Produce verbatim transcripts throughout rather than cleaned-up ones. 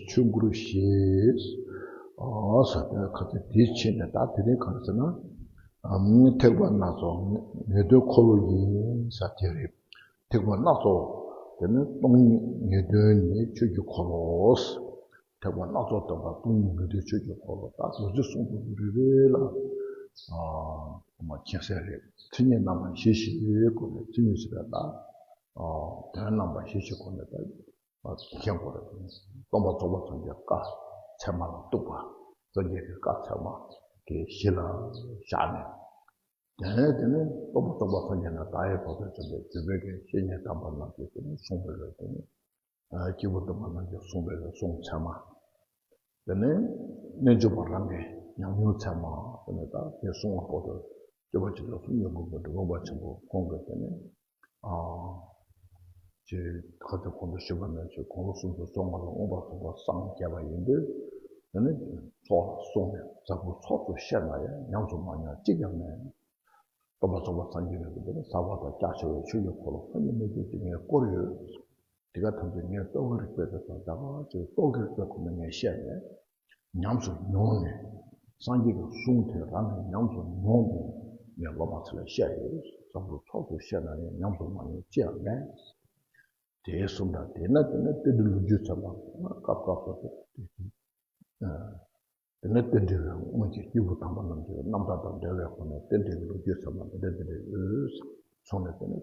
ཆོས་མགུར་ཞེས། ཨ་ཟེར་ཏེ་ཁ་ཚ་དེའི་ཕྱིན་ནས་ད་དེ་རིང་ག་རེ་ཟེར་ན། ཨམ། ཐེག་པ་སྣ་ཚོགས་ངེས་དོན་འཁོར་ལོ་ཡིན་ཟེར་དེ་རེད། ཐེག་པ་སྣ་ཚོགས་དེ་ནི་སྟོང་ཉིད་ངེས་དོན་ནི་ཆོས་ཀྱི་འཁོར་ལོ། ཐེག་པ་སྣ་ཚོགས་སྟོན་པ་སྟོང་ཉིད་ངེས་དོན་ཆོས་ཀྱི་འཁོར་ལོ། ད་ལོ་རྒྱུས་གསུང་དུ་རེ་རེ་ལ། ཨ། མ་མཁྱེན་གསལ་རེད། མཚན་ཉིད་རྣམ་པ་བཞི་ཞེས་སྐོར་ནས་མཚན་ཉིད་ཟེར་བ་ལ། ཨ། དོན་རྣམ་པ་བཞི་ཞེས་སྐོར་ནས་ད། མཁྱེན་དགོས་རེད། སྟོན་པ་རྫོགས་པ་སངས་རྒྱས་བཀའ་ཚད་མ་ལ་གཏུགས་པ། སངས་རྒྱས་ཀྱི་བཀའ་ཚད་མ་དེ་གཞི་ལ་བཞག་ནས། དེ་ནས་དེ་ནས་སྟོན་པ་རྫོགས་པ་སངས་རྒྱས་ནས་བདག་ཡི་བར་དུ་བྱོན་པའི་བརྒྱུད་པའི་གི་བཤེས་གཉེན་དམ་པ་རྣམས་ཀྱིས་དེ་ནས་གསུངས་པའི་གི་དེ་ནས། ཨ། སྐྱེས་བུ་དམ་པ་རྣམས་ཀྱིས་གསུངས་པའི་གི་གསུང་ཚད་མ། དེ་ནས་རྣལ་འབྱོར་པ་རང་གི་ཉམས་མྱོང་ཚད་མ། དེ་ནས་ད་དེ་གསུང་བ་པོ་ཏི་སྐྱོབ་པ་སྤྱི་དང་གསུང་སྙན་ཁུང་གི་འབྲི་གུང་པ་ཆེན་པོ་ཁོང་གིས་དེ་ནས། ཨ། ཅེས་ཁ་ཚ་གོང་དུ་ཞུས་པ་ནང་བཞིན་དགུང་ལོ་སུམ་ཅུ་སོ་ལྔ་ལ་མངོན་པར་རྫོགས་པར་སངས་རྒྱས་པ་ཡིན་དུས། དེ་ནི་ཚོགས་ལ་གསུངས་ནས་ཟབ་དགུ་ཚོགས་སུ་བཤད་ན་ཡང་ཉམས་སུ་མ་མྱོང་གཅིག་ཀྱང་མེད། སྟོན་པ་རྫོགས་པ་སངས་རྒྱས་ནས་དེ་ནི་ཟབ་པ་དང་རྒྱ་ཆེ་བའི་ཆོས་ཀྱི་འཁོར་ལོ་ཐ་སྙད་མེད་རྒྱུ་ཅིག་ངས་བསྐོར་ཡོད། དེ་ག་ཐམས་ཅད་ངས་རྟོག་གེའི་རིག་པའི་དེ་དང་ད་ག་ཅིག་རྟོག་གེའི་རིག་པའི་སྒོ་ནས་ངས་བཤད་ནས། ཉམས་སུ་མྱོང་ནས། སངས་རྒྱས་ཀྱི་གསུང་དེ་རང་གིས་ཉམས་སུ་མྱོང་ནས་ངས་སློབ་མ་ཚོ་ལ་བཤད་ཡོད། ཟབ་དགུ་ཚོགས་སུ་བཤད་ན་ཡང་ཉམས་སུ་མ་མྱོང་ཅི་ཡང་མེད། དེ་གསུམ་དང་དེས་ན་དེ་ནི་རྟེན་འབྲེལ་ལོ་རྒྱུས་ཚད་མ་སྐབས་སྐབས་སུ་དེ་དེ་ནི་རྟེན་འབྲེལ་བའི་སྔོན་གྱི་སྐྱེས་བུ་དམ་པ་རྣམས་ཀྱི་རྣམ་ཐར་དང་འབྲེལ་བའི་སྒོ་ནས་རྟེན་འབྲེལ་གྱི་ལོ་རྒྱུས་ཚད་མ་འདི་འདྲ་འདི་འདྲ་ཡོད་གསུངས་ནས། དེ་ནི།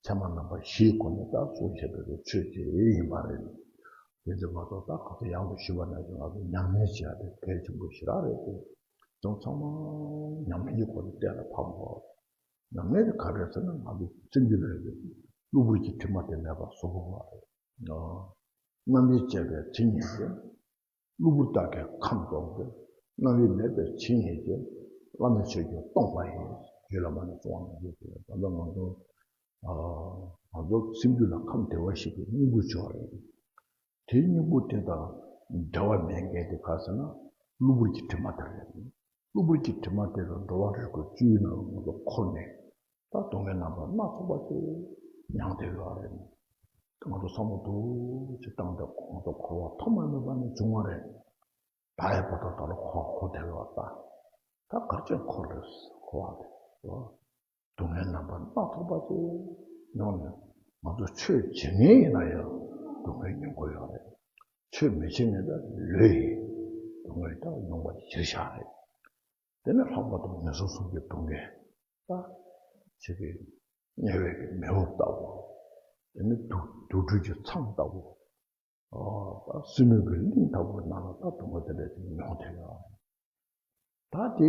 ཚད་མ་རྣམ་པ་བཞིའི་སྒོ་ནས་ད་གསུང་བཤད་པའི་ཆོས་ཅིག་ཡིན་པ་རེད། དེ་ཚོ་ང་ཚོ་ད་ག་ཚོད་ཡང་དུ་ཞུས་པ་ནང་བཞིན་ང་ཚོ་ཉམས་ལེན་བྱེད་ཡ་དེ་གལ་ཆེན་པོ་ཞེ་དྲག་རེད་དེ། དེ་ཚང་མ་ཉམས་ལེན་གྱི་སྒོ་ནས་གཏན་ལ་ཕབ་དགོས། ཉམས་ལེན་དེ་ག་རེ་ཟེར་ན་ང་ཚོ་སེམས་རྒྱུད་ལ་ཡོད་པའི་གློ་བུར་གྱི་དྲི་མ་དེ་མེད་པ་བཟོ་དགོས་པ་རེད། རྣམ་དབྱེ་བཅས་པའི་མཚན་ཉིད་ཀྱིས། གློ་བུར་དག་གི་ཁམས་སྟོང་སྟེ། རྣམ་དབྱེ་མེད་པའི་མཚན་ཉིད་ཀྱིས། བླ་མེད་ཆོས་ཀྱིས་སྟོང་པ་ཡིན། རྗེ་བླ་མ་ནས་གསུངས་པ་ནང་བཞིན་དེ་ད་ལྟ་ང་ཚོ། ཨ། ང་ཚོ་སེམས་རྒྱུད་ལ་ཁམས་བདེ་བར་གཤེགས་པའི་སྙིང་པོ་བྱུང་བ་རེད། དེའི་སྙིང་པོ་དེ་དང་འབྲེལ་བ་མེད་མཁན་དེ་ག་ཟེར་ན། གློ་བུར་གྱི་དྲི་མ་དེ་རེད། གློ་བུར་གྱི་དྲི་མ་དེ་ལ་འགྲོ་བ་རིགས་དྲུག་ཅུའི་ནང་ལ་ང་ཚོ་འཁོར་ནས། ད་སྡུག་བསྔལ་རྣམ་པ་སྣ་ཚོགས་པ་ཅིག་མྱངས་བསྡད་ཡོད་རེད། ང་ཚོ་བསམ་བློ་ཏོག་ཙམ་བཏང་སྟེ་ང་ཚོ་འཁོར་བ་ཐོག་མ་མེད་པ་ནས་བྱུང་བ་རེད། ད་ཡང་བར་དུ་ད་ལོ་འཁོར་འཁོར་བསྡད་ཡོད་པ། ད་ག་ཅིག་འཁོར་རེད། འཁོར་བ་རེད། སྡུག་བསྔལ་རྣམ་པ་སྣ་ཚོགས་པ་ཅིག་མྱོང་ནས། ང་ཚོ་ཆོས་བྱེད་མཁན་ཡིན་ན་ཡང་སྡུག་བསྔལ་མྱོང་གི་ཡོད་རེད། ཆོས་མི་བྱེད་མཁན་ད་ལོས་ཡིན། སྡུག་བསྔལ་ད་མྱོང་བ་གཞིར་བཞག་རེད། དེ་ནས་ལྷག་པར་དུ་ངན་སོང་གསུམ་གྱི་སྡུག་བསྔལ། ད་ཅིག་གི་དམྱལ་བའི་གི་མེ་འོབས་ལྟ་བུ། དེ་ནས་དུག་དུག་སྦྲུལ་གྱི་ཚང་ལྟ་བུ། ཨ། ད་སྲིན་མོའི་གི་གླིང་ལྟ་བུའི་ནང་ལ་ད་སྡུག་བསྔལ་དེ་འདྲ་ཅིག་མྱོང་བསྡད་ཡོད་རེད། ད་དེ་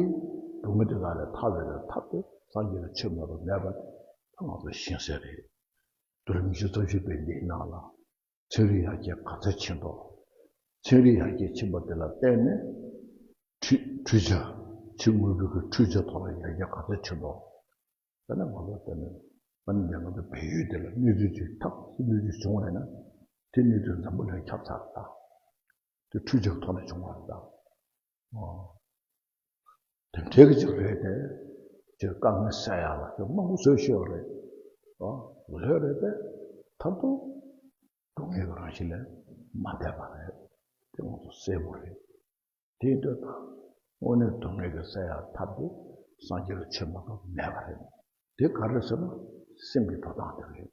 སྡུག་བསྔལ་དེ་དག་ལས་ཐར་བའི་གི་ཐབས་དེ་སངས་རྒྱས་ལ་ཆོས་མེད་པ་མེད་པ་དེ་ད་ང་ཚོ་ཤེས་གསལ་རེད། མདོ་ལུགས་ཉི་ཤུ་རྩ་བཞི་པའི་འདིའི་ནང་ལ། ཚན་རིག་ཡར་རྒྱས་ག་ཚད་ཕྱིན་ཏོ། ཚན་རིག་ཡར་རྒྱས་ཕྱིན་པ་དེ་ལ་བརྟེན་ནས། འཕྲུལ་འཕྲུལ་ཆས། ཕྱི་དངོས་པོའི་གི་འཕྲུལ་ཆས་ཐོག་ལ་ཡར་རྒྱས་ག་ཚད་ཕྱིན་ཏོ། དེ་ནས་ང་ཚོ་དེ་ནས་ཨ་ནི་འདི་ང་ཚོ་བལ་ཡུལ་དེ་ལ་གནས་ཚུལ་ཅིག་ཐབས་གནས་ཚུལ་བྱུང་བ་ཡིན་ན། དེ་གནས་ཚུལ་འཛམ་བུ་གླིང་ཁྱབ་ཚར་ད། དེ་འཕྲུལ་ཆས་ཐོག་ནས་བྱུང་བ་རེད་ད། ཨོ། དེ་འདྲའི་གི་ཅིག་རེད་དེ། ཅིག་དཀའ་ངལ་སེལ་ཡག་ལ་ཅིག་མང་པོ་བཟོས་ཤེས་པ་རེད། ཨོ། བཟོས་རེད་དེ། མཐར་ཐུག་སྡུག་བསྔལ་གྱི་རང་བཞིན་ལས་མ་འདས་པ་རེད། དེ་ང་ཚོ་གསལ་པོ་རེད། དེ་འདྲ་ད། དངོས་གནས་སྡུག་བསྔལ་གྱི་སེལ་ཡག་ཐབས་དེ་སངས་རྒྱས་ལ་ཆོས་མ་གཏོགས་མེད་པ་རེད། དེ་ག་རེ་ཟེར་ན་སེམས་ཀྱི་འགྲོ་སྟངས་དེ་རེད།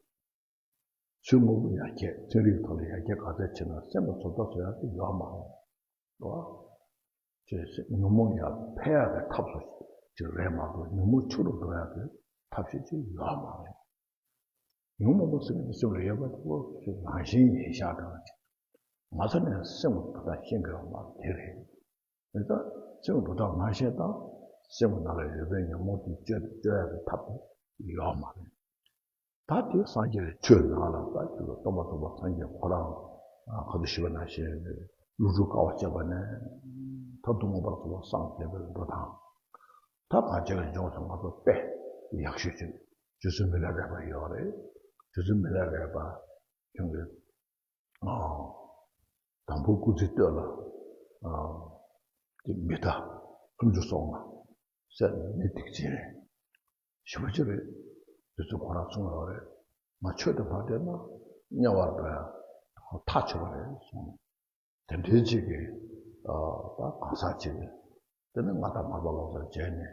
ཕྱི་དངོས་པོ་ཡར་རྒྱས། ཚན་རིག་ཐོག་ལ་ཡར་རྒྱས་ག་ཚད་ཕྱིན་ན་སེམས་ལ་བཟོ་ལྟ་བཟོ་ཡག་དེ་ཡོད་མ་རེད། རེད་བ། ཅེས་ཉོན་མོངས་ཡར་འཕེལ་ཡག་གི་ཐབས་སུ་ཅིག་རེད་མ་གཏོགས་ཉོན་མོངས་ཆུ་རུ་འགྲོ་ཡག་གི་ཐབས་ཤེས་ཅིག་ཡོད་མ་རེད། ཉོན་མོངས་པ་ཟེར་མཁན་དེ་སེམས་ལ་ཡོད་པ་དེ་ཁོ་ཅིག་རང་བཞིན་ཡིན་ཤག་དང་ཅིག་མ་ཚད་ནས་སེམས་ཀྱི་འགྲོ་སྟངས་ཤེས་དགོས་པ་དེ་རེད། དེ་ལྟར་སེམས་ཀྱི་འགྲོ་སྟངས་མ་ཤེས་དང་སེམས་ཀྱི་ནང་ལ་ཡོད་པའི་ཉོན་མོངས་དེ་གཅོད་གཅོད་ཡག་གི་ཐབས་དེ་ཡོད་མ་རེད། ད་དེ་སངས་རྒྱས་ཀྱི་ཆོས་ནང་ལ་ད་ཅིག་ལ་སྟོན་པ་རྫོགས་པ་སངས་རྒྱས་ཁོ་རང་ཁ་ཐུག་ཞུས་པ་ནང་བཞིན་ཀླུ་སྒྲུབ་དཀའ་བ་སྤྱད་པ་ནས་མཐར་ཐུག་མངོན་པར་རྫོགས་པར་སངས་རྒྱས་པའི་འགྲོ་སྟངས། ད་གང་ཅི་ལ་འཇོག་ཚེ་ང་ཚོ་དཔེ་ཡག་ཤོས་ཅིག་རྗེ་བཙུན་མི་ལ་རས་པ་ཡོད་རེད། རྗེ་བཙུན་མི་ལ་རས་པ་ཁྱོད་ཀྱིས། ཨ། དང་པོ་སྐུ་ཚེ་སྟོད་ལ། ཨ། དེ་མི་ད་སུམ་ཅུ་སོ་ལྔ་བསད་ནས་མི་སྡིག་ཅན་རེད། ཞེ་པོ་ཅིག་རེད། དེ་ཚོ་ཁོ་རང་གསུངས་ཡོད་རེད། ང་ཆོས་དེ་མ་དྲན་ན་དམྱལ་བར་འགྲོ་ཡ་ཐག་ཆོད་པ་རེད་གསུངས། དེ་འདྲའི་ཅིག་གི་ད་གང་ཟག་ཅིག་དེ་ནི་ང་དང་མར་པ་ལོ་ཙཱ་མཇལ་ནས།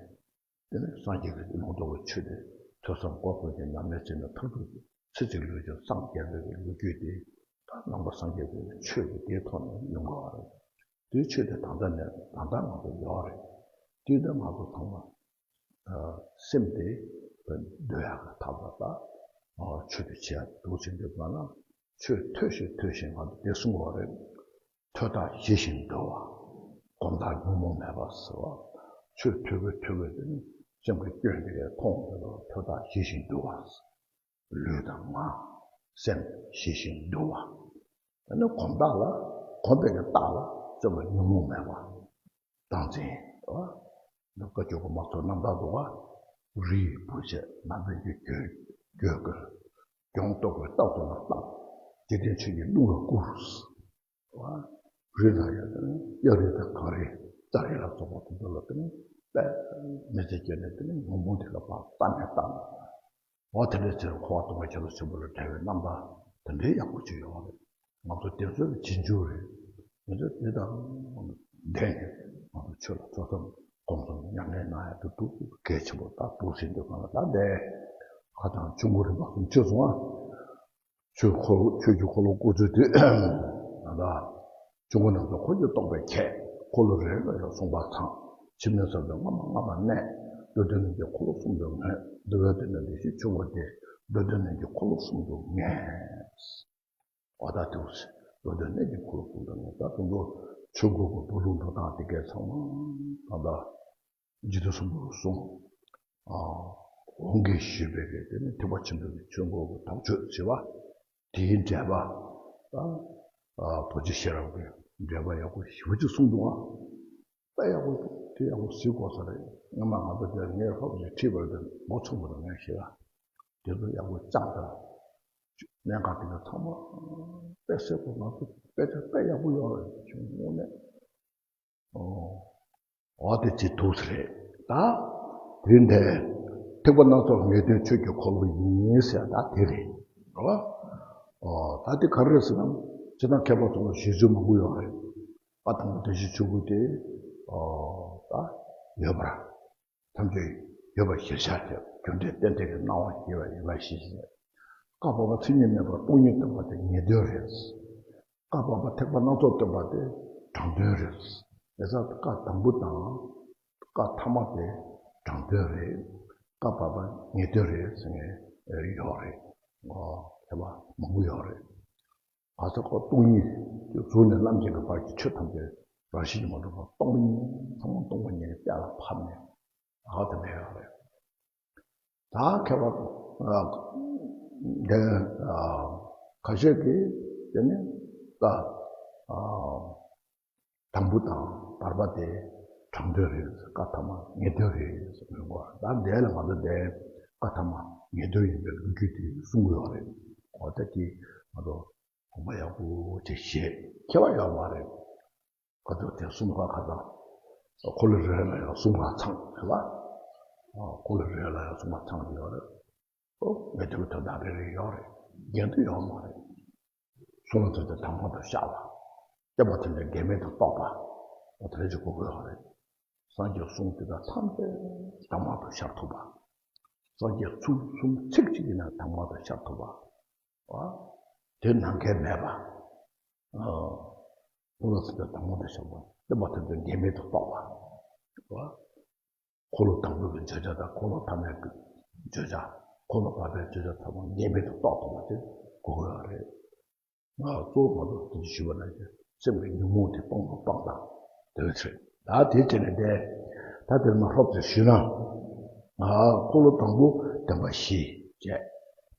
དེ་ནས་སངས་རྒྱས་ཀྱི་ལུང་རྟོགས་པའི་ཆོས་དེ་ཐོས་བསམ་སྒོམ་གསུམ་གྱི་ཉམས་ལེན་བྱས་ནས་མཐར་ཐུག་ཚེ་གཅིག་ལུས་ཀྱང་སངས་རྒྱས་པའི་ལོ་རྒྱུས་དེ། ད་ནང་པ་སངས་རྒྱས་པའི་ཆོས་ཀྱི་དེའི་ཐོག་ནས་ཡོང་དགོས་པ་རེད། དེའི་ཆོས་དེ་ད་ལྟ་ནས་ད་ལྟ་ང་ཚོ་ཡོད་རེད། དེ་ལྟར་ང་ཚོ་ཚང་མ་སེམས་དེ་འདུལ་ཡག་གི་ཐབས་ལ་ད་ཆོས་དེ་བྱེད་ཡག་འདུག་བྱེད་འདོད་པ་ན། ཆོས་ཐོས་ཤིང་ཐོས་ཤིང་ང་ཚོ་དེ་གསུང་དགོས་པ་རེད། ཐོས་དང་ཞི་ཞིང་དུལ་བ། སྒོམ་དང་ཉོན་མོངས་མེད་པ་ཟེར་བ། ཆོས་ཐོས་དགོས་ཐོས་དགོས་དེ་ནི་སེམས་ཀྱི་སྐྱོན་དེ་མཐོང་དགོས་པ། ཐོས་དང་ཞི་ཞིང་དུལ་བ། ལུས་དང་ངག་སེམས་ཞི་ཞིང་དུལ་བ། དེ་ནི་སྒོམ་དག་ལ་སྒོམ་པའི་གི་རྟགས་ལ་སེམས་ལ་ཉོན་མོངས་མེད་པ། བདག་འཛིན་ལ་བཀའ་བརྒྱུད་པ་མ་ཚོགས་རྣམ་དག་འདུག་ག་རིའི་བུ་བྱས་ནམ་བུན་གྱི་གྱོད་གྱོད་ཀྱི། གྱོང་རྟོག་པའི་རྟགས་ཙམ་ལ་བརྟག་འཇིག་རྟེན་ཆོས་ཀྱི་རླུང་ལ་བསྐུར། རི་ལ་ཡང་དེ་ནི་གཡའ་རི་དང་གངས་རི་རྩྭ་རི་ལ་སོགས་པ་དེ་ཚོ་ལ་དེ་ནི་དཔེ་མི་ཚེ་སྐྱེལ་ནས་དེ་ནི་ཉོན་མོངས་དེ་ལ་ཕར་བལྟས་ནས་བལྟས་ནས། འོ་དེ་འདྲའི་ཚེ་འཁོར་བ་སྟོང་པ་ཁྱད་པར་ཆེན་པོ་ལས་བྲལ་བའི་རྣམ་ཐར་དེ་འདྲའི་ཡག་པོ་ཅིག་ཡོད་རེད། ང་ཚོ་དེ་ཚོའི་རྗེས་འཇུག་རེད། ང་ཚོ་དེ་དང་ལྡན་ནས་ང་ཚོ་ཆོས་ལ་ཐོས་བསམ་སྒོམ་གསུམ་ཉམས་ལེན་གནང་ཡག་དེ་ཐུགས་གལ་ཆེན་པོ་ད་འདུག་ཟེར་འདོད་པ་ལ། ད་འདས་ཁ་དང་ཆུ་མགོ་རིམ་པ་གསུམ་ཆོས་གསུང་ཨ། ཆོས་འཁོར་ཆོས་ཀྱི་འཁོར་ལོ་བསྐོར་ཚུལ་དེ། ད་ལྟ་ཆུ་མགོ་རྣམ་ཐོས་འཁོར་གྱིས་རྟོགས་པའི་ཁྱད། འཁོར་ལོ་རེ་རེ་ལ་ཡང་གསུངས་པ་ཚང་། འཆི་མེད་ས་ལ་སྔ་མ་སྔ་མ་གནས། འགྲོ་དོན་རྣམས་ཀྱི་འཁོར་ལོ་གསུམ་དུ་ངེས། འདུལ་བའི་དོན་ནི་ལེགས་བཤད་ཆུ་མགོ་སྟེ། འགྲོ་དོན་རྣམས་ཀྱི་འཁོར་ལོ་གསུམ་དུ་ངེས། འོ་ད་དེ་འོ་ཟེར། འགྲོ་དོན་རྣམས་ཀྱི་འཁོར་ལོ་གསུམ་དུ་ངེས། ད་དུང་འགྲོ་ཆུ་མགོ་གི་འགྲོ་ལུགས་འགྲོ་སྟངས་དེ་གས་ཚང་མ་ད་ལྟ་རྗེ་བཙུན་གསུང་པོ་གསུངས། ཨ། འོང་གིས་ཞུས་པའི་གི་དེ་ནི་ཐེག་པ་ཆེན་པོའི་གི་ཆོས་འཁོར་གྱི་དོགས་གཅོད་བྱེད་པ། དེའི་འགྲེལ་པ། ཨ། རྡོ་རྗེ་ཤེས་རབ་ཀྱི་འགྲེལ་པ་ཡག་པོ་ཞེ་པོ་ཅིག་གསུངས་འདུག་ཨ། དཔེ་ཡག་པོ་དེ་ཡག་པོ་གཟིགས་དགོས་ས་རེད། སྔོན་མ་ང་ཚོ་དེར་ངས་ཧོབ་ཅིག་ཁྲིད་པར་དེ་མགོ་ཚོམ་པོ་དང་ངས་ཤེས་ལ། དེ་ཚོ་ཡག་པོ་བཅངས་དང་། གནད་འགག་དེ་ག་ཚང་མ་དཔེ་གསལ་པོ། ང་ཚོ་དཔེ་ཆ་དཔེ་ཡག་པོ་ཡོད་རེད་བྱུང་དངོས་གནས། ཨོ། འོ་དེ་ཅི་ཐུགས་སུ་རེད། ད་དེ་འདྲའི་ཐེག་པ་སྣ་ཚོགས་ངེས་དོན་ཆོས་ཀྱི་འཁོར་ལོ་ཡིན་ཟེར་ད་དེ་རེད། རེད་བ། ཨོ་ད་དེ་ག་རེ་རེད་ཟེར་ན། སྤྱིར་བཏང་མཁས་པ་ཚོ་ལ་བཞེད་ཚུལ་མང་པོ་ཡོད་རེད། བཀའ་དང་པོ་བདེ་གཤེགས་ཆོས་སྐུ་དེ། ཨོ་ད་ཡོད་པར། ཐམས་ཅད་ཡོད་པར་གཞིར་བཞག་སྟེ། རྒྱུ་འབྲས་རྟེན་འབྲེལ་གྱི་སྣང་བ་ཡོད་པར་གཞིར་བཞག་སྟེ། བཀའ་བར་པ་མཚན་ཉིད་མེད་པར་སྟོང་ཉིད་སྟོན་པ་དེ་ངེས་དོན་རེད། བཀའ་བར་པ་ཐེག་པ་སྣ་ཚོགས་སྟོན་པ་དེ་དྲང་དོན་རེད། དེ་ཙང་བཀའ་དང་པོ་དང་བཀའ་ཐ་མ་དེ་དྲང་དོན་རེད། བཀའ་བར་པ་ངེས་དོན་རེད་ཟེར་མཁན་ཡོད་རེད། ཨོ་མཁས་པ་མང་པོ་ཡོད་རེད། ག་ས་གོ་སྟོང་ཉིད་ཀྱི་གཟུགས་ནས་རྣམ་མཁྱེན་གྱི་བར་གྱི་ཆོས་ཐམས་ཅད་རང་བཞིན་གྱིས་མ་གྲུབ་པ་སྟོང་པ་ཉིད། ཚང་མ་སྟོང་པ་ཉིད་ཀྱི་གཏན་ལ་ཕབ་ནས། ཨ་དེ་འདྲ་ཡོད་རེད། ད་མཁས་པ་དེ་ཁ་ཤས་ཀྱིས་དེ་ནི་ད་དང་པོ་དང་བར་པ་དེ་དྲང་དོན་རེད། བཀའ་ཐ་མ་ངེས་དོན་རེད་ཟེར་གྱི་ཡོད་རེད། ད་འདི་ལ་ང་ཚོ་འདི་བཀའ་ཐ་མ་ངེས་དོན་ཡིན་པའི་ལོ་རྒྱུས་དེ་གསུང་གི་ཡོད་རེད། འོ་ད་དེ་ང་ཚོ་དགོངས་པ་ཡག་པོ་ཅིག་བཞེས། མཁས་པ་ཡོད་མ་རེད། ཁ་ཐུག་དེ་གསུམ་ཀ་ཁ་དང་། འཁོར་ལོ་རེ་རེ་ལ་ཡང་གསུམ་ཀ་ཚང་རེད་པ། འཁོར་ལོ་རེ་རེ་ལ་ཡང་གསུམ་ཀ་ཚང་གི་ཡོད་རེད། ཨོ་ངེས་དོན་དོན་དག་རེ་རེ་ཡོད་རེད། འགལ་འདུ་ཡོད་མ་རེད། གསུང་ལ་ཐུག་དེ་དང་པོ་དུ་ཤར་བ། སྟོན་པ་དེ་འདྲ་འགལ་མེད་དུ་རྟོགས་པ། ཨོ་དེ་འདྲ་ཅིག་དགོས་ཀྱི་ཡོད་རེད། སངས་རྒྱས་གསུང་དེ་དག་ཐམས་ཅད་དང་པོ་དུ་ཤར་ཐུབ་པ། སངས་རྒྱས་གསུང་གསུང་ཚིག་གཅིག་ཡིན་ན་དང་པོ་དུ་ཤར་ཐུབ་པ། ཨ། དེ་ནམ་མཁའི་མེད་པ། ཨ། འཁོར་ལོ་ཐམས་ཅད་དང་པོ་དུ་ཤར་བ། སྟོན་པ་ཐམས་ཅད་འགལ་མེད་དུ་རྟོགས་པ། ཨ། འཁོར་ལོ་དང་པོའི་བརྗོད་བྱ་དང་འཁོར་ལོ་ཐ་མའི་བརྗོད་བྱ། འཁོར་ལོ་བར་པའི་བརྗོད་བྱ་ཚང་མ་འགལ་མེད་དུ་རྟོགས་ཐུབ་པ་དེ་དགོས་ཀྱི་ཡོད་རེད། ང་གཙོ་བོ་ང་ཚོ་དེ་ཞུས་པ་ནང་བཞིན་སེམས་ཀྱི་ཉོན་མོངས་དེ་སྤང་དང་སྤང་དང་དེ་འདྲ་རེད། ད་དེ་བྱས་ནས་བསྡད། ད་དེར་མ་ཧྲོབ་ཙམ་ཞུས་ན། ང་འཁོར་ལོ་དང་པོ་བདེན་པ་བཞི་བྱས།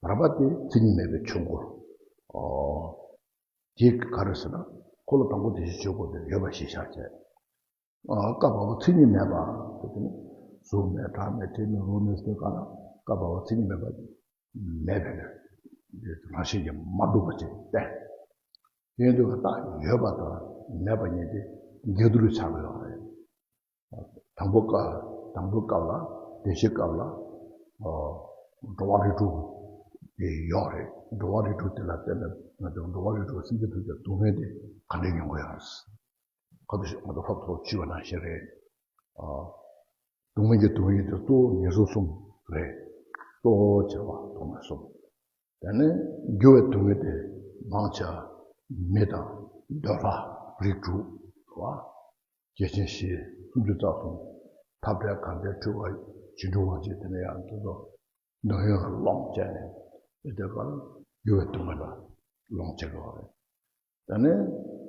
བར་པ་དེ་མཚན་ཉིད་མེད་པའི་ཆོས་འཁོར། ཨོ། དེ་ག་རེ་ཟེར་ན། འཁོར་ལོ་དང་པོ་དེ་བཞིན་ཆོས་འཁོར་དེ་ཡོད་པ་ཞིག་བཞག་བྱས། ཨ། བཀའ་བར་པ་མཚན་ཉིད་མེད་པ་ཟེར་དུས་ནི། གཟུགས་མེད་སྒྲ་མེད་དྲི་མེད་རོ་མེད་ཟེར་ག་ན་བཀའ་བར་པ་མཚན་ཉིད་མེད་པ་མེད་པས་ན། རང་བཞིན་གྱིས་མ་གྲུབ་པ་ཅིག་སྟེ། དེ་ཡིན་དུས་ཀ་ད་ཡོད་པ་དང་མེད་པ་གཉིས་དེ་འགལ་འདུ་ལ་ཆགས་ཀྱི་ཡོད་རེད། དང་པོ་སྐབས། དང་པོའི་སྐབས་ལ། བདེ་གཤེགས་སྐབས་ལ། ཨོ། འགྲོ་བ་རིགས་དྲུག་ དེ་ཡོད་རེད། འགྲོ་བ་རིགས་དྲུག་དེ་ལ་བརྟེན་ནས་ང་ཚོ་འགྲོ་བ་རིགས་དྲུག་སེམས་ཅན་ཐམས་ཅད་སྡུག་བསྔལ་དེ་ག་འདྲས་མྱོང་གི་ཡོད་རེད། ཁ་ཐུག་ཞིག་ང་ཚོ་ཧོབ་ཐོབ་བྱུས་པ་ནང་བཞིན་རེད། ཨ། སྡུག་བསྔལ་གྱི་སྡུག་བསྔལ་དེ་གཙོ་བོ་ངན་སོང་གསུམ་རེད། གཙོ་བོ་བྱས་པ་སྡུག་བསྔལ་གསུམ། དེ་ནས་འགྱུར་བའི་སྡུག་བསྔལ་དེ་མང་ཆེ་བ་མི་དང་འདོད་ལྷ་རིགས་དྲུག་རེད་བ། སྐྱེ་ཆེན་བཞི་སུམ་ཅུ་རྩ་གསུམ། འཐབ་བྲལ་གར་མཛད་འཁྲུལ་བ་བྱིང་འགྲོ་བ་བཅས། དེ་ནས་ཡང་དེ་ཚོ་འདོད་ཡོན་ལ་སློང་བྱས་ནས་དེ་དེ་གར་འགྱུར་བའི་སྡུག་བསྔལ་ལ་སློང་བྱེད་དགོས་པ་རེད། དེ་ནས་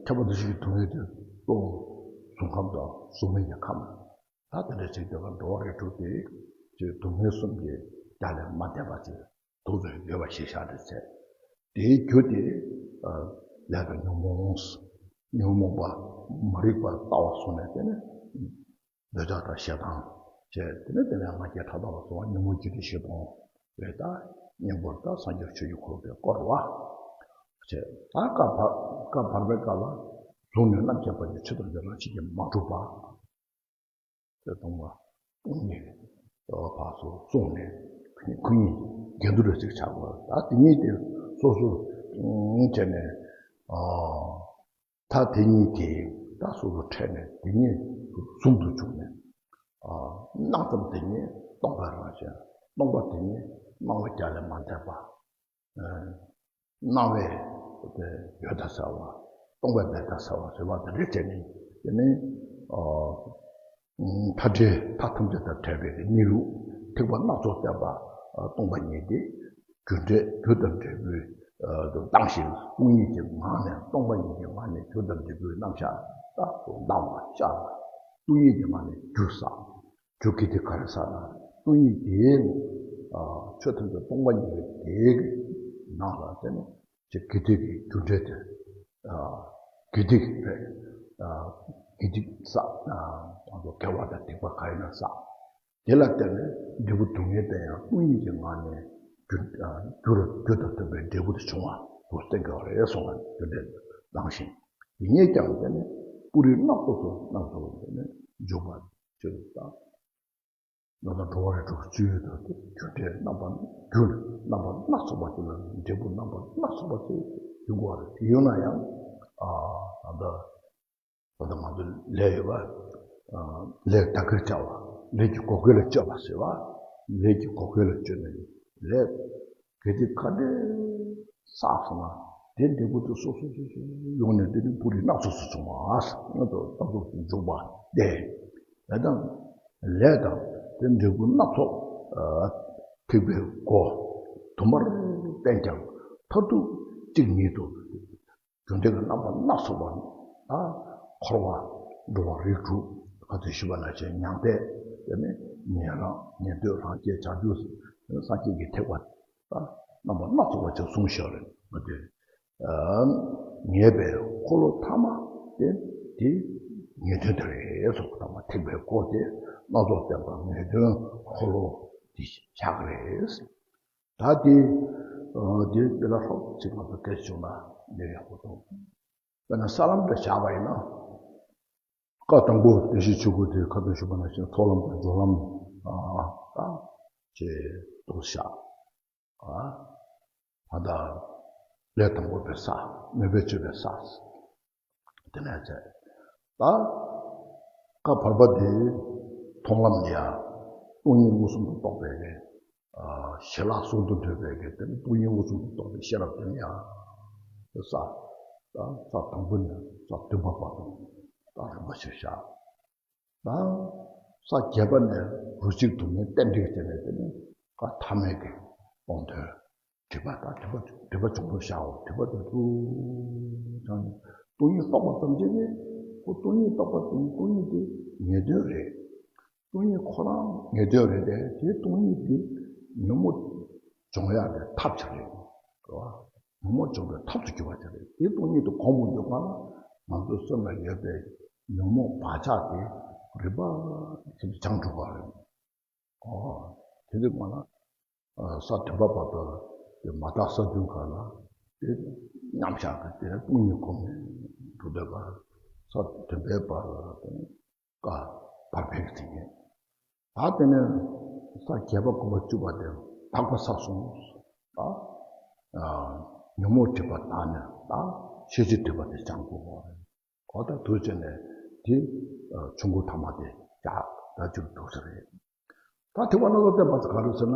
ཁྱབ་པ་འདུ་བྱེད་ཀྱི་སྡུག་བསྔལ་དེ་གཙོ་བོ་གཟུགས་ཁམས་དང་གཟུགས་མེད་ཀྱི་ཁམས། ད་དེ་འདྲ་ཅིག་དེ་གར་འགྲོ་བ་རིགས་དྲུག་དེ་ཅིག་སྡུག་བསྔལ་གསུམ་གྱི་རྒྱ་ལས་མ་འདས་པ་ཅིག་དུག་ཏུ་ཡོད་པ་ཞིག་བཞག་སྟེ་ཚེ། དེའི་རྒྱུ་དེ་ལས་དང་ཉོན་མོངས། ཉོན་མོངས་པ་མ་རིག་པ་ལྟ་བ་སོང་ནས་དེ་ནས་འདོད་ཆགས་དང་ཞེ་སྡང་བྱས། དེ་ནས་དེ་ནས་ང་རྒྱལ་ཕྲག་དོག་ལ་སོགས་པ་ཉོན་མོངས་བཅུ་དྲུག་བཞི་སྟོང་རེད། ད་གཉེན་པོར་ད་སངས་རྒྱས་ཆོས་ཀྱི་འཁོར་ལོ་དེ་བསྐོར་བ་བྱས། ད་བསྐལ་བ་བསྐལ་བར་པའི་བསྐལ་པ་གཟུགས་ནས་རྣམ་མཁྱེན་པ་ནས་ཆོས་ཐམས་ཅད་རང་བཞིན་གྱིས་མ་གྲུབ་པ། དེ་སྟོང་པ་སྟོང་ཉིད་ཕར་ཚུར་སོང་ནས་ཁོ་གཉིས་འགལ་འདུ་རེ་ཅིག་ཆགས་པ། ད་དེ་གཉིས་དེ་སོ་སོ་བྱས་ནས་ད་དེ་གཉིས་དེ་ད་སོ་སོ་འཕྲད་ནས་དེ་གཉིས་ཟུང་དུ་འཇུག་ནས་སྣང་ཙམ་དེ་གཉིས་སྟོང་པའི་རང་བཞིན། སྟོང་པ་དེ་གཉིས་སྣང་བ་རྒྱ་ལས་མ་འདས་པ། སྣང་བས་ཡོད་ལྟར་གསལ་བ། སྟོང་པས་མེད་ལྟར་གསལ་བ་ཟེར་བ་དེ་འདྲ་བྱས་ནས་དེ་ནི་མཐའ་བྲལ་མཐའ་ཐམས་ཅད་དང་བྲལ་བའི་གནས་ལུགས་ཐེག་པ་སྣ་ཚོགས་བསྟན་པ་སྟོང་པ་ཉིད་དེ་རྒྱུ་འབྲས་རྒྱུ་དང་འབྲས་བུའི་སྟེང་ཞིག་སྟོང་ཉིད་ཀྱི་ངང་ནས་སྟོང་པ་ཉིད་ཀྱི་ངང་ནས་རྒྱུ་དང་འབྲས་བུའི་རྣམ་གཞག་ད་ལྟ་བ་ཤར་བ། སྟོང་ཉིད་ཀྱི་ངང་ནས་རྒྱུ་བསགས། རྒྱུ་དགེ་སྡིག་ག་རེ་བསགས་ན་སྟོང་ཉིད་དེའི་ཆོས་ཐམས་ཅད་སྟོང་པ་ཉིད་ཀྱི་དེའི་ནང་ལ་བརྟེན་ནས་ཅིག་དགེ་སྡིག་གི་རྒྱུ་འབྲས་དེ། དགེ་སྡིག་རེད། དགེ་སྡིག་བསགས། དགེ་བ་དང་སྡིག་པ་ག་ཡིན་ན་བསགས། དེ་ལ་བརྟེན་ནས་འབྲས་བུ་སྡུག་བསྔལ་དེ་ཡང་སྟོང་ཉིད་ཀྱི་ངང་ནས་རྒྱུ་རྒྱུ་རུ་རྒྱུ་དང་མཐུན་པའི་འབྲས་བུ་དེ་བྱུང་བ་རུ་བསྟན་དགོས་པ་རེད་གསུངས་པ་རྒྱུ་འབྲས་བླངས་ཤིང་། དེ་ཉིད་ཀྱང་དེ་ནི་སྤུ་རིས་སྣ་ཚོགས་སུ་སྣ་ཚོགས་དེ་ནི་འཇུག་པ་ཅིག་དང་། ད་ལྟ་འགྲོ་བ་རིགས་དྲུག་སྤྱི་ཡོངས་དུ་རྒྱུ་འབྲས་རྣམ་པ་རྒྱུ་རྣམ་པ་སྣ་ཚོགས་པ་དེ་ལ་འབྲས་བུ་རྣམ་པ་སྣ་ཚོགས་པ་དེ་ཡོང་གི་རེད། དེ་ཡོང་ན་ཡང་ཨ་ད་ལྟ་ད་ལྟ་ང་ཚོ་ལས་ཡོད་པ། ལས་བདག་གིར་བྱ་བ། ལས་ཀྱི་བགོ་སྐལ་ལ་སྤྱོད་པ་ཟེར་བ། ལས་ཀྱི་བགོ་སྐལ་ལ་སྤྱོད་ནས་ལས་གལ་ཏེ་ག་འདྲ་བསགས་སོང་ན་དེ་འབྲས་བུ་དེ་སོ་སོ་སོ་སོ་ཡོང་ནས་དེ་ནི་སྤུ་རིས་སྣ་ཚོགས་སུ་བྱུང་བ། ང་ཚོ་སྣ་ཚོགས་སུ་འཇུག་པ་སྟེ། ལས་དང་། ལས་དང་དེ་འབྲས་བུ་སྣ་ཚོགས་ཐེག་པའི་སྒོ་དུ་མར་བསྟན་ཀྱང་མཐར་ཐུག་གཅིག་ཉིད་དུ། རྒྱུ་འབྲས་ཀྱི་རྣམ་པ་སྣ་ཚོགས་པ་ལ་འཁོར་བ་འགྲོ་བ་རིགས་དྲུག་ག་ཚོད་ཞུས་པ་ནང་བཞིན་མྱང་འདས། དེ་ནས་ཉན་རང་ཉན་ཐོས་རང་རྒྱལ་བྱང་ཆུབ་སངས་རྒྱས་ཀྱི་ཐེག་པ། རྣམ་པ་སྣ་ཚོགས་པ་ཅིག་གསུངས་བཞག་རེད་མ་གཏོགས། ངེས་པའི་འཁོར་ལོ་ཐ་མ་དེ་དེ་ངེས་དོན་དེ་རེད་གསུངས། ཐ་མ་ཐེག་པའི་སྒོ་དེ་སྣ་ཚོགས་བསྟན་པ་ངེས་དོན་འཁོར་ལོ་དེ་ཆགས་རེད། ད་དེ་དེ་དེ་ལ་ཧྲོབ་ཅིག་ང་ཚོ་སྐད་ཆ་བྱུང་ན་ལས་ཡག་པོ་འདུག་དཔེར་ན་ས་ལམ་དུ་བཞག་པ་ཡིན་ན། བཀའ་དང་པོ་བདེན་བཞིའི་ཆོས་སྐུ་དེ་ཁ་ཐུག་ཞུས་པ་ནང་བཞིན་ཚོགས་ལམ་དང་སྦྱོར་ལམ་ཨ་ད་ཅེས་རྟོགས་བཞག་ཨ་ད་ལས་དང་པོ་པའི་ས་མོས་པས་སྤྱོད་པའི་ས། དེ་ནས་བྱས། ད་བཀའ་བར་པ་དེ་མཐོང་ལམ་ལ་ཡ་སྟོང་ཉིད་མངོན་སུམ་དུ་རྟོགས་པའི་གི་ཞི་ལྷག་ཟུང་དུ་འབྲེལ་བའི་གི་དེ་ནི་སྟོང་ཉིད་མངོན་སུམ་དུ་རྟོགས་པའི་ཤེས་རབ་དེ་ནི་ཡང་ས་ད་ས་དང་པོ་ནས་ས་བདུན་པ་བར་དུ་ད་རིམ་པ་ཞིག་བཞག་ད་ས་བརྒྱད་པ་ནས་རོ་གཅིག་དུ་མའི་རྟེན་འབྲེལ་བྱས་ནས་དེ་ནི་བཀའ་ཐ་མའི་གི་སྟོང་དོན། སྒྲིབ་པ་དང་སྒྲིབ་པ་སྒྲིབ་པ་བྱང་དུ་བཞག་འོ། སྒྲིབ་པ་དེ་ཚུར་བྱང་ནས་སྟོང་ཉིད་རྟོགས་པ་ཙམ་གྱིས་ནི་ཁོ་སྟོང་ཉིད་རྟོགས་པ་ཙམ་གྱིས་སྟོང་ཉིད་དེ་ངེས་དོན་རེད། སྟོང་ཉིད་ཁོ་རང་ངེས་དོན་རེད་དེ། དེ་སྟོང་ཉིད་དེ་ཉོན་མོངས་སྦྱོང་ཡག་གི་ཐབས་ཅིག་རེད། རེད་བ། ཉོན་མོངས་སྦྱོང་བའི་ཐབས་སུ་གྱུར་པ་ཅིག་རེད། དེ་སྟོང་ཉིད་དེ་གོམས་པའི་སྒང་ལ་ང་ཚོའི་སེམས་ལ་ཡོད་པའི་ཉོན་མོངས་བག་ཆགས་དེ་རིམ་པ་བཞིན་དུ་བྱང་གྲུབ་པ་རེད། ཨོ། དེ་འདྲ་མ་ན། ས་བདུན་པ་བར་དུ་དེ་མ་དག་ས་བདུན་ག་ལ་དེ་མཉམ་བཞག་གི་དེ་སྟོང་ཉིད་གོམས་ནས་འགྲོ་བསྡད་པ། ས་བདུན་པའི་བར་ལ་དེ་བཀའ་བར་པའི་དེ་ཉིད། ད་དེ་ནས་ས་བརྒྱད་པ་དགུ་པ་བཅུ་པ་དེ་དག་པ་ས་གསུམ། ད་ ཉོན་མོངས་སྒྲིབ་པ་དག་ནས་ད་ཤེས་བྱའི་སྒྲིབ་པ་དེ་སྦྱང་དགོས་པ་རེད། འོ་ད་དུས་ཚོད་ནས་དེ་ཆུང་ཀུ་ཐ་མ་དེ་རྒྱག་ད་ཅིག་འདུག་ས་རེད། ད་ཐེག་པ་སྣ་ཚོགས་བསྟན་པ་ཚོ་ག་རེ་ཟེར་ན།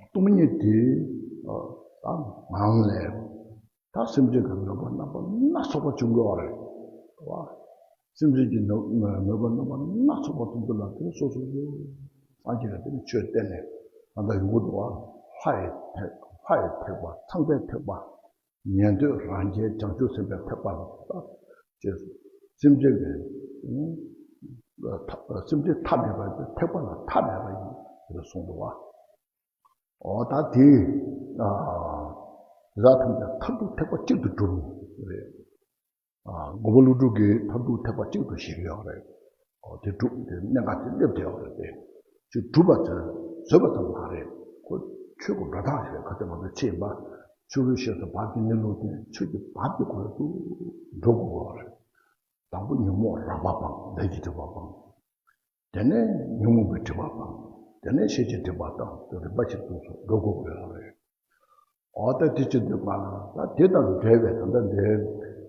སྟོང་ཉིད་དེ་ད་ངང་ལས་ད་སེམས་ཅན་གྱི་མོས་པ་རྣམ་པ་སྣ་ཚོགས་པ་བྱུང་དགོས་པ་རེད། བ། སེམས་ཅན་གྱི་མོས་པ་རྣམ་པ་སྣ་ཚོགས་པ་གཏོང་རྒྱུ་ལ་དེ་སོ་སོ་སོ་སངས་རྒྱས་ལ་དེ་ནི་ཆོས་བསྟན་ནས་ད་ལྟ་ཡོང་གི་འདུག་བ། ལྷ་ཡི་ཐེག་ལྷ་ཡི་ཐེག་པ་ཚངས་པའི་ཐེག་པ། ཉན་ཐོས་རང་རྒྱལ་བྱང་ཆུབ་སེམས་དཔའི་ཐེག་པ་ལ་ད་ཅེས་སེམས་ཅན་གྱི་སེམས་ཅན་མཐའ་མེད་པ་ཐེག་པ་ལ་མཐའ་མེད་པ་ཡིན་ཞེས་གསུངས་འདུག་བ། འོ་ད་དེ་ཡི་ཐམས་ཅད་མཐར་ཐུག་ཐེག་པ་གཅིག་ཏུ་གྲུབ་རེད། མགོན་པོ་ཀླུ་སྒྲུབ་ཀྱིས་མཐར་ཐུག་ཐེག་པ་གཅིག་ཏུ་བཞེད་ཀྱི་ཡོད་རེད། འོ་དེ་གྲུབ་དེ་གནད་འགག་དེ་སླེབས་བསྡད་ཡོད་རེད་དེ། ཅིག་གྲུབ་པ་ཚོས་བཟོས་པ་ཙམ་མ་རེད། ཁོ་ཆོས་ཀྱི་སྒྲོ་བཏགས་ཞེས་ཁ་ཏ་ང་ཚོ་ཆེས་པ། ཆོས་ཀྱི་ཤེས་སུ་བབས་ཀྱི་གནས་ལུགས་དེ་ཆོས་ཀྱི་བབས་ཀྱི་ཁོ་རང་དུ་འགྲོ་དགོས་པ་རེད། དང་པོ་ཉོན་མོངས་རགས་པ་སྤང་ལས་ཀྱི་སྒྲིབ་པ་སྤང་། དེ་ནས་ཉོན་མོངས་པའི་སྒྲིབ་པ་སྤང་། དེ་ནས་ཤེས་བྱའི་སྒྲིབ་པ་སྤང་དེ་རིམ་པ་བཞིན་དུ་འགྲོ་དགོས་པ་རེད། འོ་ད་དེ་ཅི་འདོད་པ་ན་ད་དེ་དང་འབྲེལ་བའི་ད་ལྟ་འདིར་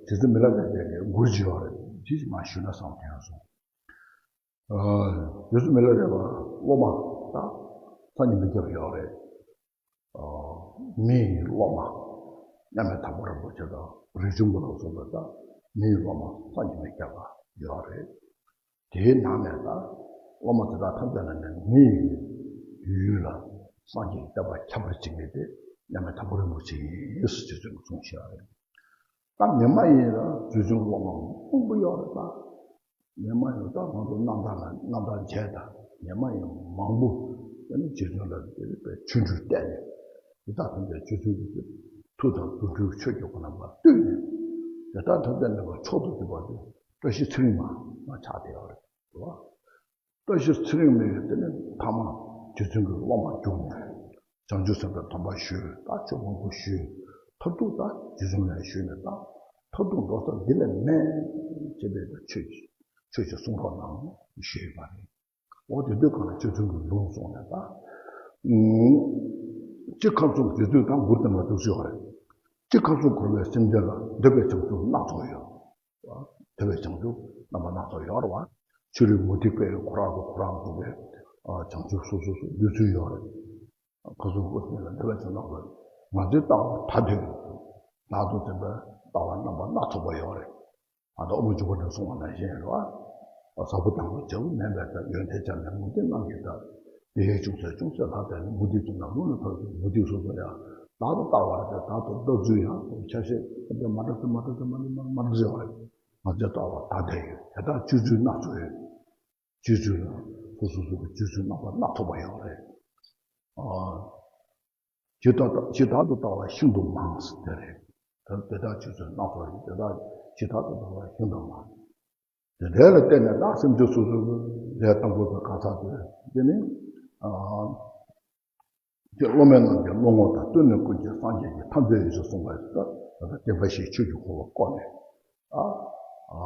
རྗེ་བཙུན་མི་ལ་རས་པས་མགུར་ཅིག་ཡོད་རེད། དེ་ཞིག་མ་ཞུས་ན་བསམ་དྲན་སོང་། རྗེ་བཙུན་མི་ལ་རས་པ་སློབ་མ་ད་སངས་རྒྱས་མི་སྐྱབས་ཡོད་རེད། མི་ཡི་སློབ་མ་མཉམ་མེད་དྭགས་པོ་རིན་པོ་ཆེ་དང་རིག་འཛིན་པ་ལ་སོགས་པ་ད་མི་ཡི་སློབ་མ་སངས་རྒྱས་མི་སྐྱབས་ཡོད་རེད། དེའི་ནང་ནས་ད་སློབ་མ་དེ་དག་ཐམས་ཅད་ལ་ནི་མི་ཡི་ཡུལ་ལ་སངས་རྒྱས་ཀྱི་བསྟན་པ་ཁྱབ་པར་བྱེད་མཁན་དེ་མཉམ་མེད་དྭགས་པོ་རིན་པོ་ཆེ་ཡིན་ཟེར་ཅེས་གསུངས་བཞག་རེད། ད་མི་མ་ཡིན་ལ་རྗེ་བཙུན་སློབ་མ་མང་པོ་ཡོད་རེད་ད། མི་མ་ཡིན་ད་ང་ཚོ་རྣམ་ཐར་ལ་རྣམ་ཐར་མཇལ་ད་མི་མ་ཡིན་མང་པོ་དེ་ནི་རྗེ་བཙུན་ལ་དེ་ཆོས་འབྲེལ་བསྟན་ནས་དེ་དག་ཐམས་ཅད་རྗེ་བཙུན་གྱི་མཐུ་དང་རྫུ་འཕྲུལ་ཆོས་ཀྱི་སྒོ་ནས་མ་བཏུལ་ནས་དེ་དག་ཐམས་ཅད་ནས་མཆོག་ཏུ་གྱུར་པ་དེ་བཀྲ་ཤིས་ཚེ་རིང་མ་མ་ཆགས་བསྡད་ཡོད་རེད། བཀྲ་ཤིས་ཚེ་རིང་མའི་དེ་ནས་ཐ་མ་རྗེ་བཙུན་གྱི་སློབ་མར་གྱུར་ནས་བྱང་ཆུབ་སེམས་དཔའི་སྡོམ་པ་ཞུས། ད་ཆོས་མང་པོ་ཞུས། མཐར་ཐུག་ད་རྗེ་བཙུན་ལ་ཞུས་ནས་ད་མཐར་ཐུག་འགྲོ་ས་འདི་ལས་མེད་ཅེས་པའི་ཆོས་ཆོས་ཀྱི་གསུང་རོགས་གནང་ཞུས་པ་རེད། འོ་དེ་དུས་གང་ལ་རྗེ་བཙུན་གྱི་ལུང་སོང་ནས་ད་སྤྱིར་ཁམས་གསུམ་རྗེ་བཙུན་ད་མགུར་དེ་ལ་འདུག་ཟེར་བ་རེད། སྤྱིར་ཁམས་གསུམ་འཁོར་བའི་སེམས་ཅན་ལ་འདོད་པའི་བྱང་ཆུབ་སྣ་ཚོགས་ཡོད། དེ་བས་བྱང་ཆུབ་རྣམ་པ་སྣ་ཚོགས་ཡོད་རེད་བ། ཕྱི་རོལ་མུ་སྟེགས་པས་ཁོ་རང་ཚོ་ཁོ་རང་ཚོ་བས་བྱང་ཆུབ་སོ་སོ་སོ་འདོད་ཚུལ་ཡོད་རེད། ཁོ་ཚོ་ཁོ་ཚོ་ལ་འདོད་པ་ཅན་ལ་ང་ཚོའི་ལྟ་བ་ད་དུང་ལག་ཏུ་དེ་འདྲ་ལྟ་བ་རྣམ་པ་སྣ་ཚོགས་པ་ཡོད་རེད། ཨ་ད་ཨོ་མོ་འཇུག་པ་ནས་གསུངས་པ་ནང་བཞིན་རེད་བ། ཟ་བོ་དང་པོ་བྱ་བོ་མེད་པའི་ད་ཡོན་ཏན་ཅན་ནས་མུ་སྟེགས་རྣམས་ཀྱིས་ད་དེ་ཡས་ཅུང་ཟད་ཅུང་ཟད་ལྷག་པའི་མུ་སྟེགས་ཀྱི་ནང་ལོགས་ནས་ཕར་ཚུར་མུ་སྟེགས་སོ་སོ་ཡང་བདག་ཏུ་ལྟ་བ་རེད། བདག་ཏུ་ལྟ་ཚུལ་ཡང་ཆ་ཤས་དེ་འདྲ་མ་འདྲ་ཚུལ་མ་འདྲ་ཚུལ་མ་འདྲ་མ་འདྲ་ཟེར་བ་རེད། ང་ཚོའི་ལྟ་བ་ད་དེ་ཡོད་དེ་དག་སྤྱོད་ཚུལ་སྣ་ཚོགས་ཡོད། སྤྱོད་ཚུལ་ལ་སོ་སོ་སོ་སོའི་སྤྱོད་ཚུལ་རྣམ་པ་སྣ་ཚོགས་པ་ཡོད་རེད། ཨ། ཇི་ལྟར་ཇི་ལྟར་དུ་ལྟ་བ་ཤིན་ཏུ་མང་ཟེར་དེ་རེད། ད་དེ་དག་སྤྱོད་ཚུལ་སྣ་ཚོགས་རེད། དེ་དག་ཇི་ལྟར་དུ་ལྟ་བ་ཤིན་ཏུ་མང་། དེ་འདྲ་ལ་བརྟེན་ནས་ད་སེམས་ཅན་སོ་སོའི་ལས་དང་པོ་དང་གང་ཟག་དེ་དེ་ནི་ཨ། དེ་སློབ་མའི་རྣམས་ཀྱི་བློ་ངོ་དང་བསྟུན་ནས་ཀུན་གྱིས་སངས་རྒྱས་ཀྱི་ཐམས་ཅད་ཡོངས་སུ་བཟུང་བ་ལྟར་ད་ལྟ་བསྟན་པ་བཞིའི་ཆོས་ཀྱི་འཁོར་ལོ་བསྐོར་ནས་ཨ་ཨ་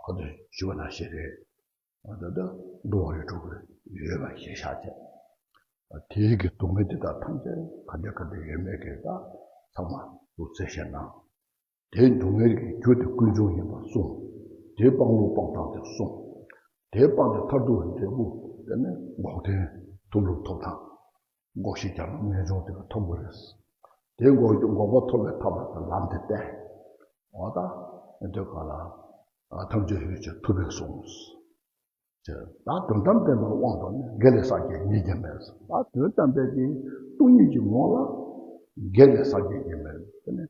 ཁོ་ཚོས་ཞུས་པ་ནང་བཞིན་རེད། ད་ལྟ་འགྲོ་བ་རིགས་དྲུག་གི་ཡོད་པ་ཞེས་བྱ་བྱས། དེའི་གི་སྡུག་བསྔལ་དེ་དག་ཐམས་ཅད་ག་འདྲ་ག་འདྲ་ཡོད་མེད་ཀྱི་ད་ཚང་མ་ཐུགས་བརྩེ་ཞེ་གནང་། དེའི་སྡུག་བསྔལ་གྱི་རྒྱུ་དེ་ཀུན་འབྱུང་ཡིན་པ་གསུངས། དེའི་སྤང་བློ་སྤང་སྟངས་དེ་གསུངས། དེའི་སྤངས་ཏེ་མཐར་ཐུག་གི་འབྲས་བུ་དེ་ནི་འགོག་བདེན་ཐུབ་ལུགས་ཐོབ་ཐང་། འགོག་བཞི་རྒྱ་ལམ་ངེས་འབྱུང་དེ་ལ་ཐོབ་དགོས་རེད། དེའི་འགོག་འགོག་པ་ཐོབ་པའི་ཐབས་ལ་ལམ་དེ་བསྟན། འོ་ད་དེ་ག་ལ་ཐམས་ཅད་ཡོད་ཅེས་ཐུབ་པས་གསུངས། ཅེས་ད་དོན་དམ་བདེན་པའི་དབང་དུ་ནི་དགེ་ལས་སངས་རྒྱས་ཉིད་ཀྱང་མེད། ད་དོན་དམ་པའི་གི་སྟོང་ཉིད་ཀྱི་ངོ་ལ་དགེ་ལས་སངས་རྒྱས་ཀྱི་མེད། དེ་ནི་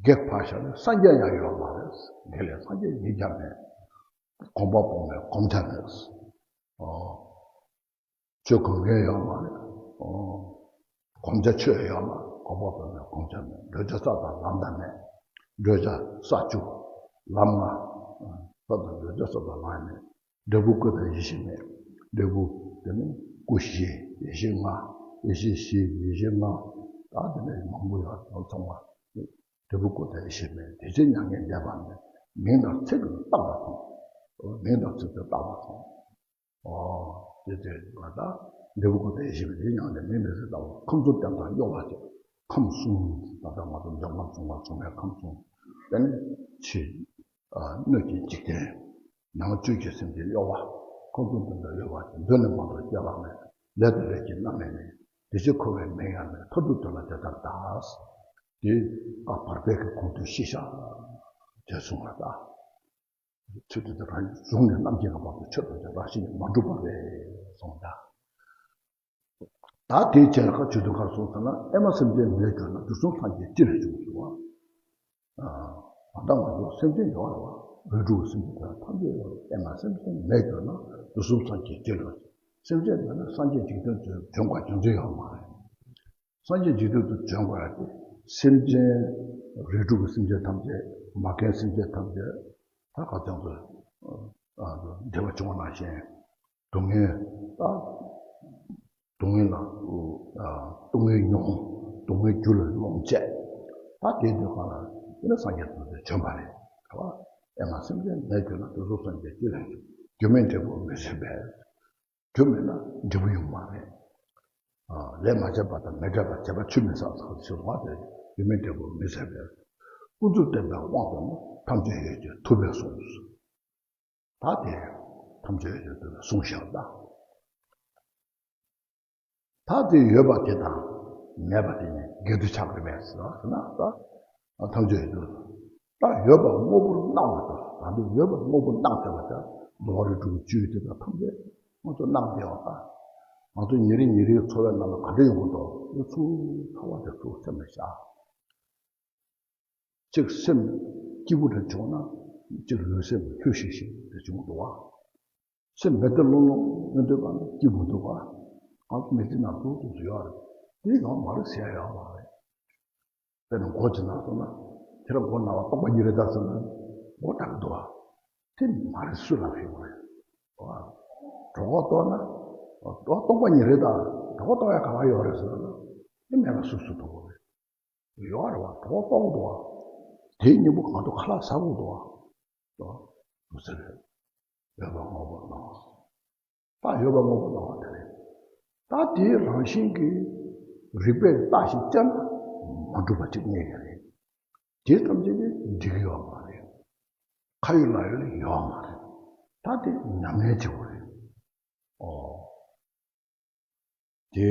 དགེ་ཕར་བཞག་ནས་སངས་རྒྱས་ཡང་ཡོད་མ་རེད། དགེ་ལས་སངས་རྒྱས་ཉིད་ཀྱང་མེད། གོམས་པ་སྤོང་བའི་གོམས་ཆ་མེད། ཨོ། ཆོས་གོམས་མཁན་ཡོད་མ་རེད། ཨོ། གོམས་ཆ་ཆོས་ཡོད་མ་རེད། གོམས་པ་སྤོང་བའི་གོམས་ཆ་མེད། བགྲོད་བྱ་ས་དང་ལམ་དང་མེད། བགྲོད་བྱ་ས་བཅུ། ལམ་ལྔ། ས་དང་བགྲོད་བྱ་ས་དང་ལམ་མེད། འབྲས་བུ་ཀུན་དང་ཡེ་ཤེས་མེད། འབྲས་བུ་དེ་ནི་སྐུ་བཞི་ཡེ་ཤེས་ལྔ། ཡེ་ཤེས་བཞི་ཡེ་ཤེས་ལྔ། ད་དེ་ནས་མང་པོ་ཡོད་དང་ཚང་མ། འབྲས་བུ་ཀུན་དང་ཡེ་ཤེས་མེད། དེ་ཕྱིར་མྱ་ངན་འདས་པ་མེད། མིང་དང་ཚིག་གིས་བཏགས་པ་དང་། མིང་དང་ཚིག་གིས་བཏགས་པ་དང་། ཨོ། དེ་དེ་ང་ད་འབྲས་བུ་ཀུན་དང་ཡེ་ཤེས་མེད། དེ་མྱ་ངན་འདས་མིང་མེད་ཟེར་ལྟ་བུ་ཁམས་གསུམ་རྟེན་དང་གཡོ་བ་སྟེ། ཁམས་གསུམ། ད་ལྟ་ང་ཚོ་འཇམ་དབྱངས་གསུང་བ་གསུང་བའི་ཁམས་གསུམ། དེ་ནས་ཕྱི་སྣོད་ཀྱི་འཇིག་རྟེན། ནང་བཅུད་ཀྱི་སེམས་ཅན་གཡོ་བ། ཁམས་གསུམ་དོན་དུ་གཡོ་བ་དེ། གདོད་ནས་མ་གཏོགས་སྐྱེ་བ་མེད། ལས་དང་ལས་ཀྱི་རྣམ་སྨིན་མེད། དེ་ཕྱིར་འཁོར་བའི་མིང་ཡང་མེད། མཐར་ཐུག་དོན་ལ་དེ་ལྟར་གདའ། དེ་ཨ་བར་པའི་གི་གོང་དུ་ཤེས་བྱ་དེ་གསུངས་པ་དང་། ཚུལ་དེ་དག་རང་བྱུང་ནས་རྣམ་མཁྱེན་གྱི་བར་དུ་ཆོད་པ་དེ་རང་བཞིན་གྱིས་མ་གྲུབ་པ་རེད་གསུངས་པ་དང་། ད་དེའི་རྗེས་ལ་ཁ་ཆོས་དུ་གར་སོང་ཙང་ན། ཨེ་མ་སེམས་ཅན་མེད་གྱུར་ན། དུས་གསུམ་སངས་རྒྱས་ཅི་ལས་བྱུང་ཟེར་བ། ད་ལྟ་ང་ཚོ་སེམས་ཅན་ཡོད་རེད་བ། རིགས་དྲུག་གི་སེམས་ཅན་དེ་ཐམས་ཅད་ཡོད་རེད། ཨེ་མ་སེམས་ཅན་མེད་གྱུར་ན། དུས་གསུམ་སངས་རྒྱས་ཅི་ལས། སེམས་ཅན་མེད་ན་སངས་རྒྱས་འཇིག་རྟེན་དུ་བྱོན་དགོས་རྒྱུ་མཚན་ཡོད་མ་རེད། སངས་རྒྱས་འཇིག་རྟེན་དུ་བྱོན་དགོས་ཡ་དེ། སེམས་ཅན། རིགས་དྲུག་གི་སེམས་ཅན་ཐམས་ཅད། མ་རྒན་སེམས་ཅན་ཐམས་ཅད་ད་ག་ཙམ་དུ་འབྲེལ་བ་བྱུང་བ་ནང་བཞིན། སྡུག་བསྔལ་ད། སྡུག་བསྔལ་ལ། སྡུག་བསྔལ་མྱོང་། སྡུག་བསྔལ་རྒྱུ་ལ་ལོངས་སྤྱད། ད་དེའི་དུས་གང་ལ་དེ་ནི་སངས་རྒྱས་དུས་དེ་བྱོན་པ་རེད། ད་ཨེ་མ་སེམས་ཅན་མེད་གྱུར་ན། དུས་གསུམ་སངས་རྒྱས་ཅི་ལས་བྱུང་། རྒྱུ་མེད་འབྲས་བུ་མི་འཛིན་པས། རྒྱུ་མེད་ན་འབྲས་བུ་ཡོང་མ་རེད། ལས་མ་བྱས་པ་དང་མི་འབྲས་པ། བྱས་པ་ཆུད་མི་ཟ་ཟེར་བ་དེ། རྒྱུ་མེད་འབྲས་བུ་མི་འཛིན་པས། ཀུན་རྫོབ་བརྟན་པའི་དབང་དུ་ན། ཐམས་ཅད་ཡོད་ཅེས་ཐུབ་པས་གསུངས། ད་དེ་ཐམས་ཅད་ཡོད་ཅེས་ཐུབ་པས་གསུངས་བཞག་ད། ད་དེ་ཡོད་པ་དེ་དང་མེད་པ་དེ་གཉིས་འགལ་འདུ་ཆགས་ཀྱི་མེད་ཟེར་བ་ཟེར་ན། ད་ཐམས་ཅད་ཡོད་དུ། ད་ཡོད་པ་དངོས་པོར་སྣང་བ་དང་། ད་དུང་ཡོད་པ་དངོས་པོར་སྣང་བསྡད་པ་དང་། འགྲོ་བ་རིགས་དྲུག་གི་སྤྱོད་ཡུལ་དེ་དག་ཐམས་ཅད་ང་ཚོ་སྣང་བསྡད་པ་དང་། ང་ཚོ་ཉིན་རེ་ཉིན་རེའི་འཚོ་བའི་ནང་ལ་ག་འདྲ་ཡོང་གི་འདུག་འདི་ཚོ་ཚང་བ་དེ་ཚོ་སེམས་ལ་བཞག་གཅིག་སེམས་སྐྱིད་པོ་འདྲ་བྱུང་ན། གཅིག་ལུས་སེམས་ལྷོད་ཤིག་ཤིག་འདྲ་བྱུང་འདུག་བ། སེམས་མེད་དེ་ལྷོད་ལྷོད་མི་འདོད་པ་ན་སྐྱིད་མི་འདུག་བ། ང་ཚོ་མི་ཚེ་ནང་དུ་དུ་ཡོད་རེད། དེ་ཡང་མ་རེད་ཟེར་ཡ་ཡོད་མ་རེད། དཔེར་ན་མགོ་ཅིག་ན་སོང་ན། ཁྱེད་རང་མགོ་ན་བ་སྟོང་པ་ཉིད་རེད་ད་ཟེར་ན་མགོ་སྐྲག་གི་འདུག་བ། དེ་མ་རེད། སུས་ལབ་ཡོད་མ་རེད། གྲོད་ཁོག་ལྟོགས་ན། གྲོད་ཁོག་སྟོང་པ་ཉིད་རེད་ད། གྲོད་ཁོག་ལྟོགས་ཡ་ག་བ་ཡོད་རེད་ཟེར་ན། དེ་མེད་པ་སུས་སུས་མཐོང་གི་རེད། ཡོད་རེད་བ། གྲོད་ཁོག་ལྟོགས་འདུག་བ། དེའི་སྙིང་པོ་ང་ཚོ་ཁ་ལག་ཟ་དགོས་འདུག་བ། འདུག་ཟེར་རེད། ཡོད་པ་དངོས་པོར་སྣང་བ། ད་ཡོད་པ་དངོས་པོར་སྣང་བ་དེ་རེད། ད་དེའི་རང་བཞིན་གྱིས་རིགས་པས་བརྟགས་ཤིང་དཔྱད་ན་མ་གྲུབ་པ་གཅིག་རྙེད་ཀྱི་རེད། དེ་ཐམས་ཅད་ནི་འགྲིག་གི་ཡོད་མ་རེད། ཁ་ཡོད་ལག་ཡོད་ལ་ཡོད་མ་རེད། ད་དེ་ཉམས་ལེན་བྱེད་དགོས་རེད། ཨོ། དེ་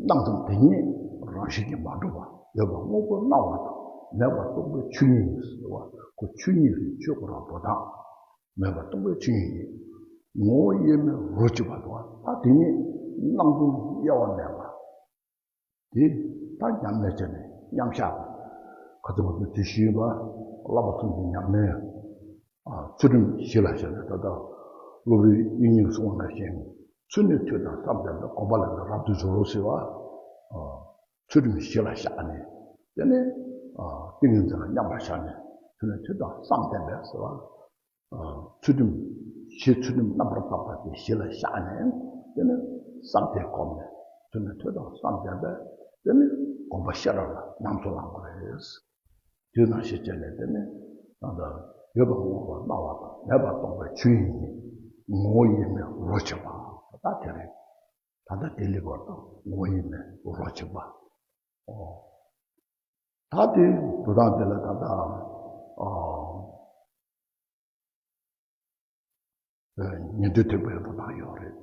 སྣང་ཙམ་དེ་ཉིད་རང་བཞིན་གྱིས་མ་གྲུབ་པ། ཡོད་པ་དངོས་པོར་སྣང་བ་དང་། མེད་པ་སྟོང་པའི་ཆོས་ཉིད་ཡིན་ཟེར་བ། ཁོ་ཆོས་ཉིད་རེད། ཆོས་ཁོ་རང་འགྲོ་སྟངས། མེད་པ་སྟོང་པའི་ཆོས་ཉིད་ཡིན། ངོ་བོ་དབྱེར་མེད་རོ་གཅིག་པ་དང་། ད་དེ་ཉིད་སྣང་ཙམ་དབྱེ་བ་མེད་པ། དེ་ད་ཉམས་ལེན་བྱས་ནས་མཉམ་བཞག་ཁ་ཐུག་ང་ཚོས་དེ་ཞུས་པ། བསླབ་པ་གསུམ་གྱི་ཉམས་ལེན། ཨ། ཚུལ་ཁྲིམས་གཞི་ལ་བཞག་ནས། ད་ལྟ་སློབ་དཔོན་དབྱིག་གཉེན་གྱིས་གསུངས་པ་ནང་བཞིན། ཚུལ་ནི་ཐོས་དང་བསམ་ལྡན་པས། སྒོམ་པ་ལ་ནི་རབ་ཏུ་སྦྱོར་ཟེར་བ། ཨ། ཚུལ་ཁྲིམས་གཞི་ལ་བཞག་ནས། དེ་ནས། ཨ། ཏིང་ངེ་འཛིན་ལ་མཉམ་པར་བཞག་ནས། ཚུལ་ནི་ཐོས་དང་བསམ་ལྡན་པས་ཟེར་བ། ཚུལ་ཁྲིམས་གཞི། ཚུལ་ཁྲིམས་རྣམ་པར་དག་པ་དེ་གཞི་ལ་བཞག་ནས། དེ་ནས་བསམ་གཏན་བསྒོམས་ནས། ཚུལ་ནི་ཐོས་དང་བསམ་ལྡན་པས། དེ་ནས་སྒོམ་པ་ཤེས་རབ་ལ་ཉམས་སུ་བླང་དགོས་རེད། དེ་ནང་བཞིན་བྱས་ནས། དེ་ནས་ད་ལྟ་ཡོད་པ་དངོས་པོར་སྣང་བ་དང་། མེད་པ་སྟོང་པའི་ཆོས་ཉིད་ཡིན། ངོ་བོ་དབྱེར་མེད་རོ་གཅིག་པ། ད་དེ་རེད། ད་ལྟ་དེ་ལེགས་པར་མཐོང་། ངོ་བོ་དབྱེར་མེད་རོ་གཅིག་པ། ཨོ། ད་དེ་འགྲོ་སྟངས་དེ་ལ་ད་ལྟ། ཨོ། ཉན་ཐོས་ཐེག་པའི་འགྲོ་སྟངས་ཡོད་རེད།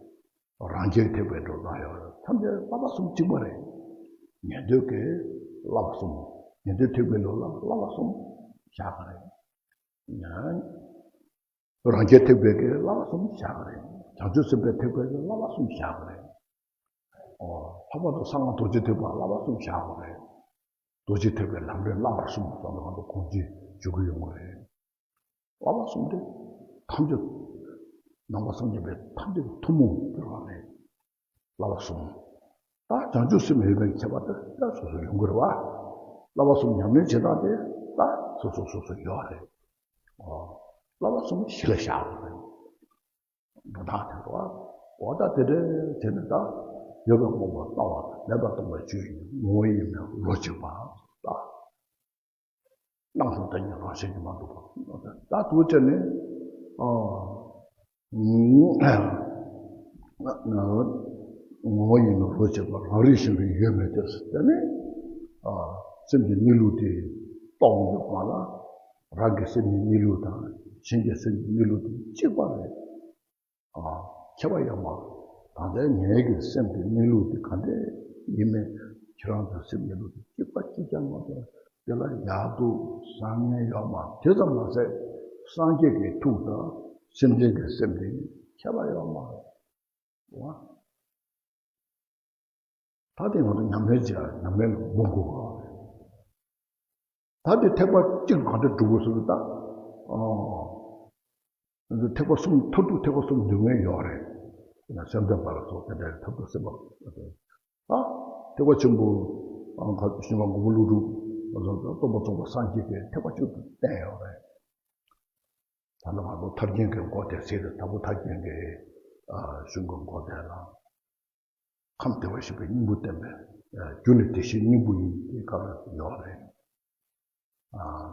རང་རྒྱལ་ཐེག་པའི་འགྲོ་སྟངས་ཡོད་རེད། ཐམས་ཅད་བསླབ་པ་གསུམ་གཅིག་པ་རེད། ཉན་ཐོས་ཀྱི་བསླབ་པ་གསུམ། ཉན་ཐོས་ཐེག་པའི་ལུགས་ལ་བསླབ་པ་གསུམ་བཞག་པ་རེད། རང་རྒྱལ་ཐེག་པའི་གི་བསླབ་པ་གསུམ་བཞག་པ་རེད། བྱང་ཆུབ་སེམས་དཔའི་ཐེག་པའི་གི་བསླབ་པ་གསུམ་བཞག་པ་རེད། ཨོ། ལྷག་པར་དུ་གསང་སྔགས་རྡོ་རྗེ་ཐེག་པ་བསླབ་པ་གསུམ་བཞག་པ་རེད། རྡོ་རྗེ་ཐེག་པའི་ལམ་རིམ་བསླབ་པ་གསུམ་ཙམ་དུ་ང་ཚོ་གོང་ཅི་འཇུག་གི་ཡོང་གི་རེད། བསླབ་པ་གསུམ་དེ་ཐམས་ཅད་ནང་པ་སངས་རྒྱས་པའི་ཐམས་ཅད་ཀྱི་ཐུན་མོང་གི་རང་རེད། བསླབ་པ་གསུམ། ད་བྱང་ཆུབ་སེམས་ཡོད་པའི་ཁྱད་པར་དེ་ད་སོ་སོ་ཡོང་གི་རེད་བ། བསླབ་པ་གསུམ་ཉམས་ལེན་བྱེད་སྟངས་དེ་ད་སོ་སོ་སོ་སོ་ཡོད་རེད། ཨོ། བསླབ་པ་གསུམ་གཞི་ལ་བཞག་པ་རེད། འགྲོ་སྟངས་དེ་རེད་བ། འོ་ད་དེ་འདྲ་བྱས་ནས། ད་ཡོད་པ་དངོས་པོར་སྣང་བ་དང་། མེད་པ་སྟོང་པའི་ཆོས་ཉིད་ཡིན། ངོ་བོ་དབྱེར་མེད་རོ་གཅིག་པ། ད་སྣང་ཙམ་དེ་ཉིད་རང་བཞིན་གྱིས་མ་གྲུབ་པ། ད་དེ་བྱས་ནས། ཨ། ངོ་བོ་དབྱེར་མེད་རོ་གཅིག་པ། རང་རིག་གཞན་རིག་ཡོད་མེད་དེ། དེ་ནས་ ཨ། སེམས་ཀྱི་གནས་ལུགས་དེ་རྟོགས་ཡོང་དུས་སྒང་ལ། རང་གི་སེམས་ཀྱི་གནས་ལུགས་དང་གཞན་གྱི་སེམས་ཀྱི་གནས་ལུགས་དེ་གཅིག་པ་རེད། ཨ། ཁྱད་པར་ཡོད་མ་རེད། ད་ལྟའི་ངའི་གི་སེམས་ཀྱི་གནས་ལུགས་དེ་ག་འདྲས་ཡིན་མིན། ཁྱེད་རང་ཚོའི་སེམས་གནས་ལུགས་དེ་གཅིག་པ་གཅིག་རྐྱང་མ་གཏོགས་དེ་ལ་ཡག་སྡུག་བཟང་ངན་ཡོད་མ་རེད། དེ་ཙམ་མ་ཟད། སངས་རྒྱས་ཀྱི་ཐུགས་དང་སེམས་ཅན་གྱི་སེམས་དེ་ཁྱད་པར་ཡོད་མ་རེད། ད་དེ་ང་ཚོ་ཉམས་ལེན་བྱེད་ཡ། ཉམས་ལེན་ལ་འབུལ་དགོས་པ་རེད། ད་དེ་ཐེག་པ་གཅིག་ག་འདྲ་སྒྲུབ་དགོས་ཟེར་ན། ད་ཨ། ཐེག་པ་གསུམ། མཐར་ཐུག་ཐེག་པ་གསུམ་འདོན་མཁན་ཡོད་རེད། སེམས་ཙམ་པ་ལ་སོགས་དེ་འདྲའི་ཐར་ཐུག་སེམས་དཔའ། ད་ཐེག་པ་ཆེན་པོ། ཨ། ཁ་ཤིང་མ་མགོན་པོ་ཀླུ་སྒྲུབ་སོགས་རྩོམ་པ་རྫོགས་པ་སངས་རྒྱས་ཀྱིས་ཐེག་པ་གཅིག་ཏུ་བསྟན་ཡོད་རེད། ད་ལྟ་ང་ཚོ་ཐར་རྒྱན་གྱི་མགོ་དེ་ཟེར་ཏེ། དྭགས་པོ་ཐར་རྒྱན་གྱི། ཨ། གཞུང་གི་མགོ་དེ་ལ། ཁམས་བདེ་བར་གཤེགས་པའི་སྙིང་པོ་བསྟན་པའི། ཨ། རྒྱུ་ནི་བདེ་གཤེགས་སྙིང་པོ་ཡིན། དེ་ག་ལ་ཡོད་རེད། ཨ།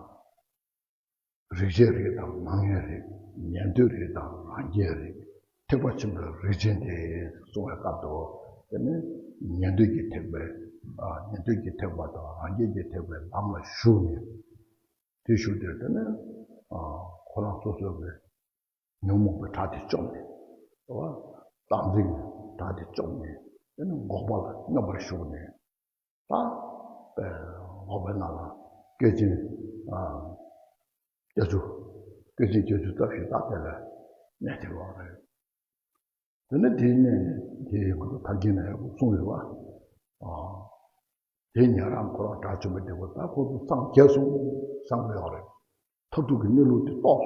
རིགས་ཆད་རིགས་དང་མ་ངེས་རིགས། ཉན་ཐོས་རིགས་དང་རང་རྒྱལ་རིགས། ཐེག་པ་ཆེན་པོའི་རིགས་ཆེན་དེ་གསུང་བའི་སྐབས་སུ། དེ་ནི་ཉན་ཐོས་ཀྱི་ཐེག་པའི། ཨ། ཉན་ཐོས་ཀྱི་ཐེག་པ་དང་རང་རྒྱལ་གྱི་ཐེག་པའི་ལམ་ལ་ཞུགས་ནས། དེ་ཞུགས་དུས་དེ་ནས། ཨ། ཁོ་རང་སོ་སོའི་གི་ཉོན་མོངས་པའི་དགྲ་དེ་བཅོམ་ནས། རེད་བ། བདག་འཛིན་གྱི་དགྲ་དེ་བཅོམ་ནས། དེ་ནས་འགོག་པ་ལ་སྙོམས་པར་ཞུགས་ནས། ད་དཔེ་འགོག་པའི་ནང་ལ་བསྐལ་ཆེན། ཨ། བརྒྱད་ཅུ། བསྐལ་ཆེན་བརྒྱད་ཅུ་རྩ་བཞི་ད་དེ་ལ་གནས་ཐེབས་པ་རེད། དེ་ནས་དེའི་གནས་ནས་དེ་ང་ཚོ་ཐར་རྒྱན་ན་ཡག་པོ་གསུངས་ཡོད་པ། ཨ། དེ་ཉན་རང་ཁོ་རང་དགྲ་བཅོམ་པའི་འབྲས་བུ། ད་ཁོ་ཚོ་སངས་རྒྱས་སོང་བསམ་གྱི་ཡོད་རེད། མཐར་ཐུག་གི་གནས་ལུགས་དེ་རྟོགས་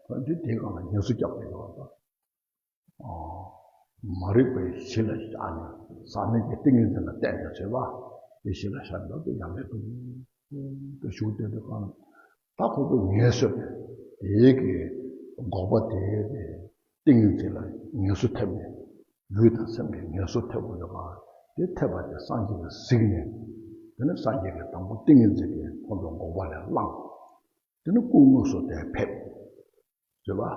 སོང་། འདི་དེའི་སྒང་ལ་ངལ་གསོ་རྒྱག་པ་ཡོད་པ། ཨ། མ་རིག་པའི་གཞི་ལ་བཞག་ནས། ཟག་མེད་ཀྱི་ཏིང་ངེ་འཛིན་ལ་བརྟེན་ནས་བྱས་པ། དེ་གཞི་ལ་བཞག་ནས་ད་དེ་ཡང་མེད་དུ། དེ་ཞུགས་བསྡད་དུས་སྒང་ལ། ད་ཁོ་ཚོ་ངལ་གསོས་ནས། དེའི་གི་འགོག་པ་དེའི་གི་ཏིང་ངེ་འཛིན་ལ་ངལ་གསོ་ཐེབས་ནས། ལུས་དང་སེམས་ཀྱི་ངལ་གསོ་ཐེབས་པ་ཡོད་པ། དེ་ཐེབས་པ་དེ་སངས་རྒྱས་ཀྱིས་གཟིགས་ནས། དེ་ནས་སངས་རྒྱས་ཀྱིས་དང་པོ་ཏིང་ངེ་འཛིན་གྱིས་ཁོ་ཚོ་འགོག་པ་ལས་བླངས། དེ་ནས་སྐུ་དངོས་སུ་དེ་ཕེབས། བཟོས་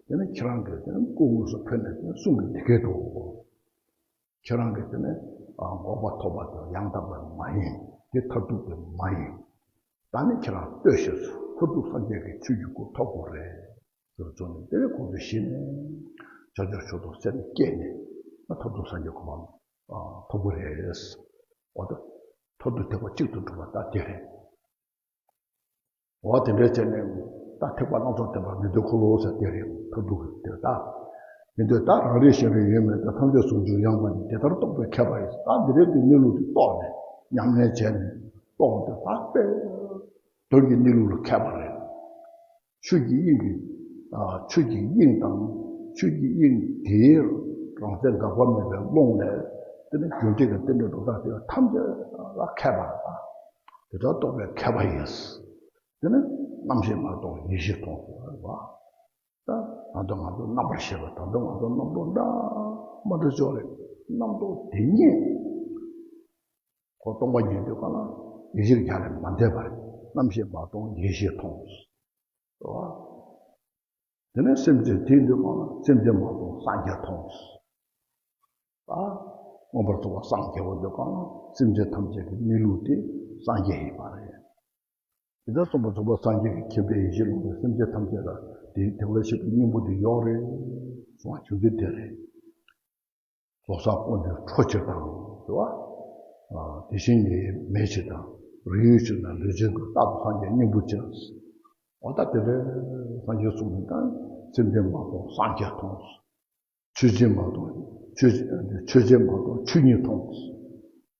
པ། དེ་ནས་ཁྱེད་རང་གིས་དེ་ནས་སྐུ་དངོས་སུ་ཕེབས་ནས་དེ་ནས་གསུང་གི་འདི་སྐད་དུ། ཁྱེད་རང་གིས་དེ་ནས། ཨ། འགོག་པ་ཐོབ་པ་དེ་ཡང་དག་པ་མ་ཡིན། དེ་མཐར་ཐུག་དེ་མ་ཡིན། ད་ནི་ཁྱེད་རང་ལྟོས་ཤིག། མཐར་ཐུག་སངས་རྒྱས་ཀྱི་ཆོས་ཀྱི་སྐུ་ཐོབ་དགོས་རེད། ཟེར་བྱུང་ནས། དེ་ནས་ཁོང་ཚོས་གཞི་ནས་ཕྱག་རྒྱར་མཆོག་ཏུ་སེམས་བསྐྱེད་ནས། ཨ། མཐར་ཐུག་སངས་རྒྱས་གོ་འཕང་། ཨ། ཐོབ་དགོས་རེད། འོ་ད། མཐར་ཐུག་ཐེག་པ་གཅིག་ཏུ་གྲུབ་པ་ད་དེ་རེད། འོ་དེ་འདྲ་བྱས་ནས་ད་ཐེག་པ་སྣ་ཚོགས་བསྟན་པ་མི་འདོད་འཁོར་ལོ་ཟེར་དེ་རེད། མཐར་ཐུག་གི་དེ་ད། མི་འདོད་ད་རང་རིག་གཞན་རིག་ཡོད་མེད་དང་། ཐམས་ཅད་ཟུང་འཇུག་ཡངས་པ་ནི། དེ་ལྟར་རྟོགས་པའི་མཁས་པ་ཡིས། ད་འདི་རེད། དེ་གནས་ལུགས་དེ་རྟོགས་ནས་ཉམས་ལེན་བྱས་ནས་རྟོགས་ཏེ། ད་དཔེ་དོན་གྱི་གནས་ལུགས་ལ་མཁས་པ་རེད། ཆོས་ཀྱི་དབྱིངས་ཀྱི། ཨ། ཆོས་ཀྱི་དབྱིངས་དང་། ཆོས་ཀྱི་དབྱིངས་དེའི་རང་མཚན་འགག་པ་མེད་པའི་ཀློང་ནས། དེ་ནས་རྒྱུ་འབྲས་ཀྱི་རྟེན་འབྲེལ་སྒྲོ་བཏགས་དེ་ཐམས་ཅད་ལ་མཁས་པ་རེད། དེ་ལྟར་རྟོགས་པའི་མཁས་པ་ཡིས། དེ་ནི་རྣམ་ཤེས་མ་གཏོགས་ཡེ་ཤེས་མཐོང་ཟེར་བ་རེད་པ། ད་ད་དུང་ང་ཚོ་རྣམ་པར་ཤེས་པ། ད་དུང་ང་ཚོ་རྣམ་རྟོག་འདྲ་མ་འདྲ་ཅིག་ཡོད་རེད། རྣམ་རྟོག་དེ་ཉིད་ཁོ་སྟོང་པ་ཉིད་དུས་སྒང་ལ་ཡེ་ཤེས་རྒྱ་ལས་མ་འདས་པར། རྣམ་ཤེས་མ་གཏོགས་ཡེ་ཤེས་མཐོང་ཟེར་བ། དེ་ནས་སེམས་ཅན་དེ་དུས་སྒང་ལ་སེམས་ཅན་མ་གཏོགས་སངས་རྒྱས་མཐོང་ཟེར་བ། མངོན་པར་རྫོགས་པ་སངས་རྒྱས་པ་དུས་སྒང་ལ་སེམས་ཅན་ཐམས་ཅད་ཀྱི་གནས་ལུགས་དེ་སངས་རྒྱས་ཡིན་པ་རེད། དེ་ལྟར་མངོན་པར་རྫོགས་པ་སངས་རྒྱས་ཀྱི་མཁྱེན་པའི་ཡེ་ཤེས་ཀློང་དུ་སེམས་ཅན་ཐམས་ཅད་ལ་དེའི་དེ་བས་ཆེ་བའི་སྙིང་པོ་དེ་ཡོད་རེད་གསུང་བ་རྒྱུ་མཚན་དེ་རེད། ལོ་གསར་དགོང་དྲོའི་འཕྲོ་ཕྱིར་དང་། རེད་བ། དེ་བཞིན་ཉིད་མེ་ཕྱིར་དང་། རི་ཡུལ་ཕྱིར་དང་། ལུས་ཅན་ཀུན། རྟག་ཏུ་སངས་རྒྱས་སྙིང་པོ་ཕྱིར། འོ་ད་དེ་འདྲའི་སངས་རྒྱས་གསུངས་ནས། ད་སེམས་ཅན་མ་གཏོགས་སངས་རྒྱས་མཐོང་། ཆོས་ཅན་མ་གཏོགས་ཆོས། ཆོས་ཅན་མ་གཏོགས་ཆོས་ཉིད་མཐོང་།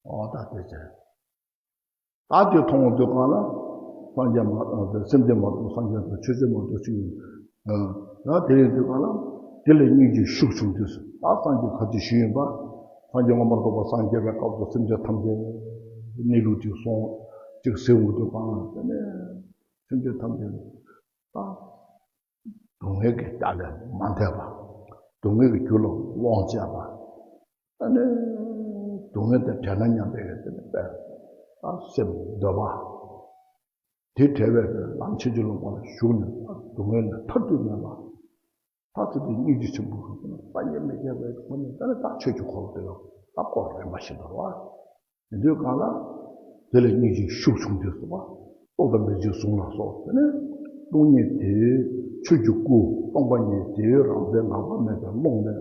འོ་ད་དེ་བྱས། ད་དེ་མཐོང་བ་དུས་སྒང་ལ། སངས་རྒྱས་མ་གཏོགས། སེམས་ཅན་མ་གཏོགས་སངས་རྒྱས་དང་། ཆོས་ཅན་མ་གཏོགས་ཆོས་ཉིད། ཨ། ད་དེ་ཡིན་དུས་སྒང་ལ། དེ་ལས་སྙིང་རྗེ་ཤུགས་ཆུང་དུས་སུ། ད་སངས་རྒྱས་ག་དུས་ཞུས་ཡིན་པ། སངས་རྒྱས་མངོན་པར་རྫོགས་པ་སངས་རྒྱས་པའི་སྐབས་སུ་སེམས་ཅན་ཐམས་ཅད་གནས་ལུགས་དེ་སོང་ཅིག་ཟེར་འོང་དུས་སྒང་ལ། དེ་ནས་སེམས་ཅན་ཐམས་ཅད་ད། སྡུག་བསྔལ་གྱི་རྒྱ་ལས་མ་འདས་པ། སྡུག་བསྔལ་གྱི་རྒྱུ་ལ་དབང་བྱས་པ། ཨ་ནི་སྡུག་བསྔལ་དང་བྲལ་ན་སྙམ་པའི་དེ་ནི་དཔེ། ཨ། སེམས་འདོད་པ། དེ་བྲལ་བའི་ལམ་ཕྱིན་ཅི་ལོག་པ་ལ་ཞུགས་ནས། ཨ། སྡུག་བསྔལ་ལས་ཐར་དུ་མེད་པ། ད་དེ་དུས་སྙིང་རྗེ་ཆེན་པོ་གི་སངས་རྒྱས་མི་སྐྱེ་བའི་སྒོ་ནས། ད་ནི་ད་ཆོས་ཀྱི་འཁོར་ལོ་དེ་ལ་ད་སྐོར་རིམ་པ་བཞིན་དུ་རེད་བ། དེ་དུས་སྒང་ལ། དེ་ལས་སྙིང་རྗེ་ཤུགས་ཆུང་དུ་སོང་བ། ལྟོ་དང་མི་འཇིགས་ཟུངས་ལ་སོགས། དེ་ནས་སྟོང་ཉིད་དེའི་ཆོས་ཀྱི་སྐུ། སྟོང་པ་ཉིད་དེའི་རང་རྩལ་འགག་པ་མེད་པའི་ཀློང་ནས།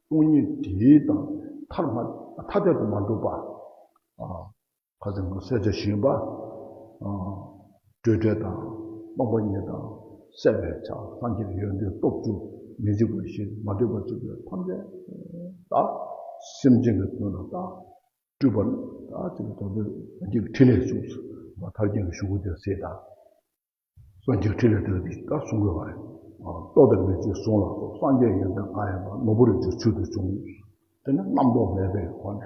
སྟོང་ཉིད་དེའི་དང་ཐར་མ་ཐ་དད་དུ་མ་གྲུབ་པ། ཨ། ཁ་སང་གི་གསལ་ཆ་ཞུས་པ། ཨ། སྤྲོས་བྲལ་དང་སྟོང་པ་ཉིད་དང་སྲེད་པའི་ཆ། སངས་རྒྱས་ཀྱི་ཡོན་ཏན་སྟོབས་བཅུ། མི་འཇིགས་པ་བཞི། མ་འདྲེས་པ་བཅུ་པའི་ཐམས་ཅད་དག་སེམས་ཅན་གྱི་དོན་ལ་དག་སྤྲུལ་པ་ནི་ད་ཅིག་དོན་དུ་རྒྱུད་ཀྱི་ཕྲིན་ལས་བྱུང་ཟེར་བ། ཐར་རྒྱན་གྱི་གཞུག་གུ་དེ་གཟིགས་དང་། སངས་རྒྱས་ཕྲིན་ལས་དེ་འདི་ལྟར་གསུང་དགོས་པ་རེད། ལྟོ་དང་མི་འཇིགས་ཟུངས་ལ་སོགས། སངས་རྒྱས་ཡོན་ཏན་གང་ཡིན་པ། ནོར་བུ་རིན་ཆེན་ཚུལ་དུ་བྱུང་། དེ་ནི་རྣམ་རྟོག་མེད་པའི་སྒོ་ནས།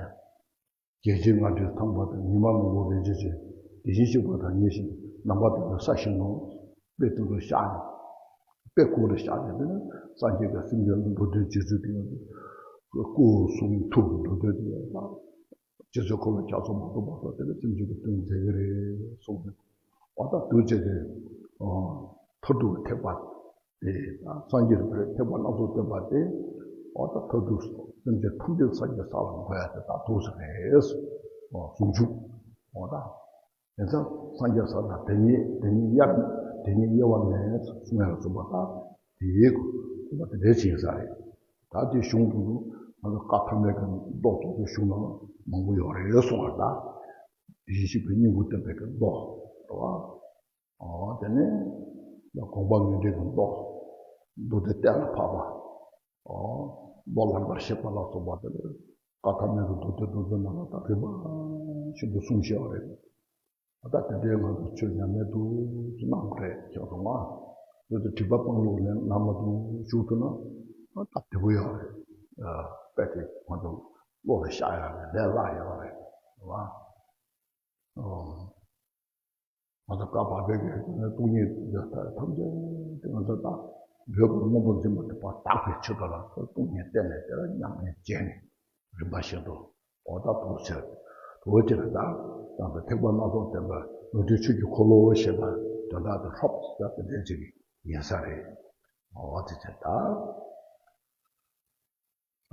རྒྱལ་ཆེན་ལྔ་སྡེ་ཚངས་པ་དང་། ཉི་མ་ལོངས་སྐུ་རིན་ཆེན་ཆེ། དེ་བཞིན་གཤེགས་པ་དང་ཉིད་བཞིན། ནམ་མཁའ་དང་ནི་ས་གཞི་ནང་། དཔེ་དེ་ཚོ་བཤགས་ནས། དཔེ་ཁོ་རང་བཤགས་ནས། དེ་ནི་སངས་རྒྱས་ཀྱི་སེམས་ཅན་ལ་འགྲོ་དོན་རྗེ་བཙུན་དེ་ཡང་སྐུ་གསུང་ཐུགས་ཀྱི་འགྲོ་དོན་དེ་ཡང་དང་། རྗེ་བཙུན་འཁོར་ལོ་བརྒྱ་སོགས་མ་གཏོགས་མ་གཏོགས་དེ་ནི་སེམས་ཅན་གྱི་དོན་མཛད་ཀྱི་རེད་གསུངས་ནས། འོ་ད་འདུག་བྱས་ཏེ། མཐར་ཐུག་གི་ཐེག་པ་དེ། སངས་རྒྱས་པའི་ཐེག་པ་སྣ་ཚོགས་སྟོན་པ་དེ། འོ་ད་མཐར་ཐུག་སེམས་ཅན་ཐམས་ཅད་སངས་རྒྱས་ས་ལ་འགོད་ཡ་དེ་ད་འདུག་ཟེར་རེད། ཟུང་འཇུག་འོ་ད། དེ་ཚོ་སངས་རྒྱས་ས་ལ་དེ་ཉིད་དེ་ཉིད་དབྱེར་དེ་ཉིད་དབྱེ་བ་མེད་གསུང་ཡ་ལ་སོགས་པ་ད་དེའི་དགོངས་པ་དེ་འདྲ་ཅིག་ཡིན་ས་རེད། ད་དེ་གཞུང་དུ་ང་ཚོ་བཀའ་ཐ་མའི་གི་མདོ་ཚོགས་གཙོ་གཞུང་ནང་མང་པོ་ཡོད་རེད་གསུང་བ་ད། དེ་བཞིན་གཤེགས་པའི་སྙིང་པོ་སྟོན་པའི་གི་མདོ་རེད་བ། ཨོ་དེ་ནས་དགོངས་པ་ངེས་འགྲེལ་གྱི་མདོ། མདོ་སྡེ་གཏན་ལ་ཕབ་པ། ཨོ་མདོ་ལམ་པར་གཤེགས་པ་ལ་སོགས་པ་དེ་ལས་བཀའ་ཐ་མའི་གི་མདོ་སྡེ་མདོ་སྡེ་ནང་ལ་ད་རིམ་པ་བཞིན་དུ་གསུངས་བཞག་པ་རེད། ད་དེ་འདྲའི་ང་ཚོ་ཆོས་ཉམས་ལེན་དུ་གནང་དགོས་རེད་ཁྱེད་ཚོ་ང་། དེ་ཚོ་སྒྲིབ་པ་སྤང་ལུགས་ལེན་ལམ་དུ་ཞུགས་ཐུབ་ན་ད་བདེ་པོ་ཡོད་རེད། དཔེ་དེ་ང་ཚོ་བློ་ལ་ཤར་ཡག་རེད། ལས་སླ་ཡོད་རེད་བ། ཨོ། ང་ཚོ་བཀའ་བར་པའི་གི་སྟོང་ཉིད་ཐམས་ཅད་དེ་ང་ཚོ་ད་བོད་ཀྱི་སྔོན་པོ་འཛིན་པ་དེ་ཕར་དག་པའི་ཆེད་དུ་ལ་སྟོང་ཉིད་བསྟན་ནས་དེ་ལ་ཉམས་ལེན་བྱས་ནས་རིམ་པ་བཞིན་དུ་འོ་ད་དུ་ཆེ་དུ་ཆེ་ད་ང་ཚོ་ཐེག་པ་སྣ་ཚོགས་བསྟན་པ་ལུང་དྲིན་ཆོས་ཀྱི་འཁོར་ལོ་ཞེས་པ་དོན་དག་དེ་ཧྲོབ་ཙམ་དེ་འདྲ་ཅིག་ཡིན་ས་རེད། འོ་དེ་ཆེ་ད།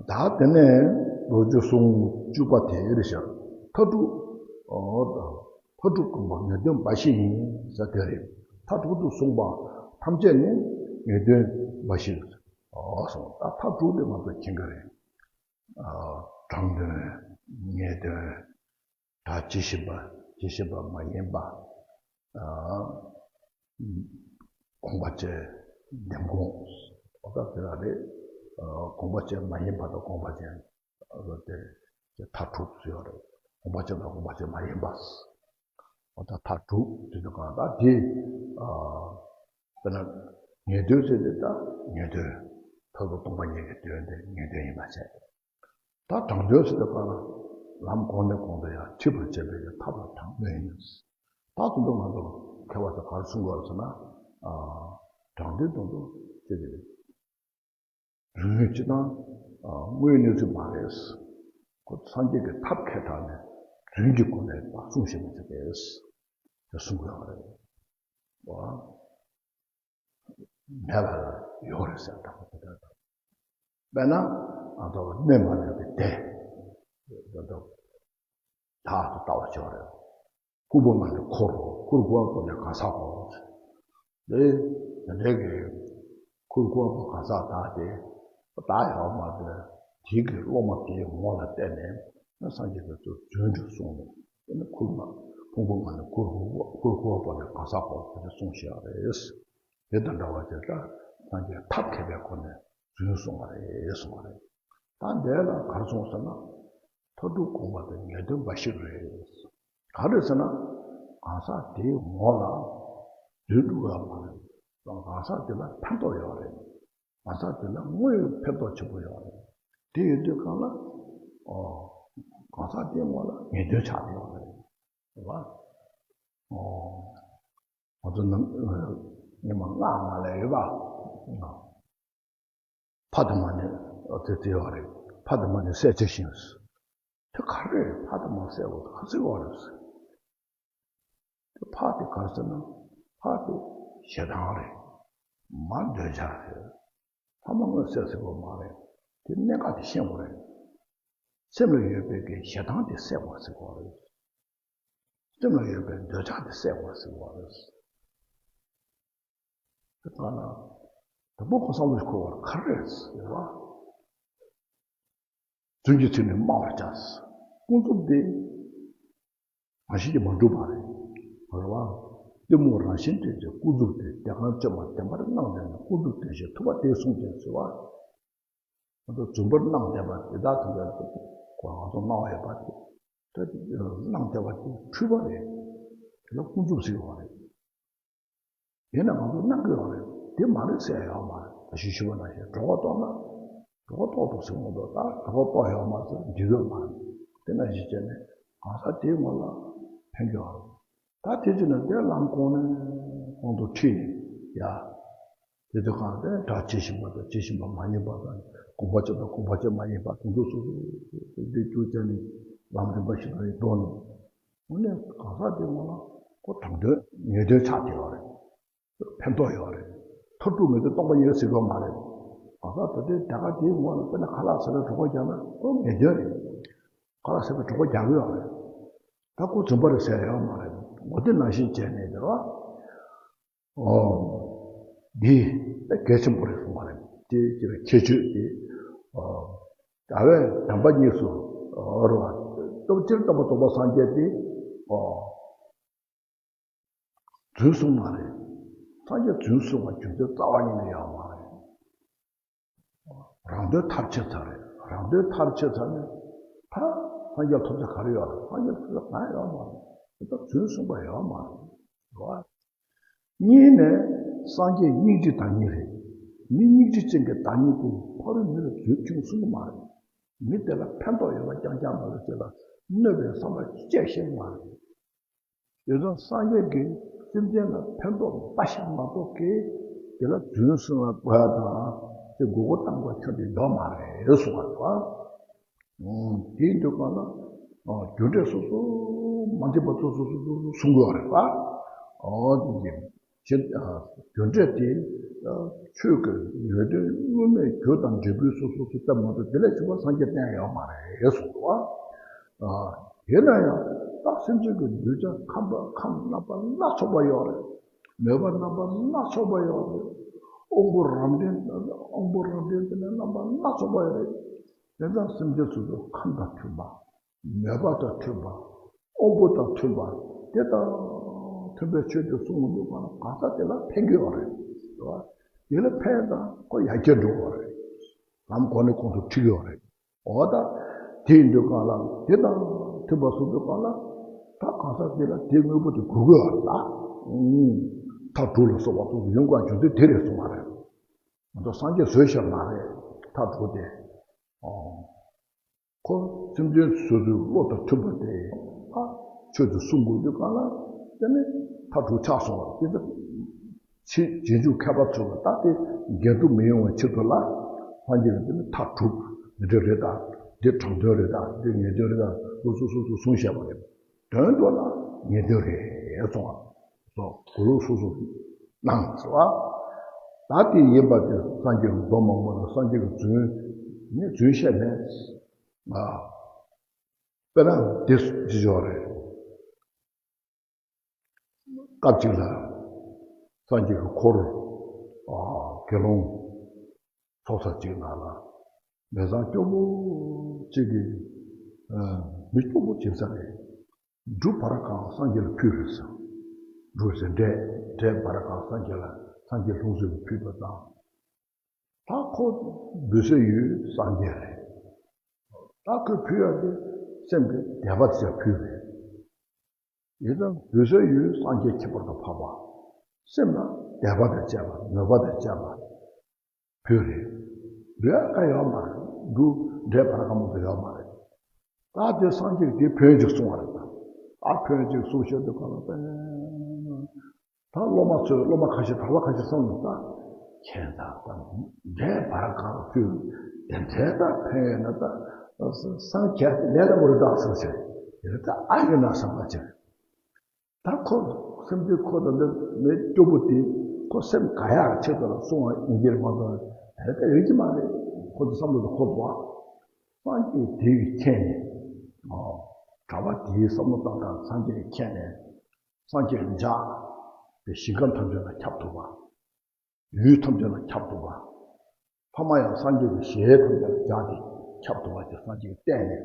ད་དེ་ནས་ལོ་རྒྱུས་གསུང་བཅུ་པ་དེ་རེད་ཤག་མཐའ་དྲུག་ཨོ། མཐའ་དྲུག་དགོངས་པ་ངེས་དོན་འབའ་ཞིག་ཡིན་ཟེར་དེ་རེད། མཐའ་དྲུག་ཏུ་གསུངས་པ་ཐམས་ཅད་ནི་ངེས་དོན་འབའ་ཞིག་ཨོ་གསུངས། ད་མཐའ་དྲུག་དེ་ང་ཚོ་མཁྱེན་གྱི་རེད། ཨ། དྲང་དོན། ངེས་དོན། ད་ཇི་བཞིན་པ་ཇི་བཞིན་པ་མ་ཡིན་པ། ཨ། དགོངས་པ་བཅས་འདེམས་སྐོང་། འོ་ད་དེ་ལ་རེད། ཨ། དགོངས་པ་བཅས་མ་ཡིན་པ་དང་དགོངས་པ་བཅས། ཨ། དེ་དེ་མཐའ་དྲུག་ཟེར་བ་རེད། དགོངས་པ་བཅས་དང་དགོངས་པ་བཅས་མ་ཡིན་པ། འོ་ད་མཐའ་དྲུག་དེ་ཚོ་གང་ད་དེ། ཨ། དཔེར་ན་ངེས་དོན་ཟེར་དེ་ད་ངེས་དོན། མཐར་ཐུག་སྟོང་པ་ཉིད་ཀྱི་དོན་དེ་ངེས་དོན་ཡིན་པ་བྱས། ད་དྲང་དོན་ཟེར་དུས་གང་ལ་ལམ་གོང་ནས་གོང་དུ་ཡང་ཁྲིད་པར་བྱེད་པའི་ཐབས་ལ་དྲང་དོན་ཡིན། ད་དུང་དུ་ང་ཚོ་མཁས་པ་ཚོ་ག་རེ་གསུང་དགོས་ཟེར་ན། ཨ། དྲང་དོན་དུ་དུ་ཅི་ཟེར། རིང་ཡོད་ཅི་དང་། ཨ། དངོས་གནས་ཚུལ་མ་རེད། ཁོ་སངས་རྒྱས་ཀྱི་ཐབས་མཁས་དྲགས་ནས་རིང་གི་སྒོ་ནས་ད་གསུང་ཤེས་མི་ཚེ་རེད། དེ་གསུང་དགོས་པ་རེད། བ། མེད་པ་ལ་ཡོད་རེད་ཟེར་དང་པོ་དེ་ལྟར་དང་། དཔེར་ན་ང་ཚོ་གནས་མ་རྙེད་པའི་བདེ། དེ་ལྟར་དག་ཏུ་ལྟ་བ་བྱེད་པ་རེད། ཁུར་པོ་ང་ནི་ཁུར་རོ། ཁུར་ཁུར་བ་པོ་ནི་གང་ཟག་གོ། དེ་དེ་འདྲའི་གི་ཁུར་ཁུར་བ་པོ་གང་ཟག་དག་དེ་བདག་ཡོད་མ་རེད། དེ་གི་སློབ་མ་དེའི་ངོ་ལ་བལྟས་ནས་ན་སངས་རྒྱས་པའི་ཚུལ་རྫུན་དུ་གསུངས་ནས། དེ་ནི་ཁུར་མ་ཕུང་པོ་ང་ནི་ཁུར་ཁུར་བ་ཁུར་ཁུར་བ་པོ་ནི་གང་ཟག་གོ་དེ་འདྲ་གསུངས་བཞག་རེད། དེ་དང་འདྲ་བ་དེ་ལྟར་སངས་རྒྱས་ཐབས་མཁས་པའི་སྒོ་ནས་རྫུན་གསུངས་པ་རེད་གསུངས་པ་རེད། ད་འདི་ལ་ག་རེ་གསུངས་ཟེར་ན། མཐའ་དྲུག་དགོངས་པ་དེ་ངེས་དོན་འབའ་ཞིག་རེད། ག་རེ་ཟེར་ན། གང་ཟག་དེའི་ངོ་ལ་རྫུན་སྒྲུག་ཡག་མ་རེད། གང་ཟག་དེ་ལ་ཕན་ཐོགས་ཡོད་རེད། གང་ཟག་དེ་ལ་དངོས་ཡོད་ཕན་ཐོགས་ཆེན་པོ་ཡོད་རེད། དེ་ཡོད་དུས་གང་ལ། ཨོ། གང་ཟག་དེའི་ངོ་ལ་ངེས་དོན་ཆགས་ཡོད་རེད། རེད་བ། ཨོ། ང་ཚོ་ནང་ཉི་མ་སྔགས་ནང་ལ་ཡོད་པ། ཕ་དང་མ་ནི་ཨ་ཙི་ཙི་ཡོད་རེད། ཕ་དང་མ་ནི་བསད་བྱ་ཞིང་། དེ་ག་རེ་ཕ་དང་མ་བསད་པ་ག་ཚོད་ཡོད་རེད། དེ་ཕ་དེ་ག་རེ་ཟེར་ན། ཕ་དེ་ཞེ་སྡང་རེད། མ་འདོད་ཆགས་རེད། ཕ་མ་དངོས་བསད་ཟེར་བ་མ་རེད། དེ་གནད་འགག་དེ་ཤེས་དགོས་རེད། སེམས་ལ་ཡོད་པའི་གི་ཞེ་སྡང་དེ་བསད་པ་ཟེར་དགོས་རེད། སེམས་ལ་ཡོད་པའི་འདོད་ཆགས་དེ་བསལ་དགོས་ཟེར་བ་རེད། དེ་ལྟར་ན། དང་པོ་ཁོ་བསམ་བློ་འཁོར་བ་ག་རེ་རེད་ཟེར་བ། རྫུན་གྱི་ཚིག་ནི་སྨྲ་བར་བྱ། ཀུན་རྫོབ་དེ་རང་བཞིན་གྱིས་མ་གྲུབ་པ་རེད། རེད་བ། གཏི་མུག་རང་བཞིན་དེ་ཚོ་ཀུན་རྫོབ་དེ་དེ་གང་བཅོས་མ་བདེན་པར་སྣང་བསྡད་ན་ཀུན་རྫོབ་དེ་བཞིན་ཐུབ་པ་དེས་གསུངས་ཏེ་ཟེར་བ། ང་ཚོ་རྫུན་པར་སྣང་བསྡད་པ་དེ་དག་དེ་འདྲ་ཁོ་ང་ཚོ་སྣང་བ་ཡོད་པ་དེ། དེ་སྣང་བསྡད་པ་དེ་འཁྲུལ་པ་རེད། དེ་ལ་ཀུན་རྫོབ་ཟེར་བ་རེད། དེ་ནི་ང་ཚོ་སྣང་གི་ཡོད་རེད། དེ་མ་རེད་ཟེར་ཡོད་མ་རེད། ད་ཞུ་ཞུ་བ་ནང་བཞིན་གྲོད་ཁོག་ལྟོགས་ན། གྲོད་ཁོག་ལྟོགས་འདུག་ཟེར་ངོ་ཐོག་ད་གྲོད་ཁོག་ལྟོགས་ཡོད་མ་ཟེར་འགྲིག་གི་ཡོད་མ་རེད། དེ་ནང་བཞིན་བྱས་ནས་གང་ཟག་དེའི་ངོ་ལ་ཕན་གྱི་ཡོད་རེད། ད་དེ་ཅི་ན་དེ་ལམ་གོང་ནས་གོང་དུ་ཁྲིད་ནས་ཡ། དེ་དུས་གང་དེ་སྒྲ་ཇི་བཞིན་པ་དང་ཇི་བཞིན་པ་མ་ཡིན་པ་དང་དགོངས་པ་ཅན་དང་དགོངས་པ་ཅན་མ་ཡིན་པ་དེ་ཚོ་སོ་སོ་སོ་སོ་དེ་བཅུ་ཅན་ནི་ལམ་རིམ་པ་ཞིག་ལ་ཡི་དོན་ནི། དངོས་གནས་གང་ཟག་དེ་ངོ་ལ་ཁོ་དྲང་དོན་ངེས་དོན་ཆགས་ཀྱི་ཡོད་རེད། ཕན་ཐོགས་ཡོད་རེད། མཐར་ཐུག་ངེས་དོན་སྟོང་པ་ཉིད་ཟེར་གྱི་ཡོད་མ་རེད། གང་ཟག་ད་ལྟའི་དེ་ག་དེའི་ངོ་ལ་དཔེར་ན་ཁ་ལག་ཟ་བའི་གྲོད་ཁོག་རྒྱག་ན་ཁོ་ངེས་དོན་རེད། ཁ་ལག་ཟ་བའི་གྲོད་ཁོག་རྒྱག་གི་ཡོད་རེད། ད་ཁོ་རྫུན་པ་རེད་ཟེར་ཡོད་མ་རེད། ངོ་དེ་ནང་བཞིན་བྱས་ནས་དེ་རོ། ཨོ། འདི་གལ་ཆེན་པོ་རེད་གསུངས་པ་རེད། དེ་ཁྱེད་ཁྱད་ཆོས་དེ། ཨོ། ཟླ་བའི་དམ་པ་གཉིས་སུ། ཨོ་རོ། སྟོབས་ཆེར་སྟོན་པ་རྫོགས་པ་སངས་རྒྱས་ཏེ། ཨོ། རྫུན་གསུངས་མ་རེད། སངས་རྒྱས་རྫུན་གསུངས་པ་རྒྱུ་མཚན་རྩ་བ་ཉིད་ནས་ཡོད་མ་རེད། རང་དོན་མཐར་ཕྱིན་ཚར་རེད། རང་དོན་མཐར་ཕྱིན་ཚར་ནས་ད་སངས་རྒྱས་ཐོབ་བྱ་ག་རེ་ཡོད་རེད། སངས་རྒྱས་ཐོབ་བྱ་གང་ཡང་ཡོད་མ་རེད། དེ་ལྟར་རྫུན་གསུངས་པ་ཡོད་མ་རེད། རེད་བ། གཉིས་ནས་སངས་རྒྱས་སྙིང་རྗེའི་བདག་ཉིད་རེད། མི་སྙིང་རྗེ་ཅན་གྱི་བདག་ཉིད་དེ་ཕ་རོལ་མི་ལ་རྫུན་ཅུང་གསུང་གི་མ་རེད། མི་དེ་ལ་ཕན་ཐོགས་ཡོད་པ་རྐྱང་རྐྱང་མ་རེད། ཅེས་ལ་གནོད་པའི་བསམ་པ་སྐྱེ་ཤེས་མ་རེད། དེ་ཙང་སངས་རྒྱས་ཀྱིས་སེམས་ཅན་ལ་ཕན་ཐོགས་འབའ་ཞིག་མ་གཏོགས་ཀྱི་དེ་ལ་རྫུན་གསུང་བ་དང་དེ་མགོ་སྐོར་བཏང་དགོས་ཁྱོན་དེ་ཡོད་མ་རེད་གསུངས་པ་རེད་བ། དེའི་འདོད་པ་ལ། རྒྱུ་འབྲས་སོ་སོ་མ་འདྲེས་པ་སོ་སོ་སོ་སོ་གསུང་དགོས་རེད་པ། འོ་དེ་ཡིན། རྒྱུ་འབྲས་དེ་ཆོས་ཀྱི་ངེས་དོན་དངོས་མེད་རྒྱུ་དང་འབྲས་བུའི་སོ་སོ་སོ་སྟབས་མ་གཏོགས་དེ་ལས་ཕྱི་པ་སངས་རྒྱས་བསྟན་ཡོད་མ་རེད་གསུངས་འདུག་བ། དེས་ན་ཡང་ད་སེམས་ཅན་གྱི་གདུལ་བྱ་ཁམས་པ་ཁམས་རྣམ་པ་སྣ་ཚོགས་པ་ཡོད་རེད། མོས་པ་རྣམ་པ་སྣ་ཚོགས་པ་ཡོད་རེད། དབང་པོ་རབ་འབྲིང་དབང་པོ་རབ་འབྲིང་དེ་ནས་རྣམ་པ་སྣ་ཚོགས་པ་ཡོད་རེད། དེ་ཙང་སེམས་ཅན་སོ་སོ་ཁམས་དང་མཐུན་པ། མོས་པ་དང་མཐུན་པ། དབང་པོ་དང་མཐུན་པ། དེ་དང་མཐུན་པའི་ཆོས་དེ་གསུང་གི་འདུག་པ་ན་གང་ཟག་དེ་ལ་ཕན་གྱི་ཡོད་རེད། རེད་བ། དེ་ལ་ཕན་དང་ཁོ་ཡར་རྒྱས་འགྲོ་གི་ཡོད་རེད། ལམ་གོང་ནས་གོང་དུ་ཁྲིད་ཀྱི་ཡོད་རེད། འོ་ད། དེ་ཡིན་དུས་གང་ལ་དེ་དང་མཐུན་པ་བཟོ་དུས་གང་ལ། ད་གང་ཟག་དེ་ལ་དེ་དངོས་པོ་དེ་དགོས་ཀྱི་ཡོད་རེད་ད། མཐའ་དྲུག་ལ་སོགས་པ་སོགས་ཡོང་དགོས་རྒྱུ་མཚན་དེ་རེད་གསུངས་པ་རེད། ང་ཚོ་སངས་རྒྱས་བཟོས་ཤེས་མ་རེད། མཐའ་དྲུག་དེ། ཨོ། ཁོ་སེམས་ཅན་སོ་སོའི་བློ་དང་མཐུན་པ་དེ་ཨ་ཆོས་དེ་གསུང་དགོས་དུས་གང་ལ་དེ་ནི་མཐའ་དྲུག་ཆགས་སོང་བ་དེ་ལྟར་ཕྱི་རྗེས་འཇུག་མཁས་པ་ཚོས་ད་དེ་འགལ་འདུ་མི་ཡོང་བའི་ཆེད་དུ་ལ་སངས་རྒྱས་ཀྱིས་དེ་ནི་མཐའ་དྲུག་འདི་འདྲ་རེད་ད། འདི་དྲང་དོན་རེད་ད། འདི་ངེས་དོན་རེད་ད། སོ་སོ་སོ་སོ་གསུངས་བཞག་པ་རེད། དོན་དུ་ལ་ངེས་དོན་རེད་གསུངས་པ། སོ་གོ་ལུགས་སོ་སོ་གནང་ཟེར་བ། ད་དེ་ཡིན་པ་དེ་སངས་རྒྱས་ཀྱི་མདོ་མང་པོ་ལ་སངས་རྒྱས་ཀྱི་རྫུན་ནི་རྫུན་བཤད་མེད། ཨ། དཔེར་ན་དེ་ཅི་ཅོག་རེད། སྐབས་གཅིག་ལ་སངས་རྒྱས་ཀྱི་འཁོར་ཨ་དགེ་སློང་ཚོགས་ས་གཅིག་ནང་ལ་མི་ཚང་སྐྱོ་པོ་གཅིག་གིས་ཨ་མི་སྐྱོ་པོ་བྱེད་ས་རེད། འབྲུ་བར་གང་སངས་རྒྱས་ལ་ཕུལ་བས་སོ། འབྲུ་ཟེར་འབྲས་འབྲས་བར་གང་སངས་རྒྱས་ལ་སངས་རྒྱས་ལྷུང་བཟེད་ལ་ཕུལ་བ་དང་། ད་ཁོ་འབུལ་ས་ཡོད་སངས་རྒྱས་རེད། ད་ཁོས་ཕུལ་ཡག་དེ་སེམས་ཀྱི་དད་པ་དེ་ཕུལ་བས། ཡིན་ཙང་འབུལ་ས་ཡོད་སངས་རྒྱས་ཁྱད་པར་དུ་འཕགས་པ། སེམས་ལ་དད་པ་དང་བཅས་པ་མོས་པ་དང་བཅས་པ། བོད་རེད། བོད་ཨ་ཁ་ཡོད་མ་རེད། འབྲུ་འབྲས་བར་ཁ་མང་དུ་ཡོད་མ་རེད། ད་དེ་སངས་རྒྱས་དེ་ཕན་ཅིག་གསུང་བ་རེད་ད། ཨ་ཕན་ཅིག་གསུང་བཤད་དུས་ག་ལ་ད། ད་སློབ་མ་ཚོས་སློབ་མ་ཁ་ཤས་གྲྭ་པ་ཁ་ཤས་བསམ་ལ་ད། ཁྱེད་ད་ད་འབྲས་བར་ཁ་ཕུལ་དེ་འབྲས་ད་ཕན་ཡོད་ན་ད། སངས་རྒྱས་ལས་ད་མོ་རེད་ད་ཟེར་ཟེར། དེ་ད་ཨ་ཡོད་ན་བསམ་པ་ཅིག་ད་ཁོ་སེམས་ཅན་ཁོ་དང་འདི་མི་སྐྱོ་པོ་དེ་ཁོ་སེམས་དགའ་ཡག་ཆེད་དུ་ལ་གསུང་བ་ཡིན་གྱི་རེད་མ་གཏོགས་དེ་ལྟ་ཡོད་ཀྱི་མ་རེད། ཁོ་ཚོ་བསམ་བློ་དུ་ཁོ་བ་སངས་རྒྱས་དེ་ཡི་ཁྱེད་ནི་ཨོ་ གྲྭ་པ་དེའི་བསམ་བློ་བཏང་སྟངས་སངས་རྒྱས་ཀྱིས་མཁྱེན་ནས། སངས་རྒྱས་ཀྱི་ལྗགས་དེ་ཞིང་ཁམས་ཐམས་ཅད་ལ་ཁྱབ་ཐུབ་པ། ཡུལ་ཐམས་ཅད་ལ་ཁྱབ་ཐུབ་པ། ཐ་མ་ཡང་སངས་རྒྱས་ཀྱི་ཞལ་ཐམས་ཅད་ལ་ལྗགས་དེ་ཁྱབ་ཐུབ་པ་དེ་སངས་རྒྱས་ཀྱིས་བསྟན་ནས།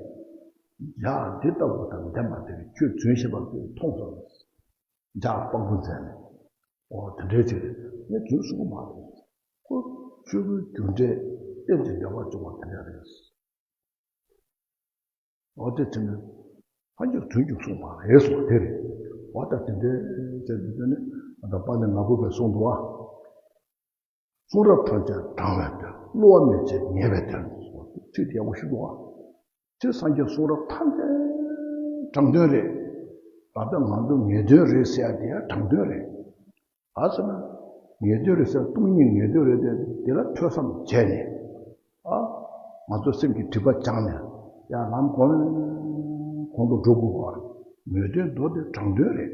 ལྗགས་འདི་ལྟ་བུ་དང་ལྡན་པ་དེ་ཁྱོད་རྫུན་བཤད་པ་ཁྱོད་མཐོང་སོང་། ལྗགས་ལ་དཔང་པོ་མཛད་ནས། འོ་དེ་འདྲའི་ཅིག་རེད། ངས་རྫུན་གསུང་གི་མ་རེད། ཁོ་ཆོས་སྐུའི་རྒྱུ་འབྲས་རྟེན་ཅིང་འབྲེལ་བར་འབྱུང་བ་དེ་འདྲ་རེད། འོ་དེ་བྱས་ནས་སངས་རྒྱས་རྫུན་གྱིས་གསུངས་པ་རེད་གསུངས་པ་དེ་རེད། འོ་ད་དེ་འདྲའི་བྱས་ནས་དེ་ནི་ད་དཔལ་ལྡན་ངག་དབང་པས་གསུངས་འདུག་བ། གསུང་རབ་ཐམས་ཅད་དྲང་བའི་དོན། བསླུ་བ་མེད་ཅེས་ངེས་པའི་དོན། ཚིག་དེ་ཡག་པོ་ཞིག་འདུག་བ། དེ་སངས་རྒྱས་གསུང་རབ་ཐམས་ཅད་དྲང་དོན་རེད། ད་ལྟ་ང་ཚོ་ངེས་དོན་རེད་ཟེར་ཡ་དེ་ཡང་དྲང་དོན་རེད། ག་ཟེར་ན། ངེས་དོན་རེད་ཟེར་སྟོང་ཉིད་ངེས་དོན་རེད་དེ་དེ་ལ་ཐོས་བསམ་བྱས་ནས། ཨ། ང་ཚོ་སེམས་ཀྱི་སྒྲིབ་པ་སྦྱངས་ནས་ཡང་ལམ་གོང་གོང་དུ་འགྲོ་དགོས་པ་རེད། ངེས་དོན་མདོ་དེ་དྲང་དོན་རེད།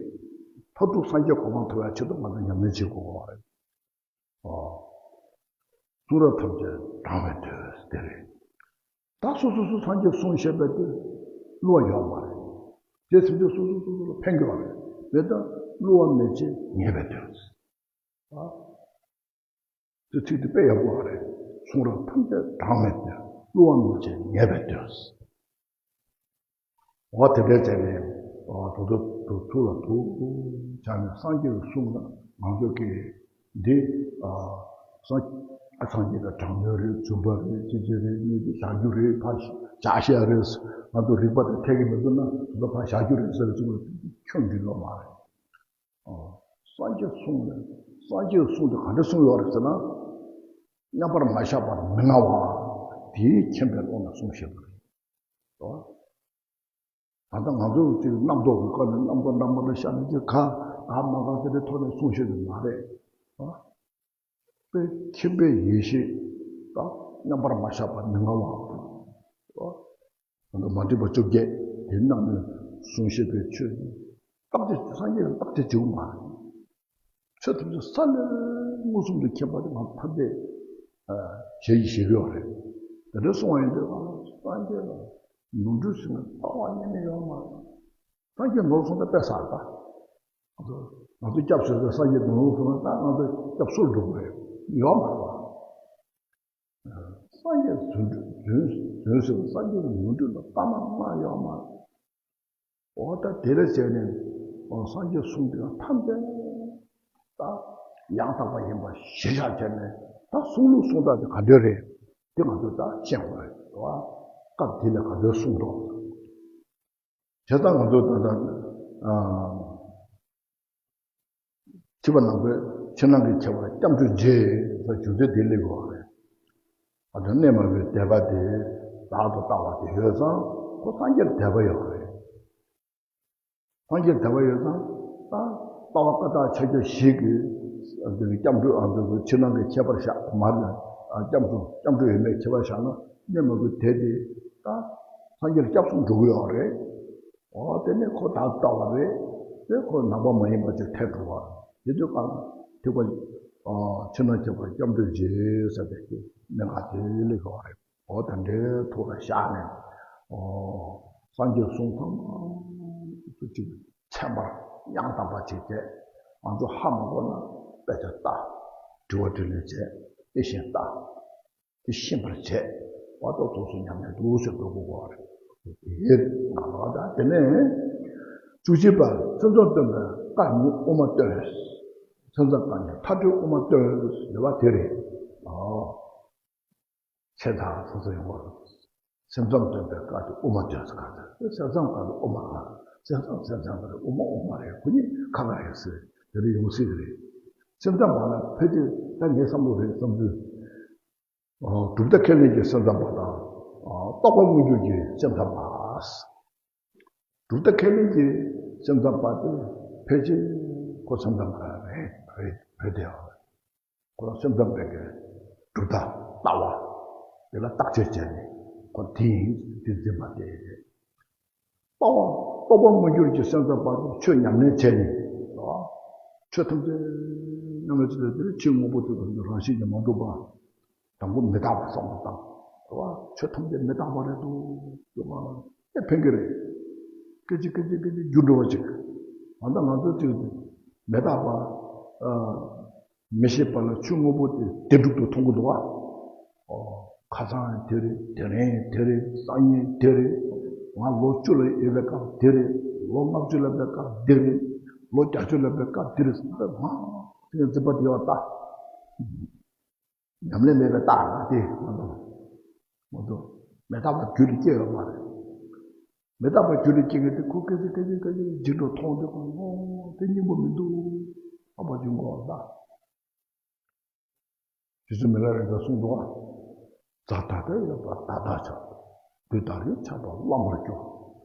མཐར་ཐུག་སངས་རྒྱས་གོ་འཕང་ཐོབ་ཡ་ཆེད་དུ་ང་ཚོ་ཉམས་ལེན་བྱེད་དགོས་པ་རེད། ཨ། གསུང་རབ་ཐམས་ཅད་དྲང་བའི་དོན་དེ་རེད། ད་སོ་སོ་སོ་སངས་རྒྱས་གསུངས་བཞག་པའི་དེ་བསླུ་བ་ཡོད་མ་རེད། དེ་ཚིག་དེ་སོ་སོ་སོ་སོ་ལ་ཕན་གྱི་ཡོད་རེད། མེད་ད་བསླུ་བ་མེད་ཅེས་ངེས་པའི་དོན། ཨ། དེ་ཚིག་དེ་དཔེ་ཡག་པོ་རེད། གསུང་རབ་ཐམས་ཅད་དྲང་བའི་དོན། བསླུ་བ་མེད་ཅེས་ངེས་པའི་དོན། འོ་དེ་འདྲའི་བྱས་ནས། འོ་དོ་དོ་དོ་ཐུགས་ལ་ཐུགས་ཆགས་ནས་སངས་རྒྱས་ཀྱི་གསུང་ལ་ང་ཚོ་གིས་འདི། ཨ། སངས་སངས་རྒྱས་ཀྱི་དྲང་དོན་རེད། རྫུན་པ་རེད། ཅི་ཅི་རེད། དངོས་གཞི་བཞག་རྒྱུ་རེད། ཕར་བཞག་བཞག་རེད། ང་ཚོ་རིག་པ་དང་འཐད་ཀྱི་མི་འདུག་ན་དེ་ཚོ་ཕར་བཞག་རྒྱུ་རེད་ཟེར་བའི་ཚུལ་ཁྱོན་འདི་ལོག་མ་རེད། ཨ། སངས་རྒྱས་གསུངས་ནས་སངས་རྒྱས་གསུངས་དེ་ག་འདྲ་གསུངས་ཡོད་རེད་ཟེར་ན། མཉམ་པར་མ་བཞག་པར་མི་མངའ་བ། དེའི་མཁྱེན་པའི་ཀློང་ནས་གསུངས་བཞག་པ་རེད། ད་ལྟ་ང་ཚོ་ཅིག་རྣམ་རྟོག་གི་སྐབས་ནས་རྣམ་རྟོག་རྣམ་པ་ལ་ཤར་ནས་ཅིག་ག་ག་མ་ག་དེ་འདྲའི་ཐོག་ནས་གསུངས་བཞག་པ་མ་རེད། ཨ། དཔེ་མཁྱེན་པའི་ཡེ་ཤེས་དང་མཉམ་པར་མ་བཞག་པར་མི་མངའ་བ། ང་ཚོ་མ་འདྲེས་པ་བཅོ་བརྒྱད་དེ་རྣམས་ནས་གསུངས་བཞག་པའི་ཆོས་ནི་རྟག་སྟེ་སངས་རྒྱས་ལ་རྟག་སྟེ་བྱེད་དགོས་མ་རེད། ཆོས་ཐམས་ཅད་ས་ལེར་མངོན་སུམ་དུ་མཁྱེན་པ་དེ་ང་ཚོ་ཐམས་ཅད་ཞལ་གྱིས་བཞེས་ཀྱི་ཡོད་རེད། དེ་འདྲ་གསུངས་པ་ཡིན་དུས་སངས་རྒྱས་ལ་ནོར་འཁྲུལ་ཟེར་ན་ལྟ་བ་གཉིས་ནས་ཡོད་མ་རེད། སངས་རྒྱས་ནོར་སོང་ན་དཔེ་བསགས་པ། ང་ཚོ་ང་ཚོ་སྐྱབས་བཅོལ་ཏེ་སངས་རྒྱས་ནོར་སོང་ན་ད་ང་ཚོ་སྐྱབས་སུ་འགྲོ་གི་རེད། ཡོད་མ་རེད་པ། སངས་རྒྱས་རྫུ་འཕྲུལ་རྫུན་རྫུན་ཟེར་བ་སངས་རྒྱས་ཀྱི་ནོར་འཁྲུལ་ལ་ལྟ་མ་སྨྲ་ཡོད་མ་རེད། འོ་ད་དེ་ལས་བྱས་ནས་འོ་སངས་རྒྱས་གསུང་དེ་ཐམས་ཅད་ད་ཡང་དག་པ་ཡིན་པ་གཞིར་བཞག་བྱས་ནས་ད་གསུང་ལུགས་གསུང་སྟངས་དེ་ག་འདྲ་རེད། དེ་ང་ཚོས་ད་ཤེས་དགོས་རེད་བ། སྐབས་དེ་ལ་ག་འདྲ་གསུངས་འདུག་བྱས་ཙང་ང་ཚོ་ད་ལྟ་ཨ། ཁྱིམ་པ་ནང་པའི་ཕྱི་ནང་གི་ཁྱད་པར་སྐྱབས་འགྲོའི་རྗེས་ཟེར་རྒྱུ་མཚན་དེ་སླེབས་ཡོད་རེད། ཨ་དོན་གནས་མ་བུའི་དད་པ་དེ་བདག་ཏུ་ལྟ་བ་དེ་ཡོད་ཙང་ཁོ་སངས་རྒྱས་ལ་དད་པ་ཡོད་རེད། སངས་རྒྱས་ལ་དད་པ་ཡོད་ཙང་ད་ལྟ་བ་ཀ་དག་ཕྱག་རྒྱ་བཞི་གི་སྐྱབས་འགྲོ་ཨ་དོན་ཕྱི་ནང་གི་ཁྱད་པར་བཞག་མ་ལ་སྐྱབས་འགྲོ་སྐྱབས་འགྲོ་ཡོད་མེད་ཁྱད་པར་བཞག་ན་གནས་མ་བུའི་དད་དེ་ད་སངས་རྒྱས་ལ་སྐྱབས་སུ་འགྲོ་གི་ཡོད་རེད། འོ་དེ་ནས་ཁོ་ད་ལྟ་བ་རེད། དེ་ཁོ་ནང་པ་མ་ཡིན་པ་ཅིག་ཐལ་འགྲོ་བ་རེད། དེ་དུས་ཀ་ཐེག་པ་ཕྱི་ནང་ཁྱད་པར་སྐྱབས་འགྲོའི་རྗེས་ཟེར་བའི་གནད་འགག་དེ་སླེབས་ཡོད་རེད། འོ་དེ་འདྲའི་ཐོག་ལ་བཞག་ནས་འོ་སངས་རྒྱས་གསུང་ཐམས་ཅད་ཅིག་ཚན་པར་ཡང་དག་པ་ཅིག་བྱས། ང་ཚོ་ཧ་མ་གོ་ན་དཔེ་ཆ་ལྟ། དྲི་བ་དྲིས་ལན་བྱས། དེ་བཞིན་ལྟ། དེ་ཤེས་པར་བྱས། བར་དུ་ཐོག་སུ་ཉམས་ལེན་འདུག་ཟེར་འགྲོ་དགོས་པ་རེད། དེ་ང་ལ་ད་དེ་ནས་བཅུ་གཅིག་པ་སེམས་ཙམ་སྟོན་པའི་བཀའ་ཉིད་དབུ་མ་སྟོན། སེམས་ཙམ་བཀའ་ཉིད་མཐའ་སྤྲོས་དབུ་མ་སྟོན་ཟེར་བ་དེ་རེད། ཨོ། ཆེ་དང་ཚོ་ཚོ་ཡོང་བ་རེད། སེམས་ཙམ་སྟོན་པའི་བཀའ་དེ་དབུ་མ་སྟོན་ཟེར་ག་ཚོད་སེམས་ཙམ་བཀའ་དེ་དབུ་མ་ག་སེམས་ཙམ་སེམས་ཙམ་རེད། དབུ་མ་དབུ་མ་རེད། ཁོ་གཉིས་ཁ་ཁ་རེད་ཟེར་དེ་རེད། ཡོང་སྲིད་རེད། སེམས་ཙམ་པ་ལ་ཕལ་ཆེར་ད་ངའི་བསམ་བློ་རེད་བསམ་ཚུལ། གྲུབ་མཐའ་ཁས་ལེན་གྱི་སེམས་ཙམ་པ་དང་། རྟོགས་པ་མངོན་གྱུར་གྱི་སེམས་ཙམ་པ། གྲུབ་མཐའ་ཁས་ལེན་གྱི་སེམས་ཙམ་པ་དེ་ཕལ་ཆེར་ཁོ་སེམས་ཙམ་པ་རེད་རེད་རེད་དེ། ཁོ་ལ་སེམས་ཙམ་པའི་གི་གྲུབ་མཐའ་ལྟ་བ་དེ་ལ་བརྟག་དཔྱད་བྱས་ནས་ཁོ་དེ་ཡིན་དེ་འཛིན་པ་དེ་རེད། རྟོགས་པ་རྟོགས་པ་མངོན་གྱུར་གྱི་སེམས་ཙམ་པ་དེ་ཆོས་ཉམས་ལེན་བྱས་ནས། ཆོས་ཐམས་ཅད་ཉམས་ལེན་བྱས་ཏེ་ཆོས་དངོས་པོ་དེ་དང་རང་བཞིན་གྱིས་མ་གྲུབ་པ། དང་པོ་མི་རྟག་པ་བསམ་བློ་བཏང་། རེད་བ། ཆོས་ཐམས་ཅད་མི་རྟག་པ་རེད་འདུག་ཟེར་བ་ལ་དེ་ཕན་གྱི་རེད། སྐད་ཅིག་སྐད་ཅིག་སྐད་ཅིག་འགྱུར་འགྲོ་བ་ཅིག་ད་ལྟ་ང་ཚོ་ཅིག་མི་རྟག་པ། ཨ། མི་ཤེས་པ་ལ་ཆོས་དངོས་པོ་དེ་བདེན་གྲུབ་ཏུ་མཐོང་གི་འདུག་བ། ཨོ། ཁ་སང་དེ་རེད། དེ་རིང་དེ་རེད། སང་ཉིན་དེ་རེད། ང་ལོ་བཅུ་ལ་ཡོད་པའི་སྐབས་དེ་རེད། ལོ་ལྔ་བཅུ་ལ་ཡོད་པའི་སྐབས་དེ་རེད། ལོ་བརྒྱད་ཅུ་ལ་ཡོད་པའི་སྐབས་དེ་རེད་ཟེར་ཏེ་མང་དེ་འཛིན་པ་དེ་ཡོད་ད། ཉམས་ལེན་མེད་པའི་རྟགས་ང་དེ་མ་གཏོགས། མ་གཏོགས་མི་རྟག་པ་རྒྱུད་ལ་སྐྱེ་ཡོད་མ་རེད། མི་རྟག་པ་རྒྱུད་ལ་སྐྱེ་མཁན་དེ་ཁོ་སྐད་ཅིག་སྐད་ཅིག་སྐད་ཅིག་འཇིག་འགྲོ་མཐོང་དུས་ཁོ་ཨོ་དེ་སྙིང་པོ་མི་འདུག་ཨ་པ་ཅིག་མགོ་བ་ལ། རྗེ་བཙུན་མི་ལ་རས་པས་གསུངས་འདུག་བ། རྫ་ད་ལྟ་ཡོད་པ་ད་ལྟ་ཆགས། དུས་ད་རེས་ཆགས་པ་བླ་མར་གྱུར།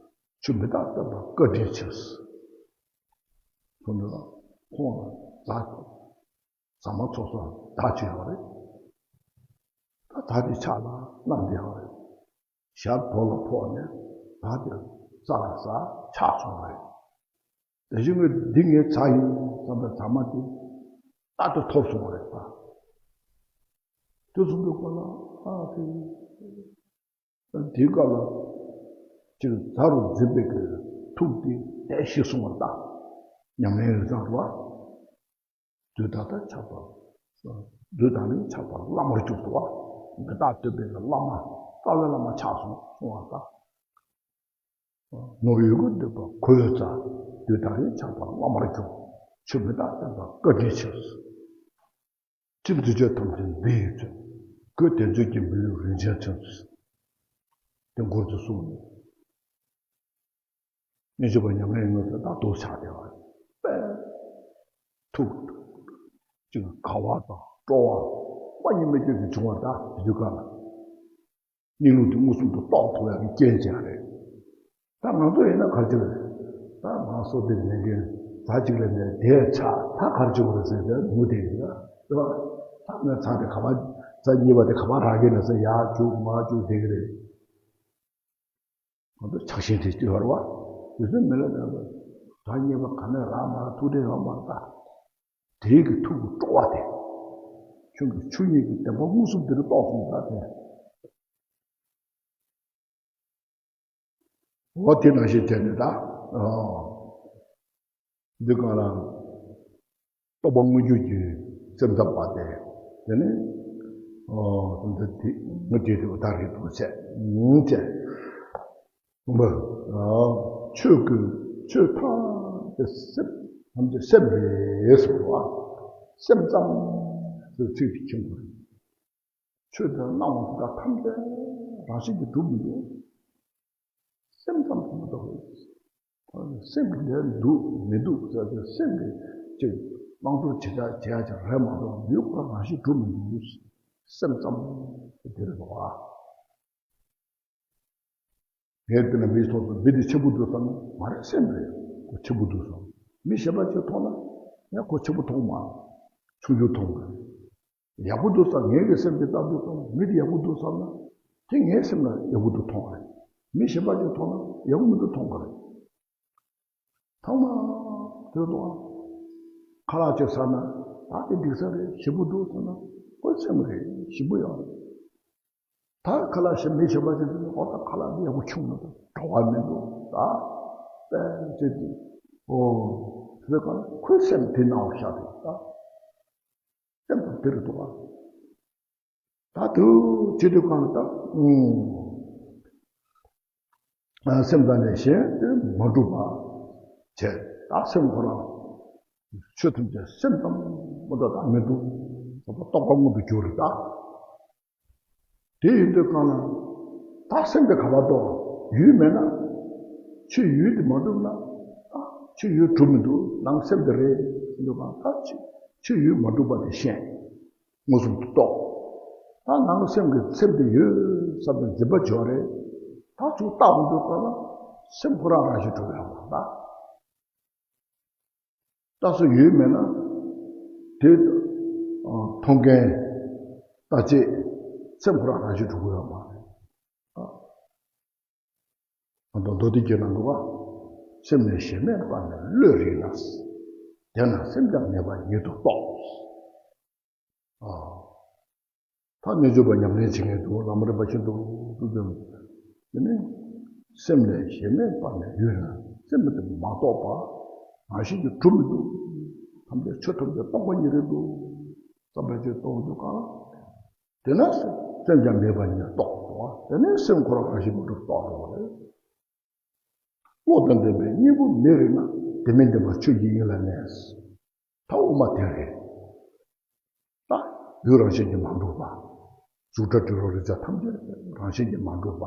ཆོས་མི་རྟག་བསྟན་པ་བཀའ་དྲིན་ཆེ། ཁོང་ལ་ཁོང་ལ་རྫ་ཟ་མ་ཚོགས་སུ་ད་ཅི་ཡོད་རེད། ད་ད་དེ་ཕྱག་ལ་བསྣམས་ཏེ་ཡོད་རེད། ཞབས་དོ་ལ་ཕོག་ནས་ད་དེ་ས་ལ་ས་ཆགས་སོང་བ་རེད། དེ་བཞིན་གྱི་འདི་ངའི་རྫ་ཡིན་བསམ་པའི་རྫ་མ་དེ་ད་དེ་ཐོབ་སོང་བ་རེད་ད། དེ་ཚོ་འདུག་ག་ལ་ཨ་དེ། དེའི་སྐབས་ལ་ཅིག་རྫ་རུ་འཛིན་པའི་གི་ཐུགས་དེ་དེ་ཞིག་སོང་བ་ལྟ། ཉམས་ལེན་ཡོད་ཙང་རུ་བ། དུས་ད་ལྟ་ཆགས་པ། དུས་ད་ནི་ཆགས་པ་བླ་མར་གྱུར་ཏོ། མི་རྟག་བསྟན་པའི་གི་བླ་མ། རྩ་བའི་བླ་མ་ཆགས་སོང་གསུང་བ་ལྟ། ནོར་ཡོད་ཀུན་འདོད་པ་ཁོ་ཡོད་རྩ། དུས་ད་རེས་ཆགས་པ་བླ་མར་གྱུར། ཆོས་མི་རྟག་བསྟན་པ་བཀའ་དྲིན་ཆེ། ཁྲིམས་འདི་ཆོས་ཐམས་ཅད་འདི་ཡི་ཚོད། གོས་དེ་ཚོད་ཀྱི་མི་ཡུལ་རིན་ཆེན་ཚོད། དེ་འགོར་དུ་གསུངས་ནས། རྣལ་འབྱོར་པ་ཉམས་ལེན་ཡོད་ཚད་ད་ལྟོ་ཆགས་བསྡད་པ་རེད། པས། ཐུགས་ཀྱི་དགའ་བ་དང་སྤྲོ་བ་དཔའ་ཉི་མ་བཅུད་ཀྱིས་བྱུང་བ་ད་དེ་དུས་ག་ལ། གནས་ལུགས་དེ་མངོན་སུམ་དུ་རྟོགས་ཐུབ་ཡག་གི་རྐྱེན་ཅིག་རེད། ད་ང་ཚོ་ཡིན་ན་ག་རེ་བྱེད་དགོས་རེད། ད་ང་སོ་དེ་ལས་མཁན་རྫ་གཅིག་ལ་ནས་དེ་ཆགས་ད་ག་རེ་བྱེད་དགོས་རེད་ཟེར་ཏེ་ངུ་བསྡད་ཡོད་རེད་བ། ད་ངས་རྫ་དེ་ག་པར་རྫ་གཉིས་པ་དེ་ག་པར་རག་གི་ན་ཟེར་ཡར་རྒྱུག་མར་རྒྱུག་བསྡད་ཀྱི་རེད། ང་ཚོ་ཆགས་ཞེན་དེ་སྐྱེ་བར་བ། དེ་ཚོའི་མི་ལ་ལ་ལ་ད་ཉེས་པ་ག་ནས་རག་མ་རག་ཐུགས་བདེ་ཡོང་མ་རེད་ད། དེའི་གི་ཐུགས་ཀྱི་སྤྲོ་བ་དེ། ཁྱོད་ཀྱི་ཆོས་ཉིད་ཀྱི་བདེན་པ་མངོན་སུམ་དེ་རུ་རྟོགས་སོང་ད་དེ། འོ་དེ་ནང་བཞིན་བྱས་ནས་ད། འདི་གང་ལ། རྟོགས་པ་མངོན་གྱུར་གྱི་སེམས་ཙམ་པ་སྟེ། དེ་ནི། ཨོ། སེམས་ཙམ་དེ་ངོ་དེ་དེ་བ་ད་རེད་དུ་བྱས། ངུ་བྱས། ཨོ། ཆོས་ཀུན་ཆོས་ཐམས་ཅད་སེམས་ཐམས་ཅད་སེམས་རེད་ཟེར་བ། སེམས་ཙམ་ཟེར་ཚིག་དེ་མཁྱེན་དགོས་རེད། ཆོས་དེ་སྣང་བ་དེ་དག་ཐམས་ཅད་རང་བཞིན་གྱིས་གྲུབ་མི་འདུག་སེམས་ཙམ་དུ་མ་གཏོགས། སེམས་ཀྱི་ལས་འདུག་མི་འདུག་ཟེར་ཏེ་སེམས་ཀྱི་ཅིག་བླང་དོར་བྱེད་ཡག་བྱེད་ཡག་ཅིག་རེད་མ་གཏོགས་ལུས་པོ་རང་བཞིན་གྲུབ་མི་འདུག་སེམས་ཙམ་དེ་རེད་པ། ངས་བལྟས་ན་མིའི་ཐོག་ཏུ་མི་དེ་ཆེན་པོ་འདུག་བསམ་ན་མ་རེད། སེམས་རེད། ཁོ་ཆེན་པོ་འདུག་བསམ། མི་གཞན་པ་ཅིག་མཐོང་ན་ཡང་ཁོ་ཆེན་པོ་མཐོང་མ། ཆུང་ཆུང་མཐོང་གི། ཡག་པོ་འདུག་བསམ། ངེད་ཀྱི་སེམས་ཀྱིས་ལྟ་དུས་ཙམ་མི་དེ་ཡག་པོ་འདུག་བསམ་ན། དེ་ངའི་སེམས་ལ་ཡག་པོ་འདུག་མཐོང་བ་རེད། མི་གཞན་པ་ཅིག་མཐོང་ན་ཡག་པོ་མི་འདུག་མཐོང་གི་རེད། ཐོག་མ་དེ་དུས་ཁ་ལག་ཅིག་ཟ་ན་ད་དེ་འགྲིག་ས་རེད། ཞིམ་པོ་འདུག་ཟེར་ན་ཁོའི་སེམས་རེད། ཞིམ་པོ་ཡོད་རེད། ད་ཁ་ལག་ཞིམ་མི་ཞིམ་པ་ཞིག་འདུག་ཨོ་ད་ཁ་ལག་འདི་ཡག་པོ་བྱུང་མི་འདུག་བྲོ་བ་མི་འདུག་ད་པས་ཅེས་ཏེ། ཨོ། དེ་ག་ཁོའི་སེམས་དེ་ནང་བཞག་སྟེ་ད། སེམས་ཙམ་དེ་རུ་འདུག་ཨ། ད་དུ་བྱེད་དུས་གང་ལ་ད། ཨུམ། སེམས་ཙམ་ལས་གཞན་དེ་མ་གྲུབ་པ་བྱས། ད་སེམས་ཁོ་རང་ཆོས་ཐམས་ཅད་སེམས་ཙམ་མ་གཏོགས་ད་མི་འདུག་ཟེར་བ་རྟོགས་པ་མངོན་དུ་གྱུར་རེད་ད། དེ་ཡིན་དུས་གང་ལ། ད་སེམས་དེ་ག་པར་གཏོགས། ཡུལ་མེད་ན། ཆོས་ཡུལ་དེ་མ་གྲུབ་ན། ད་ཆོས་ཡུལ་གྲུབ་མི་འདུག་ནང་སེམས་དེ་རེད་ཟེར་དུས་གང་ད་ཆོས་ཆོས་ཡུལ་མ་གྲུབ་པ་དེ་ཤེས། མངོན་སུམ་དུ་རྟོགས། ད་ནང་སེམས་ཀྱི་སེམས་དེ་ཡོད་བསམ་པའི་འཛིན་པ་བྱོས་རེད། ད་ཚུར་བལྟ་འོང་དུས་གང་ལ། སེམས་ཁོ་རང་རང་བཞིན་གྲུབ་ཡོད་མ་རེད། ལྟ་ས་ཡོད་མེད་ན། དེ་མཐོང་མཁན་ལྟ་བྱེད་སེམས་ཁོ་རང་རང་བཞིན་གྲུབ་ཀྱི་ཡོད་མ་རེད། ང་ཚོ་མདོ་སྡེ་རྒྱན་ནང་འདུག་ག་སེམས་ལས་གཞན་མེད་པ་ནི་བློས་རིག་ལ། དེས་ན་སེམས་ཀྱང་མེད་པ་ཉིད་དུ་རྟོགས། ཨ། ད་རྣལ་འབྱོར་པ་ཉམས་ལེན་བྱེད་མཁན་འདུག་ལམ་རིམ་པ་ཤིན་ཏུ་ཏུ་ཏུ། དེ་ནི་སེམས་ལས་གཞན་མེད་པ་ནི་ཡུལ་ན་ སེམས་མི་དེ་མ་རྟོགས་པ། རང་བཞིན་གྱིས་གྲུབ་མི་འདུག་ཐམས་ཅད་ཆོས་ཐམས་ཅད་སྟོང་པ་ཉིད་རེད་འདུག་བསམ་པའི་ཆོས་རྟོགས་འདུག་ག་དེ་ན་སེམས་ཀྱང་མེད་པ་ཉིད་རྟོགས་འགྲོ་བ། དེ་ནས་སེམས་ཁོ་རང་རང་བཞིན་མ་གྲུབ་རྟོགས་འགྲོ་བ་རེད། བློ་དང་ལྡན་པའི་གཉེན་པོ་མེད་རིགས་ན། དེ་མིན་བདེན་པ་ཆོས་ཀྱི་དབྱིངས་ལ་གནས། ད་དབུ་མ་དེ་རེད། ད་ཡུལ་རང་བཞིན་གྱིས་མ་གྲུབ་པ། གཟུགས་སྒྲ་དྲི་རོ་རེག་བྱ་ཐམས་ཅད་རང་བཞིན་གྱིས་མ་གྲུབ་པ།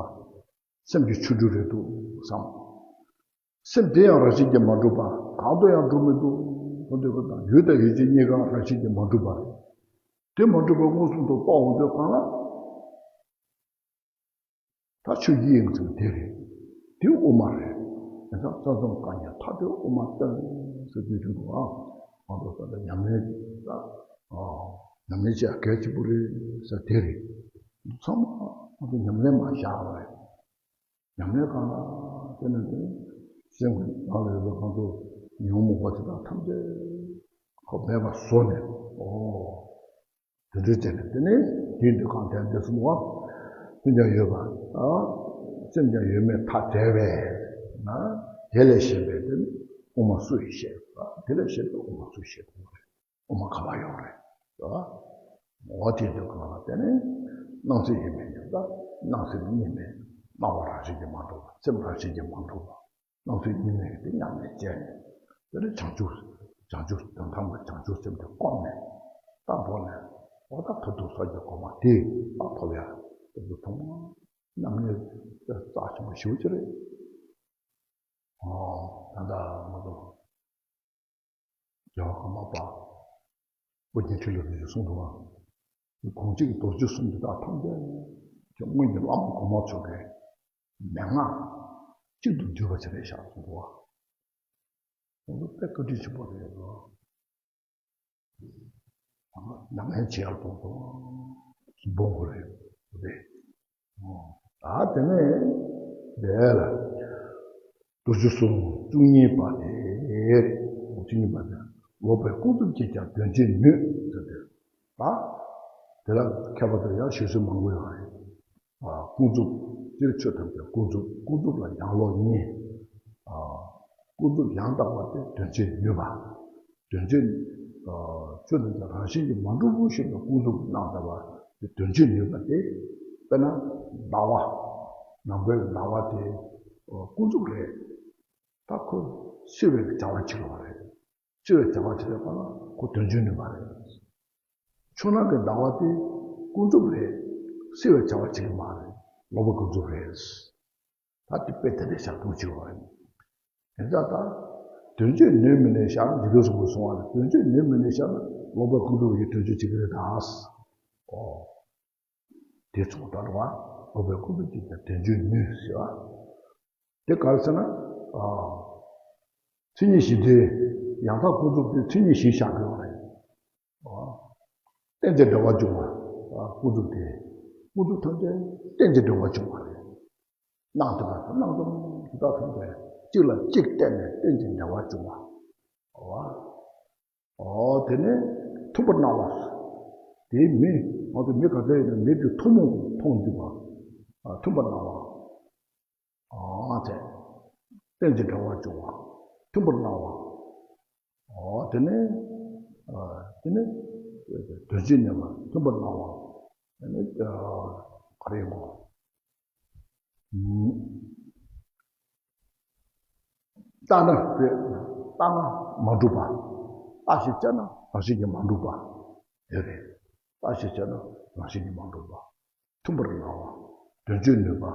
སེམས་ཀྱི་ཆོ་འཕྲུལ་རེད་འདུག་བསམ། སེམས་དེ་ཡང་རང་བཞིན་གྱིས་མ་གྲུབ་པ་གང་དུ་ཡང་གྲུབ་མི་འདུག་གསུངས་དུས་ཀ་དང་ཡུལ་དང་ཡུལ་ཅན་གཉིས་ཀ་རང་བཞིན་གྱིས་མ་གྲུབ་པ་རེད། དེ་མ་གྲུབ་པ་མངོན་སུམ་དུ་རྟོགས་འོང་དུས་གང་ལ། ད་ཆོས་ཀྱི་དབྱིངས་ཟེར་བ་དེ་རེད། དེ་དབུ་མ་རེད། དེ་ཙམ་ས་མཚམས་གང་ཡང་ཐ་དད་དབུ་མ་སྟོན་ཟེར་དུས་དུས་འདུག་ཨ། ང་ཚོ་ད་ལྟ་ཉམས་ལེན་ད་ཨ་ཉམས་ལེན་བྱེད་ཡ་གལ་ཆེན་པོ་རེད་ཟེར་དེ་རེད། ཚང་མ་ང་ཚོ་ཉམས་ལེན་མ་བཞག་པ་རེད། ཉམས་ལེན་གང་ལ་བརྟེན་ནས་དེ་སེམས་ཀྱི་ནང་ལ་ཡོད་པའི་ང་ཚོ་ཉོན་མོངས་པ་དེ་དག་ཐམས་ཅད་ཁོ་མེད་པར་བཟོ་ནས་ཨོ། དེ་འདྲའི་བྱས་ནས་དེ་ནས་དེའི་འདོད་ཁམས་དེ་འདོད་གསུམ་པ། སེམས་ཀྱང་ཡོད་པ། ཨ། སེམས་ཀྱང་ཡོད་མེད་ཐ་དད་པས་ན། དེ་ལས་གཞན་པའི་དེ་ནི་དབུ་མ་སུ་ཡིས་བཤད་པ། དེ་ལས་གཞན་པའི་དབུ་མ་སུ་ཡིས་བཤད་པ། དབུ་མ་ག་པར་ཡོད་རེད། ཨ། འོ་དེའི་འདོད་ཁམས་ལ་བརྟེན་ནས་སྣང་སེམས་ཡིན་མིན་ཡོད་ད། སྣང་སེམས་གཉིས་མེད། སྣང་བ་རང་བཞིན་གྱིས་མ་གྲུབ་པ། སེམས་རང་བཞིན་གྱིས་མ་གྲུབ་པ། སྣང་སེམས་གཉིས་མེད་དེ་ཉམས་ལེན་བྱས་ནས། དེ་ནས་བྱང་ཆུབ། བྱང་ཆུབ་དོན་དམ་པའི་བྱང་ཆུབ་སེམས་དེ་བསྒོམས་ནས། ད་འགྲོ་ནས། འོ་ད་མཐར་ཐུག་སངས་རྒྱས་གོ་འཕང་དེ་ད་ཐོབ་ཡ། དེ་ཚོ་ཚང་མ་རྣམ་གཉིས་རྩ་ཆེན་པོ་ཞེ་པོ་ཅིག་རེད། ཨོ། ད་ལྟ་ང་ཚོ་རྒྱལ་བ་ཀརྨ་པ། ཨོ་རྒྱན་ཁྲི་ལ་རིན་ཆེན་གསུང་འདུག་བ། གོང་ཅིག་རྡོ་རྗེ་གསུམ་འདི་དག་ཐམས་ཅད་ཀྱང་སྔོན་གྱི་བླ་མ་གོང་མ་ཚོ་གི་མན་ངག་གཅིག་ཏུ་བསྡུས་པ་ཅིག་རེད་ཤག་གསུང་འདུག་བ། ཁོང་ཚོ་དཔེ་བཀའ་དྲིན་ཆེན་པོ་རེད་ལ། ནམ་ཡང་བྱེད་ཡག་གཏོང་གཏོང་སྦོམ་པོ་རེད་རེད། ད་དེ་ནས་དེ་ལ། རྡོ་རྗེ་གསུམ་བཅུ་གཉིས་པ་དེ། བཅུ་གཉིས་པ་དེ། ལོག་པའི་ཀུན་རྫོབ་ཀྱིས་ཀྱང་དོན་བྱེད་ནུས་ཟེར་ཏེ། ད་དེ་ལ་མཁས་པ་ཚོ་ཡང་ཞུ་སྲོལ་མང་པོ་ཡོད་རེད། ཨ། ཀུན་རྫོབ། སྤྱིར་ཆོས་ཐམས་ཅད་ཀུན་རྫོབ། ཀུན་རྫོབ་ལ་ཡང་ལོག་གཉིས། ཨ། ཀུན་རྫོབ་ཡང་དག་པ་དེ་དོན་བྱེད་ནུས་པ། དོན་བྱེད། ཨ། ཆོས་ཐམས་ཅད་རང་བཞིན་གྱིས་མ་གྲུབ་པ་ཞིག་ལ་ཀུན་རྫོབ་སྣང་ལྟ་བ་དེ་དོན་བྱེད་ནུས་པ་དེ། དཔེར་ན་ཟླ་བ། ནམ་མཁའི་ཟླ་བ་དེ་ཀུན་རྫོབ་རེད། ད་ཁོ་བསིལ་བའི་བྱ་བ་བྱེད་པ་རེད། བསིལ་བའི་བྱ་བ་བྱེད་པའི་སྐབས་ལ་ཁོ་དོན་བྱེད་ནུས་པ་རེད། ཆུ་ནང་གི་ཟླ་བ་དེ་ཀུན་རྫོབ་རེད། བསིལ་བའི་བྱ་བ་བྱེད་ཀྱི་མ་རེད། ལོག་པའི་ཀུན་རྫོབ་རེད། ད་དེ་དཔེ་དེ་འདྲའི་ཞག་ཐུང་ཆེ་བ་རེད། དེ་ཙང་ད་དོན་བྱེད་ནུས་མི་ནུས་ཤར་ན། འཇིག་རྟེན་གསུམ་པོ་གསུང་བ་ལ་དོན་བྱེད་ནུས་མི་ནུས་ཤར་ན་ལོག་པའི་ཀུན་རྫོབ་ཀྱིས་དོན་བྱེད་བྱེད་ཀྱི་རེད་ད། ཨོ། དེ་ཚོ་ད་རུང་བ། ལོག་པའི་ཀུན་རྫོབ་ཀྱིས་ཀྱང་དོན་བྱེད་ནུས་ཟེར་བ། དེ་ག་རེ་ཟེར་ན། ཨ། མཚན་ཉིད་གཞི་འགྲེལ། ཡང་དག་ཀུན་རྫོབ་དེ་མཚན་ཉིད་གཞིར་བཞག་དགོས་པ་རེད། ཨ། རྟེན་ཅིང་འབྲེལ་བར་འབྱུང་བ། ཨ། ཀུན་རྫོབ་དེ། ཀུན་རྫོབ་ཐམས་ཅད་རྟེན་ཅིང་འབྲེལ་བར་འབྱུང་བ་རེད། སྣང་དེ་དག་སྣང་སྟོང་དེ་དག་ཐམས་ཅད་གཅིག་ལ་གཅིག་བརྟེན་ནས་རྟེན་ཅིང་འབྲེལ་བར་འབྱུང་བ། ཨ། ཨོ། དེ་ནས་མཐུན་པར་སྣང་བ། དེའི་མི། ང་ཚོ་མི་ག་ཚད་ཡིན་ན་མི་དེ་ཐུན་མོང་མཐོང་རྒྱུ་བ། ཨ། མཐུན་པར་སྣང་བ། ཨོ། དེ། རྟེན་ཅིང་འབྲེལ་བར་འབྱུང་བ། མཐུན་པར་སྣང་བ། ཨོ། དེ་ནས། ཨ། དེ་ནས་དོན་བྱེད་ནུས་པ། མཐུན་པར་སྣང་བ། དེ་ནས། ཨ། ག་རེ་ཡིན་གོ། ཨུམ། བརྟགས་ན་དེ། བརྟགས་ན་མ་གྲུབ་པ། བརྟགས་ཤིང་དཔྱད་ན་རང་བཞིན་གྱིས་མ་གྲུབ་པ། དེ་རེད། བརྟགས་ཤིང་དཔྱད་ན་རང་བཞིན་གྱིས་མ་གྲུབ་པ། མཐུན་པར་སྣང་བ། དོན་བྱེད་ནུས་པ།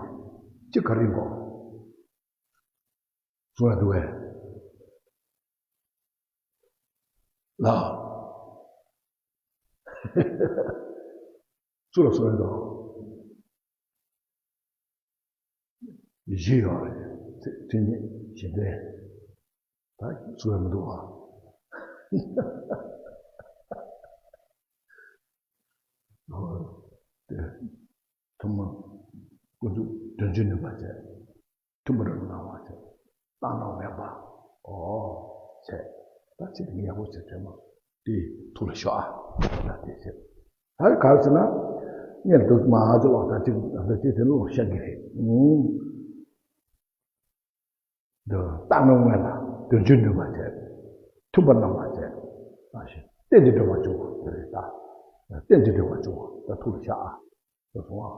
གཅིག་ག་རེ་གོ། གསུང་ཡ་འདུག་གས། ལ། སུ་ལ་གསུང་ཡ་འདུག་བཞི་ཡོད་རེད། མཚན་ཉིད་གཞི་འགྲེལ། ད་གསུང་ཡ་མི་འདུག་ཨ། ཨོ། དེ། ཐུན་མོང་། ཀུན་རྫོབ་དོན་བྱེད་ནུས་པ་བྱས། མཐུན་པར་སྣང་བ་བྱས། བརྟགས་ན་མེད་པ། ཨོ། བྱས། ད་ཚིག་དེ་ངས་ཡག་པོ་བྱས་དྲན་མ། དེ་ཐུགས་ལ་ཞོག་ཨ། ད་དེ་བྱས། ད་ག་རེ་ཟེར་ན། ངས་འདུག་མ་ཧ་ཅི་ལོག་ད་ཅིག་ད་ཅིག་དེ་ལོག་བཤད་ཀྱི་རེད། ཨུང་། འདི་ལྟ་ན་སྔོན་ལ་དོན་བྱེད་ནུས་པ་བྱས། མཐུན་པར་སྣང་བ་བྱས། ད་ཞེས་རྟེན་ཅིང་འབྲེལ་བར་འབྱུང་བ་རེད་ད། རྟེན་ཅིང་འབྲེལ་བར་འབྱུང་བ་ད་ཐུགས་ལ་བཞག་ཨ། ད་སོང་ཨ།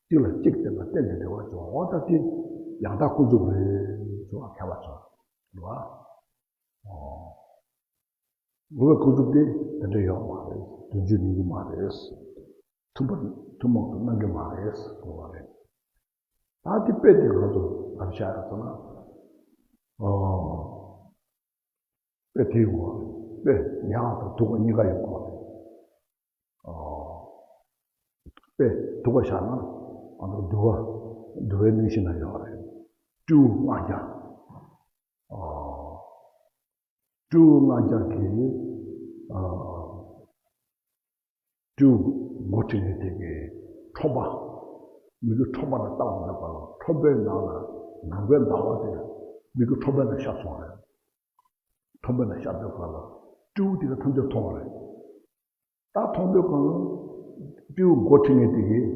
གཅིག་ལ་གཅིག་བརྟེན་པ་རྟེན་ཅིང་འབྲེལ་བར་འབྱུང་བ། འོ་ད་དེ་ཡང་དག་ཀུན་རྫོབ་རེད་ཟེར་བ་ཁྱད་པར་ཆེ་བ། ལོག་པའི་ཀུན་རྫོབ་དེ་དེ་འདྲ་ཡོད་མ་རེད། དོན་བྱེད་ནུས་ཀྱི་མ་རེད། ཐུན་མོང་ཐུན་མོང་དུ་སྣང་གི་མ་རེད་ཟེར་བ་རེད། ད་དེ་དཔེ་དེ་ང་ཚོ་ལབ་བཞག་ཡ་ཚོ་ན། ཨོ། དཔེ་དེའི་སྐོར་དཔེ་ཡང་དང་དུ་བ་གཉིས་ཀ་ཡོད་སྐོར་རེད། ཨོ། དཔེ་དུ་བ་བཞག་ན་ང་ཚོ་དུ་བ་དུ་བའི་གླེང་གཞི་ན་ཡོད་རེད། སྤྲེའུ་ལྔ་བརྒྱ། ཨོ། སྤྲེའུ་ལྔ་བརྒྱ་གིས། ཨ། སྤྲེའུ་མགོ་ཁྲིད་མཁན་དེ་གིས་ཁྲོན་པ། མི་གི་ཁྲོན་པ་ལ་བལྟ་བ་འདྲ་པ་ལ། ཁྲོན་པའི་ནང་ལ་ནམ་མཁའི་ཟླ་བ་དེ་མི་གི་ཁྲོན་པའི་ནང་ཤར་སོང་རེད། ཁྲོན་པའི་ནང་ཤར་དུས་སྒང་ལ་སྤྲེའུ་དེ་གིས་ཐམས་ཅད་མཐོང་བ་རེད། ད་མཐོང་དུས་སྒང་ལ་སྤྲེའུ་མགོ་ཁྲིད་མཁན་དེ་གིས་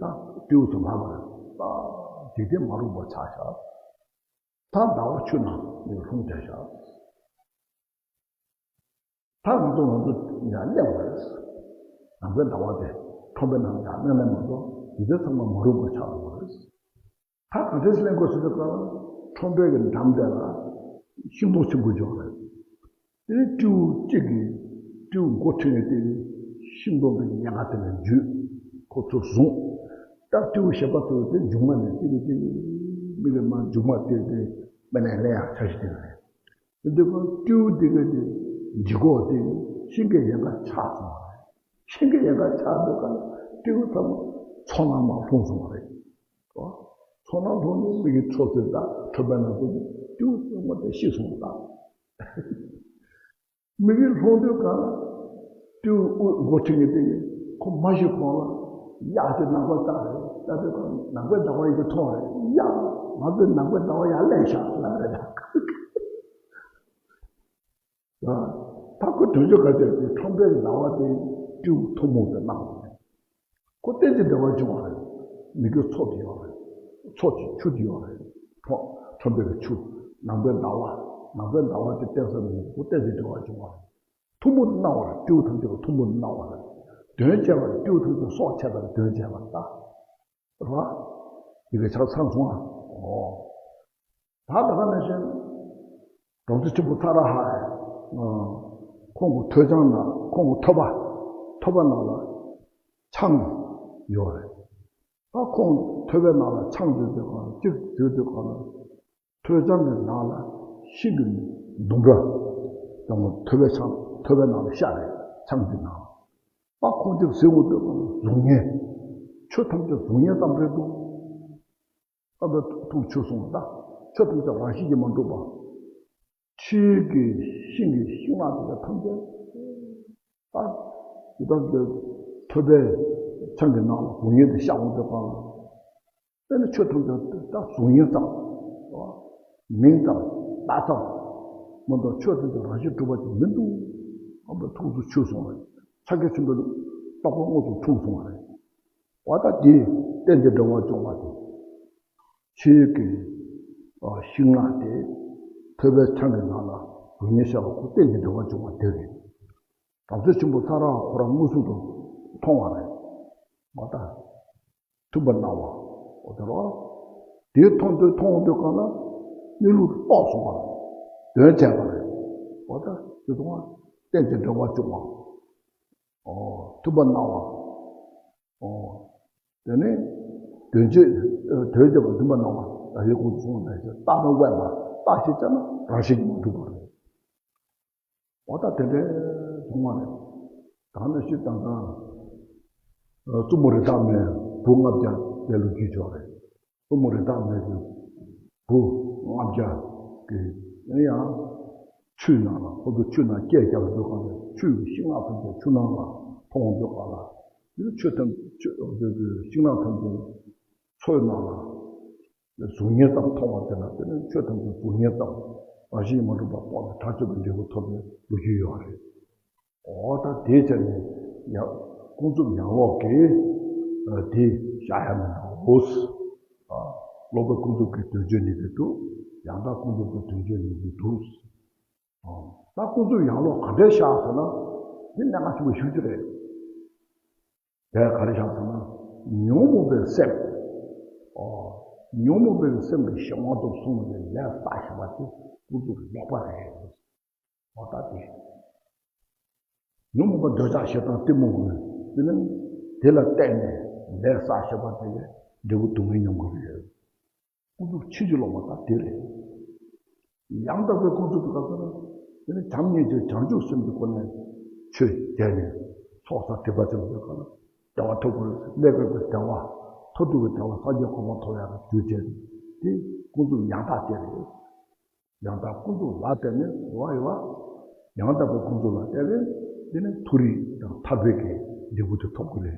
ད་སྤྲེའུ་ཚོ་ལབ་པ་རེད། ད་འཇིག་རྟེན་མ་རུངས་པ་ཆགས་ཤག་ད་ཟླ་བ་ཆུ་ནང་ནས་ལྷུང་བསྡད་ཤག་ད་ང་ཚོ་ང་ཚོ་ཡར་གླེང་བ་རེད། ནམ་མཁའི་ཟླ་བ་དེ་ཁྲོན་པའི་ནང་ཡར་གླེང་ནས་མ་གཏོགས་འཇིག་རྟེན་ཚང་མ་མ་རུངས་པ་ཆགས་འགྲོ་བ་རེད། ད་ག་འདྲས་གླེང་དགོས་ཟེར་དུས་སྒང་ལ་ཁྲོན་པའི་གི་འགྲམ་དེ་ལ་ཤིང་སྡོང་ཆེན་པོ་ཅིག་ཡོད་རེད། དེ་ནས་སྤྲེའུ་གཅིག་གིས་སྤྲེའུ་མགོ་ཁྲིད་ནས་དེ་ཤིང་སྡོང་དེ་ཉེན་ཁ་དེ་ནས་འཇུས། ཁོ་ཚོས་བཟུང་། ད་སྤྲེའུ་གཞན་པ་ཚོས་དེ་མཇུག་མ་ནས་ཏི་རི་ཏི་རི་མི་གི་མ་མཇུག་མ་དེ་དེ་མི་ནས་ལེན་ཡག་འཆར་གཞི་དེ་རེད། དེ་དུས་སྒང་སྤྲེའུ་དེ་ག་དེ་ལྗིད་ཁོག་དེ་ཤིང་གི་ཡལ་ག་ཆག་སོང་བ་རེད། ཤིང་གི་ཡལ་ག་ཆག་དུས་སྒང་ལ་སྤྲེའུ་ཚང་མ་མཚོ་ནང་མར་ལྷུང་སོང་བ་རེད། མཚོ་ནང་ལྷུང་ནས་མི་གི་ཚོ་ཟེར་ད་ཁྲོན་པའི་ནང་དུ་སྤྲེའུ་ཚང་མ་དེ་ཤི་སོང་ད། མི་གི་ལྷུང་དུས་སྒང་ལ་སྤྲེའུ་དབུ་མགོ་ཁྲིད་མཁན་དེ་གིས་ཁོ་མ་ཤི་གོང་ལ་གཡག་དེ་ནག་པོ་བལྟས་རེད། ལྟ་དུས་སྒང་ནག་པོའི་ཟླ་བ་ཡིན་གྱི་མཐོང་རེད། གཡག་ང་ཚོས་ནག་པོའི་ཟླ་བ་ཡར་གླེང་ཤག་ལབ་རེད་ད། ད་ཁོ་དོན་བྱེད་ག་ཅེས་དེ་ཁྲོན་པའི་ཟླ་བ་དེ་སྤྲེའུ་ཐུན་མོང་དུ་སྣང་བ་རེད། ཁོ་རྟེན་ཅིང་འབྲེལ་བར་འབྱུང་བ་རེད། མི་གི་མཚོ་དེ་ཡོད་རེད། མཚོ་གི་ཆུ་དེ་ཡོད་རེད། ཁྲོ་ཁྲོན་པའི་གི་ཆུ། ནམ་མཁའི་ཟླ་བ། ནམ་མཁའི་ཟླ་བ་དེ་རྟེན་ས་མི་ཁོ་རྟེན་ཅིང་འབྲེལ་བར་འབྱུང་བ་རེད། ཐུན་མོང་དུ་སྣང་བ་རེད། སྤྲེའུ་ཐམས་ཅད་ལ་ཐུན་མོང་དུ་སྣང་བ་རེད། དོན་བྱས་པ་རེད། སྤྲེའུ་ཐམས་ཅད་སྲོག་ཆད་པ་རེད། དོན་བྱས་པ་རེད་ད། རེད་བ། དེ་ག་ཆགས་ཚར་སོང་ཨ། ཨོ། ད་ད་ག་ནང་བཞིན། རོང་ཚེ་ཆེན་པོ་ཚ་ར་ཧ། ཁོང་གི་ཐོད་ཆང་ནང་ཁོང་གི་ཐོད་པ། ཐོད་པ་ནང་ལ་ཆང་ཡོད་རེད། ད་ཁོང་ཐོད་པའི་ནང་ལ་ཆང་བརྗོད་དུས་སྒང་ལ་གཅིག་བརྗོད་དུས་སྒང་ལ། ཐོད་ཆང་གི་ནང་ལ་ཤིང་གི་ལྡུམ་ར། དང་ཐོད་པའི་ཆང་ཐོད་པའི་ནང་ལ་ཤར་རེད། ཆང་གི་ནང་ལ། ད་ཁོང་གཅིག་ཟེར་འོང་དུས་སྒང་ལ་གཟུགས་བརྙན། ཆོས་ཐམས་ཅད་གཟུགས་བརྙན་ཙམ་རེད་འདུག་ཨ་ཕའི་ཐུགས་ཆོད་སོང་ད། ཆོས་ཐམས་ཅད་རང་བཞིན་གྱིས་མ་གྲུབ་པ། ཆོས་ཀྱི་ཤིང་གི་ཤིང་ནགས་དེ་ག་ཐམས་ཅད། ད་ཡི་དམ་གྱི་ཐོད་པའི་ཆང་གི་ནང་ལ་གཟུགས་བརྙན་དེ་ཤར་འོང་དུས་སྒང་ལ། དེ་ནི་ཆོས་ཐམས་ཅད་ད་གཟུགས་བརྙན་ཙམ། མིང་ཙམ་བརྡ་ཙམ་མ་གཏོགས་ཆོས་ཐམས་ཅད་རང་བཞིན་གྲུབ་པ་ཅིག་མི་འདུག་ཨ་ཕའི་ཐུགས་སུ་ཆུད་སོང་བ་རེད། ཕྱག་རྒྱ་ཆེན་པོའི་རྟོགས་པ་དངོས་སུ་འཁྲུངས་སོང་བ་རེད། འོ་ད་དེ་རྟེན་ཅིང་འབྲེལ་བར་འབྱུང་བ་དེ། ཆོས་ཀྱི་ཤིང་ནགས་དེ་ཐོད་པའི་ཆང་གི་ནང་ལ་གཟུགས་བརྙན་ཤར་བ་ཁོ་རྟེན་ཅིང་འབྲེལ་བར་འབྱུང་བ་དེ་རེད། རོང་ཚེ་ཆེན་པོ་ཚ་ར་ཧ་ཁོ་རང་མངོན་སུམ་དུ་མཐོང་བ་རེད། འོ་ད། མཐུན་པར་སྣང་བ། འོ་དེ་རེད། དེ་མཐོང་དུས་མཐོང་དུས་སྒང་ལ་གནས་ལུགས་རྟོགས་སོང་བ་རེད། དོན་བྱས་པ་རེད། འོ་ད་དེ་ཚོ་རྟེན་ཅིང་འབྲེལ་བར་འབྱུང་བ། ཨོ། མཐུན་པར་སྣང་བ། ཨོ། དེ་ནས་དོན་བྱེད་དོན་བྱེད་པ་མཐུན་པར་སྣང་བ། ད་ཡི་གུང་དུ་གསུངས་པ་ནང་བཞིན་རྟག་ཏུ་དབེན་པ་རྟག་ཞིག་བྱས་ན་རང་བཞིན་གྱིས་མ་གྲུབ་པ་རེད། འོ་ད་དེ་འདྲའི་མཐོང་བ་རེད། ད་ནི་ཤི་དང་ད་བཙུན་མོ་རི་དྭགས་མའི་བུ་ལྔ་བརྒྱ་དེ་ལོ་རྒྱུས་ཅིག་ཡོད་རེད། བཙུན་མོ་རི་དྭགས་མའི་བུ་ལྔ་བརྒྱ་གིས་ཡང་ཆུའི་ནང་ལ་ཁོ་ཚོ་ཆུ་ནང་སྐད་རྒྱག་དུས་སྒང་ལ་ཆུའི་ཤིང་ནགས་ཐམས་ཅད་ཆུ་ནང་ལ་མཐོང་དུས་སྒང་ལ། དེ་ཆུ་ཐམས་ཆུ་ཤིང་ནགས་ཐམས་ཅད་མཚོའི་ནང་ལ་གཟུགས་བརྙན་ཙམ་མཐོང་བ་དེ་ལ་དེ་ནི་ཆོས་ཐམས་ཅད་གཟུགས་བརྙན་ཙམ་རང་བཞིན་མ་གྲུབ་པ་རྟོགས་ནས་ཐག་ཆོད་པའི་འབྲས་བུ་ཐོབ་པའི་ལོ་རྒྱུས་ཡོད་རེད། འོ་ད་དེའི་ཆ་ནས་ཡང་ཀུན་རྫོབ་ཡང་ལོག་གིས་དེ་བཞག་ཡ་མི་འདུག་ལོག་པའི་ཀུན་རྫོབ་ཀྱི་དོན་བརྗོད་ནི་དེ་འདུག་ཡང་དག་ཀུན་རྫོབ་ཀྱི་དོན་བྱེད་ནུས་པའི་དུས། ད་ཀུན་རྫོབ་ཡང་ལོག་ག་འདྲས་བཞག་ཟེར་ན། འདི་གནད་འགག་ཆེན་པོ་ཞེ་པོ་ཅིག་རེད། དེ་ག་རེ་བཞག་ཟེར་ན། ཉོན་མོངས་པའི་སེམས། ཨོ། ཉོན་མོངས་པའི་སེམས་ཀྱི་གཞན་དབང་དུ་སོང་བའི་ལས་བསགས་བཞག་པ་དེ་ཀུན་རྫོབ་ལོག་པ་རེད། འོ་ད་དེ། ཉོན་མོངས་པ་འདོད་ཆགས་ཞེ་སྡང་གཏི་མུག་གི། དེ་ནི་དེ་ལ་བརྟེན་ནས་ལས་བསགས་བཞག་པ་དེ་ལས་འབྲས་བུ་སྡུག་བསྔལ་མྱོང་གི་རེད། ཀུན་རྫོབ་ཕྱིན་ཅི་ལོག་པ་ད་དེ་རེད། ཡང་དག་པའི་ཀུན་རྫོབ་ཀྱི་སྐབས་སུ་ན། དེ་ནི་བྱམས་སྙིང་རྗེ་བྱང་ཆུབ་སེམས་ཀྱི་སྒོ་ནས་ཆོས་བརྒྱད་ནས་ཚོགས་བསགས་སྒྲིབ་པ་ཅན་པའི་ཁ་ལ་བདེ་བ་ཐོབ་དགོས། ཀླད་པའི་བདེ་བ། མཐར་ཐུག་གི་བདེ་བ་སངས་རྒྱས་གོ་འཕང་ཐོབ་ཡག་གི་རྒྱུ་བྱས་ཏེ། དེ་ཀུན་རྫོབ་ཡང་དག་དེ་རེད། ཡང་དག་ཀུན་རྫོབ་ལ་བརྟེན་ནས་འགྲོ་བ་ཡོད་པ། ཡང་དག་པའི་ཀུན་རྫོབ་ལ་བརྟེན་ནས། དེ་ནི་མཐོ་རིས་དང་ཐར་པའི་གི་འབྲས་བུ་དེ་ཐོབ་དགོས་རེད།